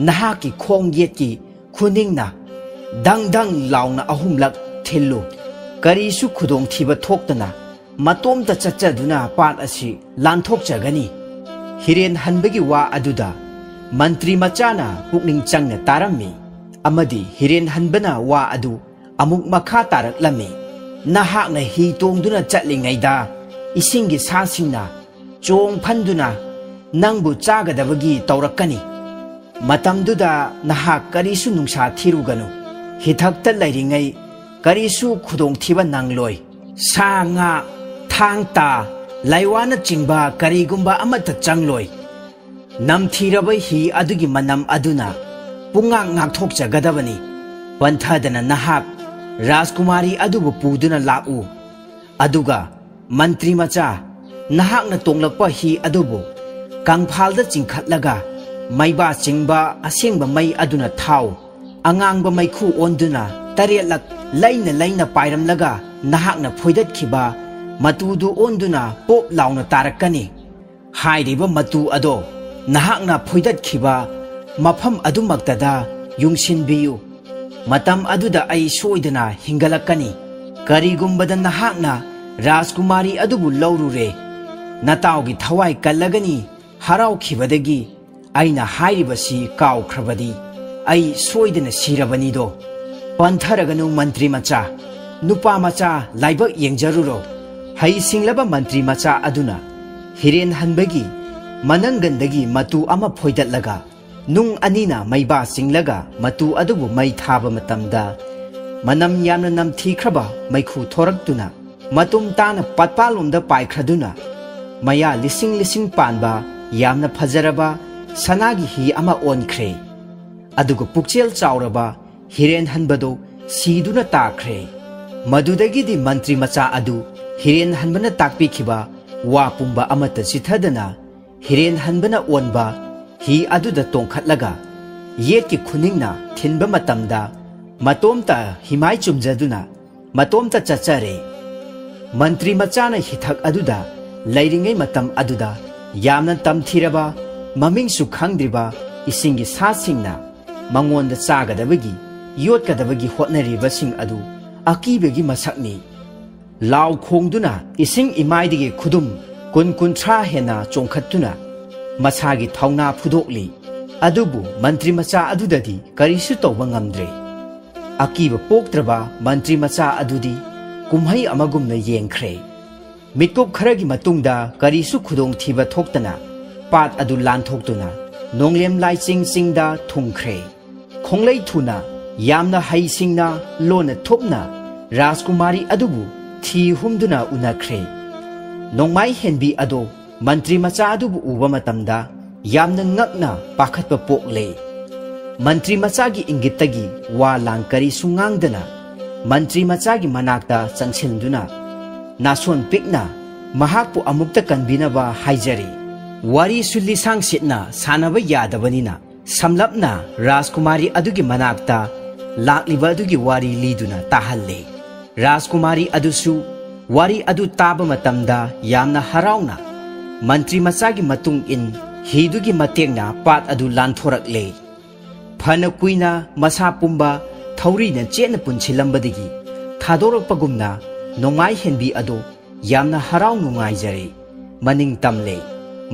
ꯅꯍꯥꯛꯀꯤ ꯈꯣꯡ ꯌꯦꯠꯀꯤ ꯈꯨꯅꯤꯡꯅ ꯗꯪ ꯗꯪ ꯂꯥꯎꯅ ꯑꯍꯨꯝꯂꯛ ꯊꯤꯜꯂꯨ꯫ ꯀꯔꯤꯁꯨ ꯈꯨꯗꯣꯡꯊꯤꯕ ꯊꯣꯛꯇꯅ ꯃꯇꯣꯝꯇ ꯆꯠꯆꯗꯨꯅ ꯄꯥꯠ ꯑꯁꯤ ꯂꯥꯟꯊꯣꯛꯆꯒꯅꯤ꯫ ꯍꯤꯔꯦꯟ ꯍꯟꯕꯒꯤ ꯋꯥ ꯑꯗꯨꯗ ꯃꯟꯇ꯭ꯔꯤ ꯃꯆꯥꯅ ꯄꯨꯛꯅꯤꯡ ꯆꯪꯅ ꯇꯥꯔꯝꯃꯤ, ꯑꯃꯗꯤ ꯍꯤꯔꯦꯟ ꯍꯟꯕꯅ ꯋꯥ ꯑꯗꯨ ꯑꯃꯨꯛ ꯃꯈꯥ ꯇꯥꯔꯛꯂꯝꯃꯤ, "ꯅꯍꯥꯛꯅ ꯍꯤ ꯇꯣꯡꯗꯨꯅ ꯆꯠꯂꯤꯉꯩꯗ ꯏꯁꯤꯡꯒꯤ ꯁꯥꯁꯤꯡꯅ ꯆꯣꯡ ꯐꯟꯗꯨꯅ ꯅꯪꯕꯨ ꯆꯥꯒꯗꯕꯒꯤ ꯇꯧꯔꯛꯀꯅꯤ꯫ ꯃꯇꯝꯗꯨꯗ ꯅꯍꯥꯛ ꯀꯔꯤꯁꯨ ꯅꯨꯡꯁꯥ ꯊꯤꯔꯨꯒꯅꯨ꯫ ꯍꯤꯊꯛꯇ ꯂꯩꯔꯤꯉꯩ ꯀꯔꯤꯁꯨ ꯈꯨꯗꯣꯡꯊꯤꯕ ꯅꯪꯂꯣꯏ꯫ ꯁꯥ ꯉꯥ, ꯊꯥꯡ ꯇꯥ, ꯂꯥꯏꯋꯥꯅꯆꯤꯡꯕ ꯀꯔꯤꯒꯨꯝꯕ ꯑꯃꯠꯇ ꯆꯪꯂꯣꯏ꯫ ꯅꯝꯊꯤꯔꯕ ꯍꯤ ꯑꯗꯨꯒꯤ ꯃꯅꯝ ꯑꯗꯨꯅ ꯄꯨꯡꯉꯥꯛ ꯉꯥꯛꯊꯣꯛꯆꯒꯗꯕꯅꯤ꯫ ꯄꯟꯊꯗꯅ ꯅꯍꯥꯛ ꯔꯥꯖꯀꯨꯃꯥꯔꯤ ꯑꯗꯨꯕꯨ ꯄꯨꯗꯨꯅ ꯂꯥꯛꯎ꯫ ꯑꯗꯨꯒ ꯃꯟꯇ꯭ꯔꯤ ꯃꯆꯥ, ꯅꯍꯥꯛꯅ ꯇꯣꯡꯂꯛꯄ ꯍꯤ ꯑꯗꯨꯕꯨ ꯀꯪꯐꯥꯜꯗ ꯆꯤꯡꯈꯠꯂꯒ ꯃꯩꯕꯥ ꯆꯤꯡꯕ ꯑꯁꯦꯡꯕ ꯃꯩ ꯑꯗꯨꯅ ꯊꯥꯎ꯫ ꯑꯉꯥꯡꯕ ꯃꯩꯈꯨ ꯑꯣꯟꯗꯨꯅ ꯇꯔꯦꯠꯂꯛ ꯂꯩꯅ ꯂꯩꯅ ꯄꯥꯏꯔꯝꯂꯒ ꯅꯍꯥꯛꯅ ꯐꯣꯏꯗꯠꯈꯤꯕ ꯃꯇꯨꯗꯨ ꯑꯣꯟꯗꯨꯅ ꯄꯣꯞ ꯂꯥꯎꯅ ꯇꯥꯔꯛꯀꯅꯤ꯫ ꯍꯥꯏꯔꯤꯕ ꯃꯇꯨ ꯑꯗꯣ ꯅꯍꯥꯛꯅ ꯐꯣꯏꯗꯠꯈꯤꯕ ꯃꯐꯝ ꯑꯗꯨꯃꯛꯇꯗ ꯌꯨꯡꯁꯤꯟꯕꯤꯌꯨ꯫ ꯃꯇꯝ ꯑꯗꯨꯗ ꯑꯩ ꯁꯣꯏꯗꯅ ꯍꯤꯡꯒꯠꯂꯛꯀꯅꯤ꯫ ꯀꯔꯤꯒꯨꯝꯕꯗ ꯅꯍꯥꯛꯅ ꯔꯥꯖꯀꯨꯃꯥꯔꯤ ꯑꯗꯨꯕꯨ ꯂꯧꯔꯨꯔꯦ, ꯅꯇꯥꯎꯒꯤ ꯊꯋꯥꯏ ꯀꯜꯂꯒꯅꯤ꯫ ꯍꯔꯥꯎꯈꯤꯕꯗꯒꯤ ꯑꯩꯅ ꯍꯥꯏꯔꯤꯕꯁꯤ ꯀꯥꯎꯈ꯭ꯔꯕꯗꯤ ꯑꯩ ꯁꯣꯏꯗꯅ ꯁꯤꯔꯕꯅꯤꯗꯣ꯫ ꯄꯟꯊꯔꯒꯅꯨ ꯃꯟꯇ꯭ꯔꯤ ꯃꯆꯥ, ꯅꯨꯄꯥ ꯃꯆꯥ ꯂꯥꯏꯕꯛ ꯌꯦꯡꯖꯔꯨꯔꯣ꯫" ꯍꯩꯁꯤꯡꯂꯕ ꯃꯟꯇ꯭ꯔꯤ ꯃꯆꯥ ꯑꯗꯨꯅ ꯍꯤꯔꯦꯟ ꯍꯟꯕꯒꯤ ꯃꯅꯪꯒꯟꯗꯒꯤ ꯃꯇꯨ ꯑꯃ ꯐꯣꯏꯗꯠꯂꯒ ꯅꯨꯡ ꯑꯅꯤꯅ ꯃꯩꯕꯥ ꯆꯤꯡꯂꯒ ꯃꯇꯨ ꯑꯗꯨꯕꯨ ꯃꯩ ꯊꯥꯕ ꯃꯇꯝꯗ ꯃꯅꯝ ꯌꯥꯝꯅ ꯅꯝꯊꯤꯈ꯭ꯔꯕ ꯃꯩꯈꯨ ꯊꯣꯔꯛꯇꯨꯅ ꯃꯇꯨꯝ ꯇꯥꯅ ꯄꯥꯠꯄꯥꯂꯣꯝꯗ ꯄꯥꯏꯈ꯭ꯔꯗꯨꯅ ꯃꯌꯥ ꯂꯤꯁꯤꯡ ꯂꯤꯁꯤꯡ ꯄꯥꯟꯕ ꯌꯥꯝꯅ ꯐꯖꯔꯕ ꯁꯅꯥꯒꯤ ꯍꯤ ꯑꯃ ꯑꯣꯟꯈ꯭ꯔꯦ꯫ ꯑꯗꯨꯒ ꯄꯨꯛꯆꯦꯜ ꯆꯥꯎꯔꯕ ꯍꯤꯔꯦꯟ ꯍꯟꯕꯗꯨ ꯁꯤꯗꯨꯅ ꯇꯥꯈ꯭ꯔꯦ꯫ ꯃꯗꯨꯗꯒꯤꯗꯤ ꯃꯟꯇ꯭ꯔꯤ ꯃꯆꯥ ꯑꯗꯨ ꯍꯤꯔꯦꯟ ꯍꯟꯕꯅ ꯇꯥꯛꯄꯤꯈꯤꯕ ꯋꯥ ꯄꯨꯝꯕ ꯑꯃꯠꯇ ꯆꯤꯊꯗꯅ ꯍꯤꯔꯦꯟ ꯍꯟꯕꯅ ꯑꯣꯟꯕ ꯍꯤ ꯑꯗꯨꯗ ꯇꯣꯡꯈꯠꯂꯒ ꯌꯦꯠꯀꯤ ꯈꯨꯅꯤꯡꯅ ꯊꯤꯟꯕ ꯃꯇꯝꯗ ꯃꯇꯣꯝꯇ ꯍꯤꯃꯥꯏ ꯆꯨꯝꯖꯗꯨꯅ ꯃꯇꯣꯝꯇ ꯆꯠꯆꯔꯦ꯫ ꯃꯟꯇ꯭ꯔꯤ ꯃꯆꯥꯅ ꯍꯤꯊꯛ ꯑꯗꯨꯗ ꯂꯩꯔꯤꯉꯩ ꯃꯇꯝ ꯑꯗꯨꯗ ꯌꯥꯝꯅ ꯇꯝꯊꯤꯔꯕ, ꯃꯃꯤꯡꯁꯨ ꯈꯪꯗ꯭ꯔꯤꯕ ꯏꯁꯤꯡꯒꯤ ꯁꯥꯁꯤꯡꯅ ꯃꯉꯣꯟꯗ ꯆꯥꯒꯗꯕꯒꯤ, ꯌꯣꯠꯀꯗꯕꯒꯤ ꯍꯣꯠꯅꯔꯤꯕꯁꯤꯡ ꯑꯗꯨ ꯑꯀꯤꯕꯒꯤ ꯃꯁꯛꯅꯤ꯫ ꯂꯥꯎ ꯈꯣꯡꯗꯨꯅ ꯏꯁꯤꯡ ꯏꯃꯥꯏꯗꯒꯤ ꯈꯨꯗꯨꯝ ꯀꯨꯟ ꯀꯨꯟꯊ꯭ꯔꯥ ꯍꯦꯟꯅ ꯆꯣꯡꯈꯠꯇꯨꯅ ꯃꯁꯥꯒꯤ ꯊꯧꯅꯥ ꯐꯨꯗꯣꯛꯂꯤ꯫ ꯑꯗꯨꯕꯨ ꯃꯟꯇ꯭ꯔꯤ ꯃꯆꯥ ꯑꯗꯨꯗꯗꯤ ꯀꯔꯤꯁꯨ ꯇꯧꯕ ꯉꯝꯗ꯭ꯔꯦ꯫ ꯑꯀꯤꯕ ꯄꯣꯛꯇ꯭ꯔꯕ ꯃꯟꯇ꯭ꯔꯤ ꯃꯆꯥ ꯑꯗꯨꯗꯤ ꯀꯨꯝꯍꯩ ꯑꯃꯒꯨꯝꯅ ꯌꯦꯡꯈ꯭ꯔꯦ꯫ ꯃꯤꯠꯀꯨꯞ ꯈꯔꯒꯤ ꯃꯇꯨꯡꯗ ꯀꯔꯤꯁꯨ ꯈꯨꯗꯣꯡꯊꯤꯕ ꯊꯣꯛꯇꯅ ꯄꯥꯠ ꯑꯗꯨ ꯂꯥꯟꯊꯣꯛꯇꯨꯅ ꯅꯣꯡꯂꯦꯝ ꯂꯥꯏꯆꯤꯡ ꯆꯤꯡꯗ ꯊꯨꯡꯈ꯭ꯔꯦ꯫ ꯈꯣꯡꯂꯩ ꯊꯨꯅ ꯌꯥꯝꯅ ꯍꯩꯁꯤꯡꯅ ꯂꯣꯟꯅ ꯊꯨꯞꯅ ꯔꯥꯖꯀꯨꯃꯥꯔꯤ ꯑꯗꯨꯕꯨ ꯊꯤ ꯍꯨꯝꯗꯨꯅ ꯎꯅꯈ꯭ꯔꯦ꯫ ꯅꯣꯡꯃꯥꯏ ꯍꯦꯟꯕꯤ ꯑꯗꯣ ꯃꯟꯇ꯭ꯔꯤ ꯃꯆꯥ ꯑꯗꯨꯕꯨ ꯎꯕ ꯃꯇꯝꯗ ꯌꯥꯝꯅ ꯉꯛꯅ ꯄꯥꯈꯠꯄ ꯄꯣꯛꯂꯦ꯫ ꯃꯟꯇ꯭ꯔꯤ ꯃꯆꯥꯒꯤ ꯏꯪꯒꯤꯠꯇꯒꯤ ꯋꯥ ꯂꯥꯡ ꯀꯔꯤꯁꯨ ꯉꯥꯡꯗꯅ ꯃꯟꯇ꯭ꯔꯤ ꯃꯆꯥꯒꯤ ꯃꯅꯥꯛꯇ ꯆꯪꯁꯤꯟꯗꯨꯅ ꯅꯥꯁꯣꯟ ꯄꯤꯛꯅ ꯃꯍꯥꯛꯄꯨ ꯑꯃꯨꯛꯇ ꯀꯟꯕꯤꯅꯕ ꯍꯥꯏꯖꯔꯤ꯫ ꯋꯥꯔꯤꯁꯨ ꯂꯤꯁꯥꯡ ꯁꯤꯠꯅ ꯁꯥꯟꯅꯕ ꯌꯥꯗꯕꯅꯤꯅ ꯁꯝꯂꯞꯅ ꯔꯥꯖꯀꯨꯃꯥꯔꯤ ꯑꯗꯨꯒꯤ ꯃꯅꯥꯛꯇ ꯂꯥꯛꯂꯤꯕ ꯑꯗꯨꯒꯤ ꯋꯥꯔꯤ ꯂꯤꯗꯨꯅ ꯇꯥꯍꯜꯂꯦ꯫ ꯔꯥꯖꯀꯨꯃꯥꯔꯤ ꯑꯗꯨꯁꯨ ꯋꯥꯔꯤ ꯑꯗꯨ ꯇꯥꯕ ꯃꯇꯝꯗ ꯌꯥꯝꯅ ꯍꯔꯥꯎꯅ ꯃꯟꯇ꯭ꯔꯤ ꯃꯆꯥꯒꯤ ꯃꯇꯨꯡ ꯏꯟ ꯍꯤꯗꯨꯒꯤ ꯃꯇꯦꯡꯅ ꯄꯥꯠ ꯑꯗꯨ ꯂꯥꯟꯊꯣꯔꯛꯂꯦ꯫ ꯐꯅ ꯀꯨꯏꯅ ꯃꯁꯥ ꯄꯨꯝꯕ ꯊꯧꯔꯤꯅ ꯆꯦꯠꯅ ꯄꯨꯟꯁꯤꯜꯂꯝꯕꯗꯒꯤ ꯊꯥꯗꯣꯔꯛꯄꯒꯨꯝꯅ ꯅꯣꯡꯃꯥꯏ ꯍꯦꯟꯕꯤ ꯑꯗꯨ ꯌꯥꯝꯅ ꯍꯔꯥꯎ ꯅꯨꯡꯉꯥꯏꯖꯔꯦ꯫ ꯃꯅꯤꯡ ꯇꯝꯂꯦ꯫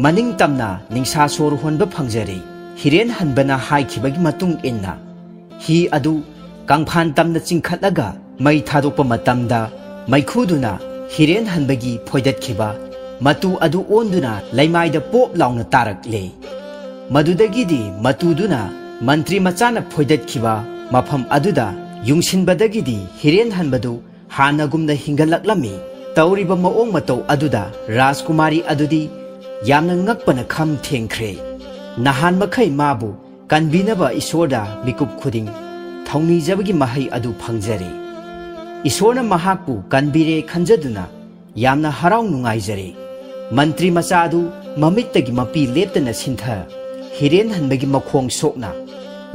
ꯃꯅꯤꯡ ꯇꯝꯅ ꯅꯤꯡꯁꯥ ꯁꯣꯔ ꯍꯣꯟꯕ ꯐꯪꯖꯔꯦ꯫ ꯍꯤꯔꯦꯟ ꯍꯟꯕꯅ ꯍꯥꯏꯈꯤꯕꯒꯤ ꯃꯇꯨꯡ ꯏꯟꯅ ꯍꯤ ꯑꯗꯨ ꯀꯪꯐꯥꯟ ꯇꯝꯅ ꯆꯤꯡꯈꯠꯂꯒ ꯃꯩ ꯊꯥꯗꯣꯛꯄ ꯃꯇꯝꯗ ꯃꯩꯈꯨꯗꯨꯅ ꯍꯤꯔꯦꯟ ꯍꯟꯕꯒꯤ ꯐꯣꯏꯗꯠꯈꯤꯕ ꯃꯇꯨ ꯑꯗꯨ ꯑꯣꯟꯗꯨꯅ ꯂꯩꯃꯥꯏꯗ ꯄꯣꯞ ꯂꯥꯎꯅ ꯇꯥꯔꯛꯂꯦ꯫ ꯃꯗꯨꯗꯒꯤꯗꯤ ꯃꯇꯨꯗꯨꯅ ꯃꯟꯇ꯭ꯔꯤ ꯃꯆꯥꯅ ꯐꯣꯏꯗꯠꯈꯤꯕ ꯃꯐꯝ ꯑꯗꯨꯗ ꯌꯨꯡꯁꯤꯟꯕꯗꯒꯤꯗꯤ ꯍꯤꯔꯦꯟ ꯍꯟꯕꯗꯨ ꯍꯥꯟꯅꯒꯨꯝꯅ ꯍꯤꯡꯒꯠꯂꯛꯂꯝꯃꯤ꯫ ꯇꯧꯔꯤꯕ ꯃꯑꯣꯡ ꯃꯇꯧ ꯑꯗꯨꯗ ꯔꯥꯖꯀꯨꯃꯥꯔꯤ ꯑꯗꯨꯗꯤ ꯌꯥꯝꯅ ꯉꯛꯄꯅ ꯈꯝ ꯊꯦꯡꯈ꯭ꯔꯦ꯫ ꯅꯍꯥꯟ ꯃꯈꯩ ꯃꯥꯕꯨ ꯀꯟꯕꯤꯅꯕ ꯏꯁꯣꯔꯗ ꯃꯤꯀꯨꯞ ꯈꯨꯗꯤꯡ ꯊꯧꯅꯤꯖꯕꯒꯤ ꯃꯍꯩ ꯑꯗꯨ ꯐꯪꯖꯔꯦ꯫ ꯏꯁꯣꯔꯅ ꯃꯍꯥꯛꯄꯨ ꯀꯟꯕꯤꯔꯦ ꯈꯟꯖꯗꯨꯅ ꯌꯥꯝꯅ ꯍꯔꯥꯎ ꯅꯨꯡꯉꯥꯏꯖꯔꯦ꯫ ꯃꯟꯇ꯭ꯔꯤ ꯃꯆꯥ ꯑꯗꯨ ꯃꯃꯤꯠꯇꯒꯤ ꯃꯄꯤ ꯂꯦꯞꯇꯅ ꯁꯤꯟꯊ ꯍꯤꯔꯦꯟ ꯍꯟꯕꯒꯤ ꯃꯈꯣꯡ ꯁꯣꯛꯅ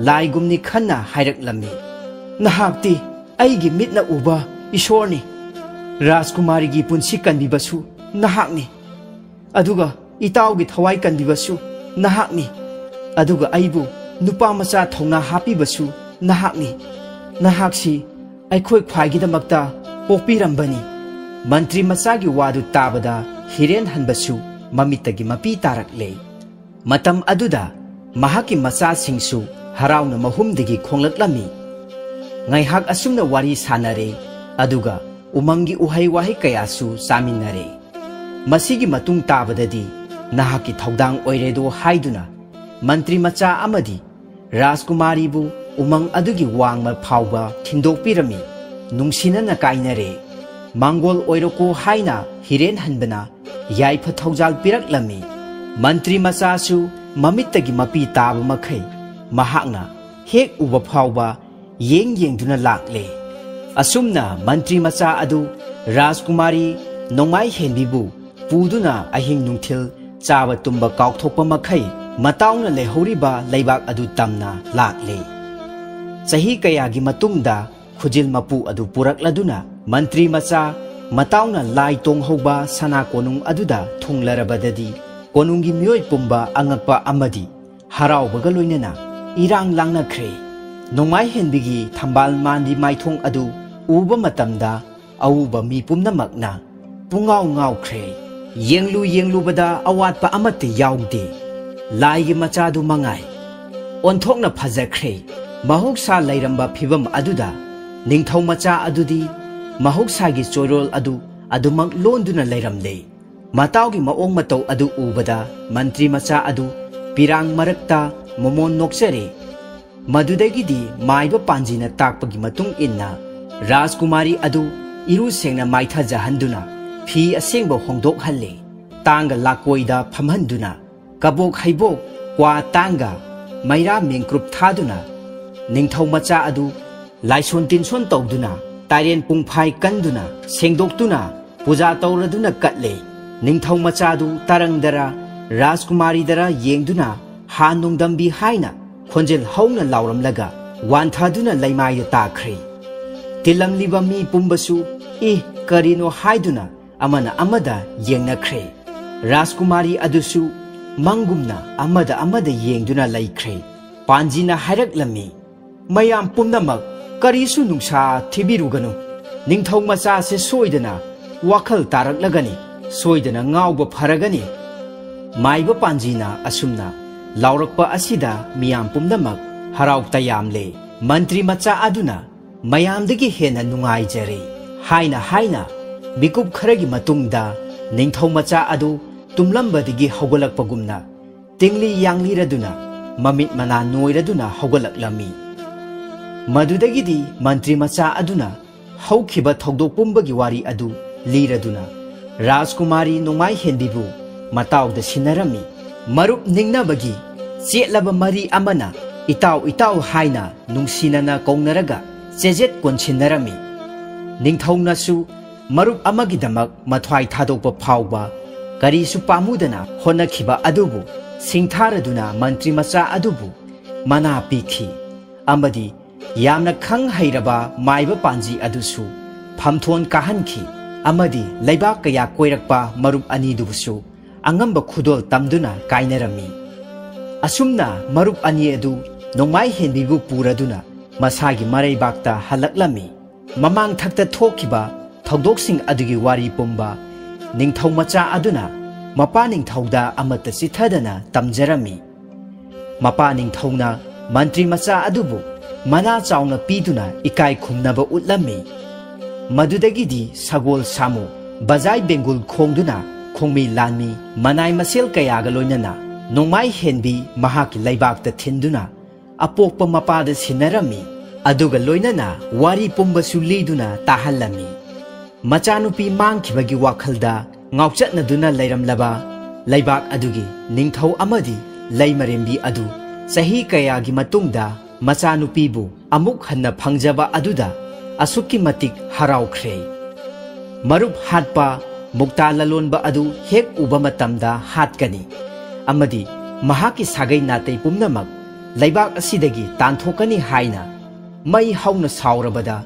ꯂꯥꯏꯒꯨꯝꯅꯤ ꯈꯟꯅ ꯍꯥꯏꯔꯛꯂꯝꯃꯤ, "ꯅꯍꯥꯛꯇꯤ ꯑꯩꯒꯤ ꯃꯤꯠꯅ ꯎꯕ ꯏꯁꯣꯔꯅꯤ꯫ ꯔꯥꯖꯀꯨꯃꯥꯔꯤꯒꯤ ꯄꯨꯟꯁꯤ ꯀꯟꯕꯤꯕꯁꯨ ꯅꯍꯥꯛꯅꯤ꯫ ꯑꯗꯨꯒ ꯏꯇꯥꯎꯒꯤ ꯊꯋꯥꯏ ꯀꯟꯕꯤꯕꯁꯨ ꯅꯍꯥꯛꯅꯤ꯫ ꯑꯗꯨꯒ ꯑꯩꯕꯨ ꯅꯨꯄꯥ ꯃꯆꯥ ꯊꯧꯅꯥ ꯍꯥꯞꯄꯤꯕꯁꯨ ꯅꯍꯥꯛꯅꯤ꯫ ꯅꯍꯥꯛꯁꯤ ꯑꯩꯈꯣꯏ ꯈ꯭ꯋꯥꯏꯒꯤꯗꯃꯛꯇ ꯄꯣꯛꯄꯤꯔꯝꯕꯅꯤ꯫ ꯃꯟꯇ꯭ꯔꯤ ꯃꯆꯥꯒꯤ ꯋꯥꯗꯨ ꯇꯥꯕꯗ ꯍꯤꯔꯦꯟ ꯍꯟꯕꯁꯨ ꯃꯃꯤꯠꯇꯒꯤ ꯃꯄꯤ ꯇꯥꯔꯛꯂꯦ꯫ ꯃꯇꯝ ꯑꯗꯨꯗ ꯃꯍꯥꯛꯀꯤ ꯃꯆꯥꯁꯤꯡꯁꯨ ꯍꯔꯥꯎꯅ ꯃꯍꯨꯝꯗꯒꯤ ꯈꯣꯡꯂꯛꯂꯝꯃꯤ꯫ ꯉꯥꯏꯍꯥꯛ ꯑꯁꯨꯝꯅ ꯋꯥꯔꯤ ꯁꯥꯟꯅꯔꯦ, ꯑꯗꯨꯒ ꯎꯃꯪꯒꯤ ꯎꯍꯩ ꯋꯥꯍꯩ ꯀꯌꯥꯁꯨ ꯆꯥꯃꯤꯟꯅꯔꯦ꯫ ꯃꯁꯤꯒꯤ ꯃꯇꯨꯡ ꯇꯥꯕꯗꯗꯤ ꯅꯍꯥꯛꯀꯤ ꯊꯧꯗꯥꯡ ꯑꯣꯏꯔꯦꯗꯣ ꯍꯥꯏꯗꯨꯅ ꯃꯟꯇ꯭ꯔꯤ ꯃꯆꯥ ꯑꯃꯗꯤ ꯔꯥꯖꯀꯨꯃꯥꯔꯤꯕꯨ ꯎꯃꯪ ꯑꯗꯨꯒꯤ ꯋꯥꯡꯃ ꯐꯥꯎꯕ ꯊꯤꯟꯗꯣꯛꯄꯤꯔꯝꯃꯤ꯫ ꯅꯨꯡꯁꯤꯅꯅ ꯀꯥꯏꯅꯔꯦ꯫ ꯃꯥꯡꯒꯣꯜ ꯑꯣꯏꯔꯣꯀꯣ ꯍꯥꯏꯅ ꯍꯤꯔꯦꯟ ꯍꯟꯕꯅ ꯌꯥꯏꯐ ꯊꯧꯖꯥꯜ ꯄꯤꯔꯛꯂꯝꯃꯤ꯫ ꯃꯟꯇ꯭ꯔꯤ ꯃꯆꯥꯁꯨ ꯃꯃꯤꯠꯇꯒꯤ ꯃꯄꯤ ꯇꯥꯕ ꯃꯈꯩ ꯃꯍꯥꯛꯅ ꯍꯦꯛ ꯎꯕ ꯐꯥꯎꯕ ꯌꯦꯡ ꯌꯦꯡꯗꯨꯅ ꯂꯥꯛꯂꯦ꯫ ꯑꯁꯨꯝꯅ ꯃꯟꯇ꯭ꯔꯤ ꯃꯆꯥ ꯑꯗꯨ ꯔꯥꯖꯀꯨꯃꯥꯔꯤ ꯅꯣꯡꯃꯥꯏ ꯍꯦꯟꯕꯤꯕꯨ ꯄꯨꯗꯨꯅ ꯑꯍꯤꯡ ꯅꯨꯡꯊꯤꯜ ꯆꯥꯕ ꯇꯨꯝꯕ ꯀꯥꯎꯊꯣꯛꯄ ꯃꯈꯩ ꯃꯇꯥꯎꯅ ꯂꯩꯍꯧꯔꯤꯕ ꯂꯩꯕꯥꯛ ꯑꯗꯨ ꯇꯝꯅ ꯂꯥꯛꯂꯦ꯫ ꯆꯍꯤ ꯀꯌꯥꯒꯤ ꯃꯇꯨꯡꯗ ꯈꯨꯖꯤꯜ ꯃꯄꯨ ꯑꯗꯨ ꯄꯨꯔꯛꯂꯗꯨꯅ ꯃꯟꯇ꯭ꯔꯤ ꯃꯆꯥ ꯃꯇꯥꯎꯅ ꯂꯥꯏ ꯇꯣꯡꯍꯧꯕ ꯁꯅꯥ ꯀꯣꯅꯨꯡ ꯑꯗꯨꯗ ꯊꯨꯡꯂꯔꯕꯗꯗꯤ ꯀꯣꯅꯨꯡꯒꯤ ꯃꯤꯑꯣꯏ ꯄꯨꯝꯕ ꯑꯉꯛꯄ ꯑꯃꯗꯤ ꯍꯔꯥꯎꯕꯒ ꯂꯣꯏꯅꯅ ꯏꯔꯥꯡ ꯂꯥꯡꯅꯈ꯭ꯔꯦ꯫ ꯅꯣꯡꯃꯥꯏ ꯍꯦꯟꯕꯤꯒꯤ ꯊꯝꯕꯥꯜ ꯃꯥꯟꯕꯤ ꯃꯥꯏꯊꯣꯡ ꯑꯗꯨ ꯎꯕ ꯃꯇꯝꯗ ꯑꯎꯕ ꯃꯤ ꯄꯨꯝꯅꯃꯛꯅ ꯄꯨꯡꯉꯥꯎ ꯉꯥꯎꯈ꯭ꯔꯦ꯫ ꯌꯦꯡꯂꯨ ꯌꯦꯡꯂꯨꯕꯗ ꯑꯋꯥꯠꯄ ꯑꯃꯠꯇ ꯌꯥꯎꯗꯦ꯫ ꯂꯥꯏꯒꯤ ꯃꯆꯥꯗꯨ ꯃꯉꯥꯏ꯫ ꯑꯣꯟꯊꯣꯛꯅ ꯐꯖꯈ꯭ꯔꯦ꯫ ꯃꯍꯧꯁꯥ ꯂꯩꯔꯝꯕ ꯐꯤꯕꯝ ꯑꯗꯨꯗ ꯅꯤꯡꯊꯧ ꯃꯆꯥ ꯑꯗꯨꯗꯤ ꯃꯍꯧꯁꯥꯒꯤ ꯆꯣꯏꯔꯣꯜ ꯑꯗꯨ ꯑꯗꯨꯃꯛ ꯂꯣꯟꯗꯨꯅ ꯂꯩꯔꯝꯂꯦ꯫ ꯃꯇꯥꯎꯒꯤ ꯃꯑꯣꯡ ꯃꯇꯧ ꯑꯗꯨ ꯎꯕꯗ ꯃꯟꯇ꯭ꯔꯤ ꯃꯆꯥ ꯑꯗꯨ ꯄꯤꯔꯥꯡ ꯃꯔꯛꯇ ꯃꯣꯃꯣꯟ ꯅꯣꯛꯆꯔꯦ꯫ ꯃꯗꯨꯗꯒꯤꯗꯤ ꯃꯥꯏꯕ ꯄꯥꯟꯖꯤꯅ ꯇꯥꯛꯄꯒꯤ ꯃꯇꯨꯡ ꯏꯟꯅ ꯔꯥꯖꯀꯨꯃꯥꯔꯤ ꯑꯗꯨ ꯏꯔꯨ ꯁꯦꯡꯅ ꯃꯥꯏꯊꯖꯍꯟꯗꯨꯅ ꯐꯤ ꯑꯁꯦꯡꯕ ꯍꯣꯡꯗꯣꯛꯍꯜꯂꯦ꯫ ꯇꯥꯡꯒ ꯂꯥꯀꯣꯏꯗ ꯐꯝꯍꯟꯗꯨꯅ ꯀꯕꯣꯛ ꯍꯩꯕꯣꯛ, ꯀ꯭ꯋꯥ ꯇꯥꯡꯒ, ꯃꯩꯔꯥ ꯃꯦꯡꯀ꯭ꯔꯨꯞ ꯊꯥꯗꯨꯅ ꯅꯤꯡꯊꯧ ꯃꯆꯥ ꯑꯗꯨ ꯂꯥꯏꯁꯣꯟ ꯇꯤꯟꯁꯣꯟ ꯇꯧꯗꯨꯅ ꯇꯥꯏꯔꯦꯟ ꯄꯨꯡꯐꯥꯏ ꯀꯟꯗꯨꯅ ꯁꯦꯡꯗꯣꯛꯇꯨꯅ ꯄꯨꯖꯥ ꯇꯧꯔꯗꯨꯅ ꯀꯠꯂꯦ꯫ ꯅꯤꯡꯊꯧ ꯃꯆꯥꯗꯨ ꯇꯔꯪꯗꯔ ꯔꯥꯖꯀꯨꯃꯥꯔꯤꯗꯔ ꯌꯦꯡꯗꯨꯅ ꯍꯥ ꯅꯣꯡꯗꯝꯕꯤ ꯍꯥꯏꯅ ꯈꯣꯟꯖꯦꯜ ꯍꯧꯅ ꯂꯥꯎꯔꯝꯂꯒ ꯋꯥꯟꯊꯗꯨꯅ ꯂꯩꯃꯥꯏꯗ ꯇꯥꯈ꯭ꯔꯦ꯫ ꯇꯤꯜꯂꯝꯂꯤꯕ ꯃꯤ ꯄꯨꯝꯕꯁꯨ "ꯏ, ꯀꯔꯤꯅꯣ?" ꯍꯥꯏꯗꯨꯅ ꯑꯃꯅ ꯑꯃꯗ ꯌꯦꯡꯅꯈ꯭ꯔꯦ꯫ ꯔꯥꯖꯀꯨꯃꯥꯔꯤ ꯑꯗꯨꯁꯨ ꯃꯪꯒꯨꯝꯅ ꯑꯃꯗ ꯑꯃꯗ ꯌꯦꯡꯗꯨꯅ ꯂꯩꯈ꯭ꯔꯦ꯫ ꯄꯥꯟꯖꯤꯅ ꯍꯥꯏꯔꯛꯂꯝꯃꯤ, "ꯃꯌꯥꯝ ꯄꯨꯝꯅꯃꯛ ꯀꯔꯤꯁꯨ ꯅꯨꯡꯁꯥ ꯊꯤꯕꯤꯔꯨꯒꯅꯨ꯫ ꯅꯤꯡꯊꯧ ꯃꯆꯥꯁꯦ ꯁꯣꯏꯗꯅ ꯋꯥꯈꯜ ꯇꯥꯔꯛꯂꯒꯅꯤ, ꯁꯣꯏꯗꯅ ꯉꯥꯎꯕ ꯐꯔꯒꯅꯤ꯫" ꯃꯥꯏꯕ ꯄꯥꯟꯖꯤꯅ ꯑꯁꯨꯝꯅ ꯂꯥꯎꯔꯛꯄ ꯑꯁꯤꯗ ꯃꯤꯌꯥꯝ ꯄꯨꯝꯅꯃꯛ ꯍꯔꯥꯎ ꯇꯌꯥꯝꯂꯦ꯫ ꯃꯟꯇ꯭ꯔꯤ ꯃꯆꯥ ꯑꯗꯨꯅ ꯃꯌꯥꯝꯗꯒꯤ ꯍꯦꯟꯅ ꯅꯨꯡꯉꯥꯏꯖꯔꯦ ꯍꯥꯏꯅ ꯍꯥꯏꯅ ꯃꯤꯀꯨꯞ ꯈꯔꯒꯤ ꯃꯇꯨꯡꯗ ꯅꯤꯡꯊꯧ ꯃꯆꯥ ꯑꯗꯨ ꯇꯨꯝꯂꯝꯕꯗꯒꯤ ꯍꯧꯒꯠꯂꯛꯄꯒꯨꯝꯅ ꯇꯤꯡꯂꯤ ꯌꯥꯡꯂꯤꯔꯗꯨꯅ ꯃꯃꯤꯠ ꯃꯅꯥ ꯅꯣꯏꯔꯗꯨꯅ ꯍꯧꯒꯠꯂꯛꯂꯝꯃꯤ꯫ ꯃꯗꯨꯗꯒꯤꯗꯤ ꯃꯟꯇ꯭ꯔꯤ ꯃꯆꯥ ꯑꯗꯨꯅ ꯍꯧꯈꯤꯕ ꯊꯧꯗꯣꯛ ꯄꯨꯝꯕꯒꯤ ꯋꯥꯔꯤ ꯑꯗꯨ ꯂꯤꯔꯗꯨꯅ ꯔꯥꯖꯀꯨꯃꯥꯔꯤ ꯅꯣꯡꯃꯥꯏ ꯍꯦꯟꯕꯤꯕꯨ ꯃꯇꯥꯎꯗ ꯁꯤꯟꯅꯔꯝꯃꯤ꯫ ꯃꯔꯨꯞ ꯅꯤꯡꯅꯕꯒꯤ ꯆꯦꯠꯂꯕ ꯃꯔꯤ ꯑꯃꯅ ꯏꯇꯥꯎ ꯏꯇꯥꯎ ꯍꯥꯏꯅ ꯅꯨꯡꯁꯤꯅꯅ ꯀꯧꯅꯔꯒ ꯆꯦꯖꯦꯠ ꯀꯣꯟꯁꯤꯟꯅꯔꯝꯃꯤ꯫ ꯅꯤꯡꯊꯧꯅꯁꯨ ꯃꯔꯨꯞ ꯑꯃꯒꯤꯗꯃꯛ ꯃꯊ꯭ꯋꯥꯏ ꯊꯥꯗꯣꯛꯄ ꯐꯥꯎꯕ ꯀꯔꯤꯁꯨ ꯄꯥꯝꯃꯨꯗꯅ ꯍꯣꯠꯅꯈꯤꯕ ꯑꯗꯨꯕꯨ ꯁꯤꯡꯊꯥꯔꯗꯨꯅ ꯃꯟꯇ꯭ꯔꯤ ꯃꯆꯥ ꯑꯗꯨꯕꯨ ꯃꯅꯥ ꯄꯤꯈꯤ ꯑꯃꯗꯤ ꯌꯥꯝꯅ ꯈꯪ ꯍꯩꯔꯕ ꯃꯥꯏꯕ ꯄꯥꯟꯖꯤ ꯑꯗꯨꯁꯨ ꯐꯝꯊꯣꯟ ꯀꯥꯍꯟꯈꯤ ꯑꯃꯗꯤ ꯂꯩꯕꯥꯛ ꯀꯌꯥ ꯀꯣꯏꯔꯛꯄ ꯃꯔꯨꯞ ꯑꯅꯤꯗꯨꯕꯨꯁꯨ ꯑꯉꯝꯕ ꯈꯨꯗꯣꯜ ꯇꯝꯗꯨꯅ ꯀꯥꯏꯅꯔꯝꯃꯤ꯫ ꯑꯁꯨꯝꯅ ꯃꯔꯨꯞ ꯑꯅꯤ ꯑꯗꯨ ꯅꯣꯡꯃꯥꯏ ꯍꯦꯟꯕꯤꯕꯨ ꯄꯨꯔꯗꯨꯅ ꯃꯁꯥꯒꯤ ꯃꯔꯩꯕꯥꯛꯇ ꯍꯜꯂꯛꯂꯝꯃꯤ꯫ ꯃꯃꯥꯡꯊꯛꯇ ꯊꯣꯛꯈꯤꯕ ꯊꯧꯗꯣꯛꯁꯤꯡ ꯑꯗꯨꯒꯤ ꯋꯥꯔꯤ ꯄꯨꯝꯕ ꯅꯤꯡꯊꯧ ꯃꯆꯥ ꯑꯗꯨꯅ ꯃꯄꯥ ꯅꯤꯡꯊꯧꯗ ꯑꯃꯠꯇ ꯆꯤꯊꯗꯅ ꯇꯝꯖꯔꯝꯃꯤ꯫ ꯃꯄꯥ ꯅꯤꯡꯊꯧꯅ ꯃꯟꯇ꯭ꯔꯤ ꯃꯆꯥ ꯑꯗꯨꯕꯨ ꯃꯅꯥ ꯆꯥꯎꯅ ꯄꯤꯗꯨꯅ ꯏꯀꯥꯏ ꯈꯨꯝꯅꯕ ꯎꯠꯂꯝꯃꯤ꯫ ꯃꯗꯨꯗꯒꯤꯗꯤ ꯁꯒꯣꯜ ꯁꯥꯃꯨ, ꯕꯖꯥꯏ ꯕꯦꯡꯒꯨꯜ ꯈꯣꯡꯗꯨꯅ ꯈꯣꯡꯃꯤ ꯂꯥꯟꯃꯤ ꯃꯅꯥꯏ ꯃꯁꯦꯜ ꯀꯌꯥꯒ ꯂꯣꯏꯅꯅ ꯅꯣꯡꯃꯥꯏ ꯍꯦꯟꯕꯤ ꯃꯍꯥꯛꯀꯤ ꯂꯩꯕꯥꯛꯇ ꯊꯤꯟꯗꯨꯅ ꯑꯄꯣꯛꯄ ꯃꯄꯥꯗ ꯁꯤꯟꯅꯔꯝꯃꯤ꯫ ꯑꯗꯨꯒ ꯂꯣꯏꯅꯅ ꯋꯥꯔꯤ ꯄꯨꯝꯕꯁꯨ ꯂꯤꯗꯨꯅ ꯇꯥꯍꯜꯂꯝꯃꯤ꯫ ꯃꯆꯥꯅꯨꯄꯤ ꯃꯥꯡꯈꯤꯕꯒꯤ ꯋꯥꯈꯜꯗ ꯉꯥꯎꯆꯠꯅꯗꯨꯅ ꯂꯩꯔꯝꯂꯕ ꯂꯩꯕꯥꯛ ꯑꯗꯨꯒꯤ ꯅꯤꯡꯊꯧ ꯑꯃꯗꯤ ꯂꯩꯃꯔꯦꯝꯕꯤ ꯑꯗꯨ ꯆꯍꯤ ꯀꯌꯥꯒꯤ ꯃꯇꯨꯡꯗ ꯃꯆꯥꯅꯨꯄꯤꯕꯨ ꯑꯃꯨꯛ ꯍꯟꯅ ꯐꯪꯖꯕ ꯑꯗꯨꯗ ꯑꯁꯨꯛꯀꯤ ꯃꯇꯤꯛ ꯍꯔꯥꯎꯈ꯭ꯔꯦ꯫ ꯃꯔꯨꯞ ꯍꯥꯠꯄ ꯃꯨꯛꯇꯥ ꯂꯂꯣꯟꯕ ꯑꯗꯨ ꯍꯦꯛ ꯎꯕ ꯃꯇꯝꯗ ꯍꯥꯠꯀꯅꯤ ꯑꯃꯗꯤ ꯃꯍꯥꯛꯀꯤ ꯁꯥꯒꯩ ꯅꯥꯇꯩ ꯄꯨꯝꯅꯃꯛ ꯂꯩꯕꯥꯛ ꯑꯁꯤꯗꯒꯤ ꯇꯥꯟꯊꯣꯛꯀꯅꯤ ꯍꯥꯏꯅ ꯃꯩ ꯍꯧꯅ ꯁꯥꯎꯔꯕꯗ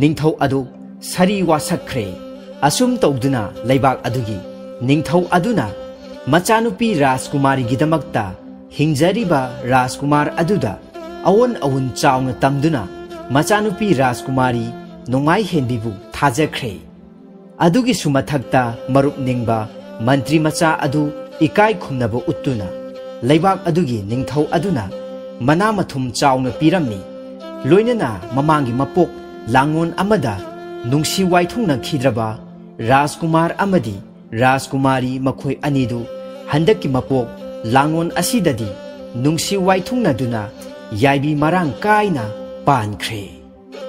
ꯅꯤꯡꯊꯧ ꯑꯗꯨ ꯁꯥꯔꯤ ꯋꯥꯁꯛꯈ꯭ꯔꯦ꯫ ꯑꯁꯨꯝ ꯇꯧꯗꯨꯅ ꯂꯩꯕꯥꯛ ꯑꯗꯨꯒꯤ ꯅꯤꯡꯊꯧ ꯑꯗꯨꯅ ꯃꯆꯥꯅꯨꯄꯤ ꯔꯥꯖꯀꯨꯃꯥꯔꯤꯒꯤꯗꯃꯛꯇ ꯍꯤꯡꯖꯔꯤꯕ ꯔꯥꯖꯀꯨꯃꯥꯔ ꯑꯗꯨꯗ ꯑꯑꯣꯟ ꯑꯋꯨꯟ ꯆꯥꯎꯅ ꯇꯝꯗꯨꯅ ꯃꯆꯥꯅꯨꯄꯤ ꯔꯥꯖꯀꯨꯃꯥꯔꯤ ꯅꯣꯡꯃꯥꯏꯍꯦꯟꯕꯤꯕꯨ ꯊꯥꯖꯈ꯭ꯔꯦ꯫ ꯑꯗꯨꯒꯤꯁꯨ ꯃꯊꯛꯇ ꯃꯔꯨꯞ ꯅꯤꯡꯕ ꯃꯟꯇ꯭ꯔꯤ ꯃꯆꯥ ꯑꯗꯨ ꯏꯀꯥꯏ ꯈꯨꯝꯅꯕ ꯎꯠꯇꯨꯅ ꯂꯩꯕꯥꯛ ꯑꯗꯨꯒꯤ ꯅꯤꯡꯊꯧ ꯑꯗꯨꯅ ꯃꯅꯥ ꯃꯊꯨꯝ ꯆꯥꯎꯅ ꯄꯤꯔꯝꯃꯤ꯫ ꯂꯣꯏꯅꯅ ꯃꯃꯥꯡꯒꯤ ꯃꯄꯣꯛ ꯂꯥꯡꯉꯣꯟ ꯑꯃꯗ ꯅꯨꯡꯁꯤ ꯋꯥꯏꯊꯨꯡꯅꯈꯤꯗ꯭ꯔꯕ ꯔꯥꯖꯀꯨꯃꯥꯔ ꯑꯃꯗꯤ ꯔꯥꯖꯀꯨꯃꯥꯔꯤ ꯃꯈꯣꯏ ꯑꯅꯤꯗꯨ ꯍꯟꯗꯛꯀꯤ ꯃꯄꯣꯛ ꯂꯥꯡꯉꯣꯟ ꯑꯁꯤꯗꯗꯤ ꯅꯨꯡꯁꯤ ꯋꯥꯏꯊꯨꯡꯅꯗꯨꯅ ꯌꯥꯏꯕꯤ ꯃꯔꯥꯡ ꯀꯥꯏꯅ ꯄꯥꯟꯈ꯭ꯔꯦ꯫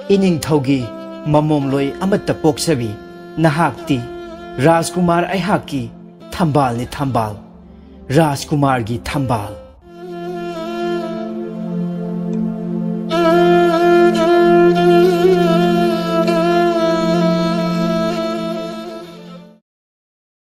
ꯏꯅꯤꯡꯊꯧꯒꯤ ꯃꯃꯣꯝꯂꯣꯏ ꯑꯃꯠꯇ ꯄꯣꯛꯆꯕꯤ ꯅꯍꯥꯛꯇꯤ ꯔꯥꯖꯀꯨꯃꯥꯔ ꯑꯩꯍꯥꯛꯀꯤ ꯊꯝꯕꯥꯜꯅꯤ ꯊꯝꯕꯥꯜ, ꯔꯥꯖꯀꯨꯃꯥꯔꯒꯤ ꯊꯝꯕꯥꯜ꯫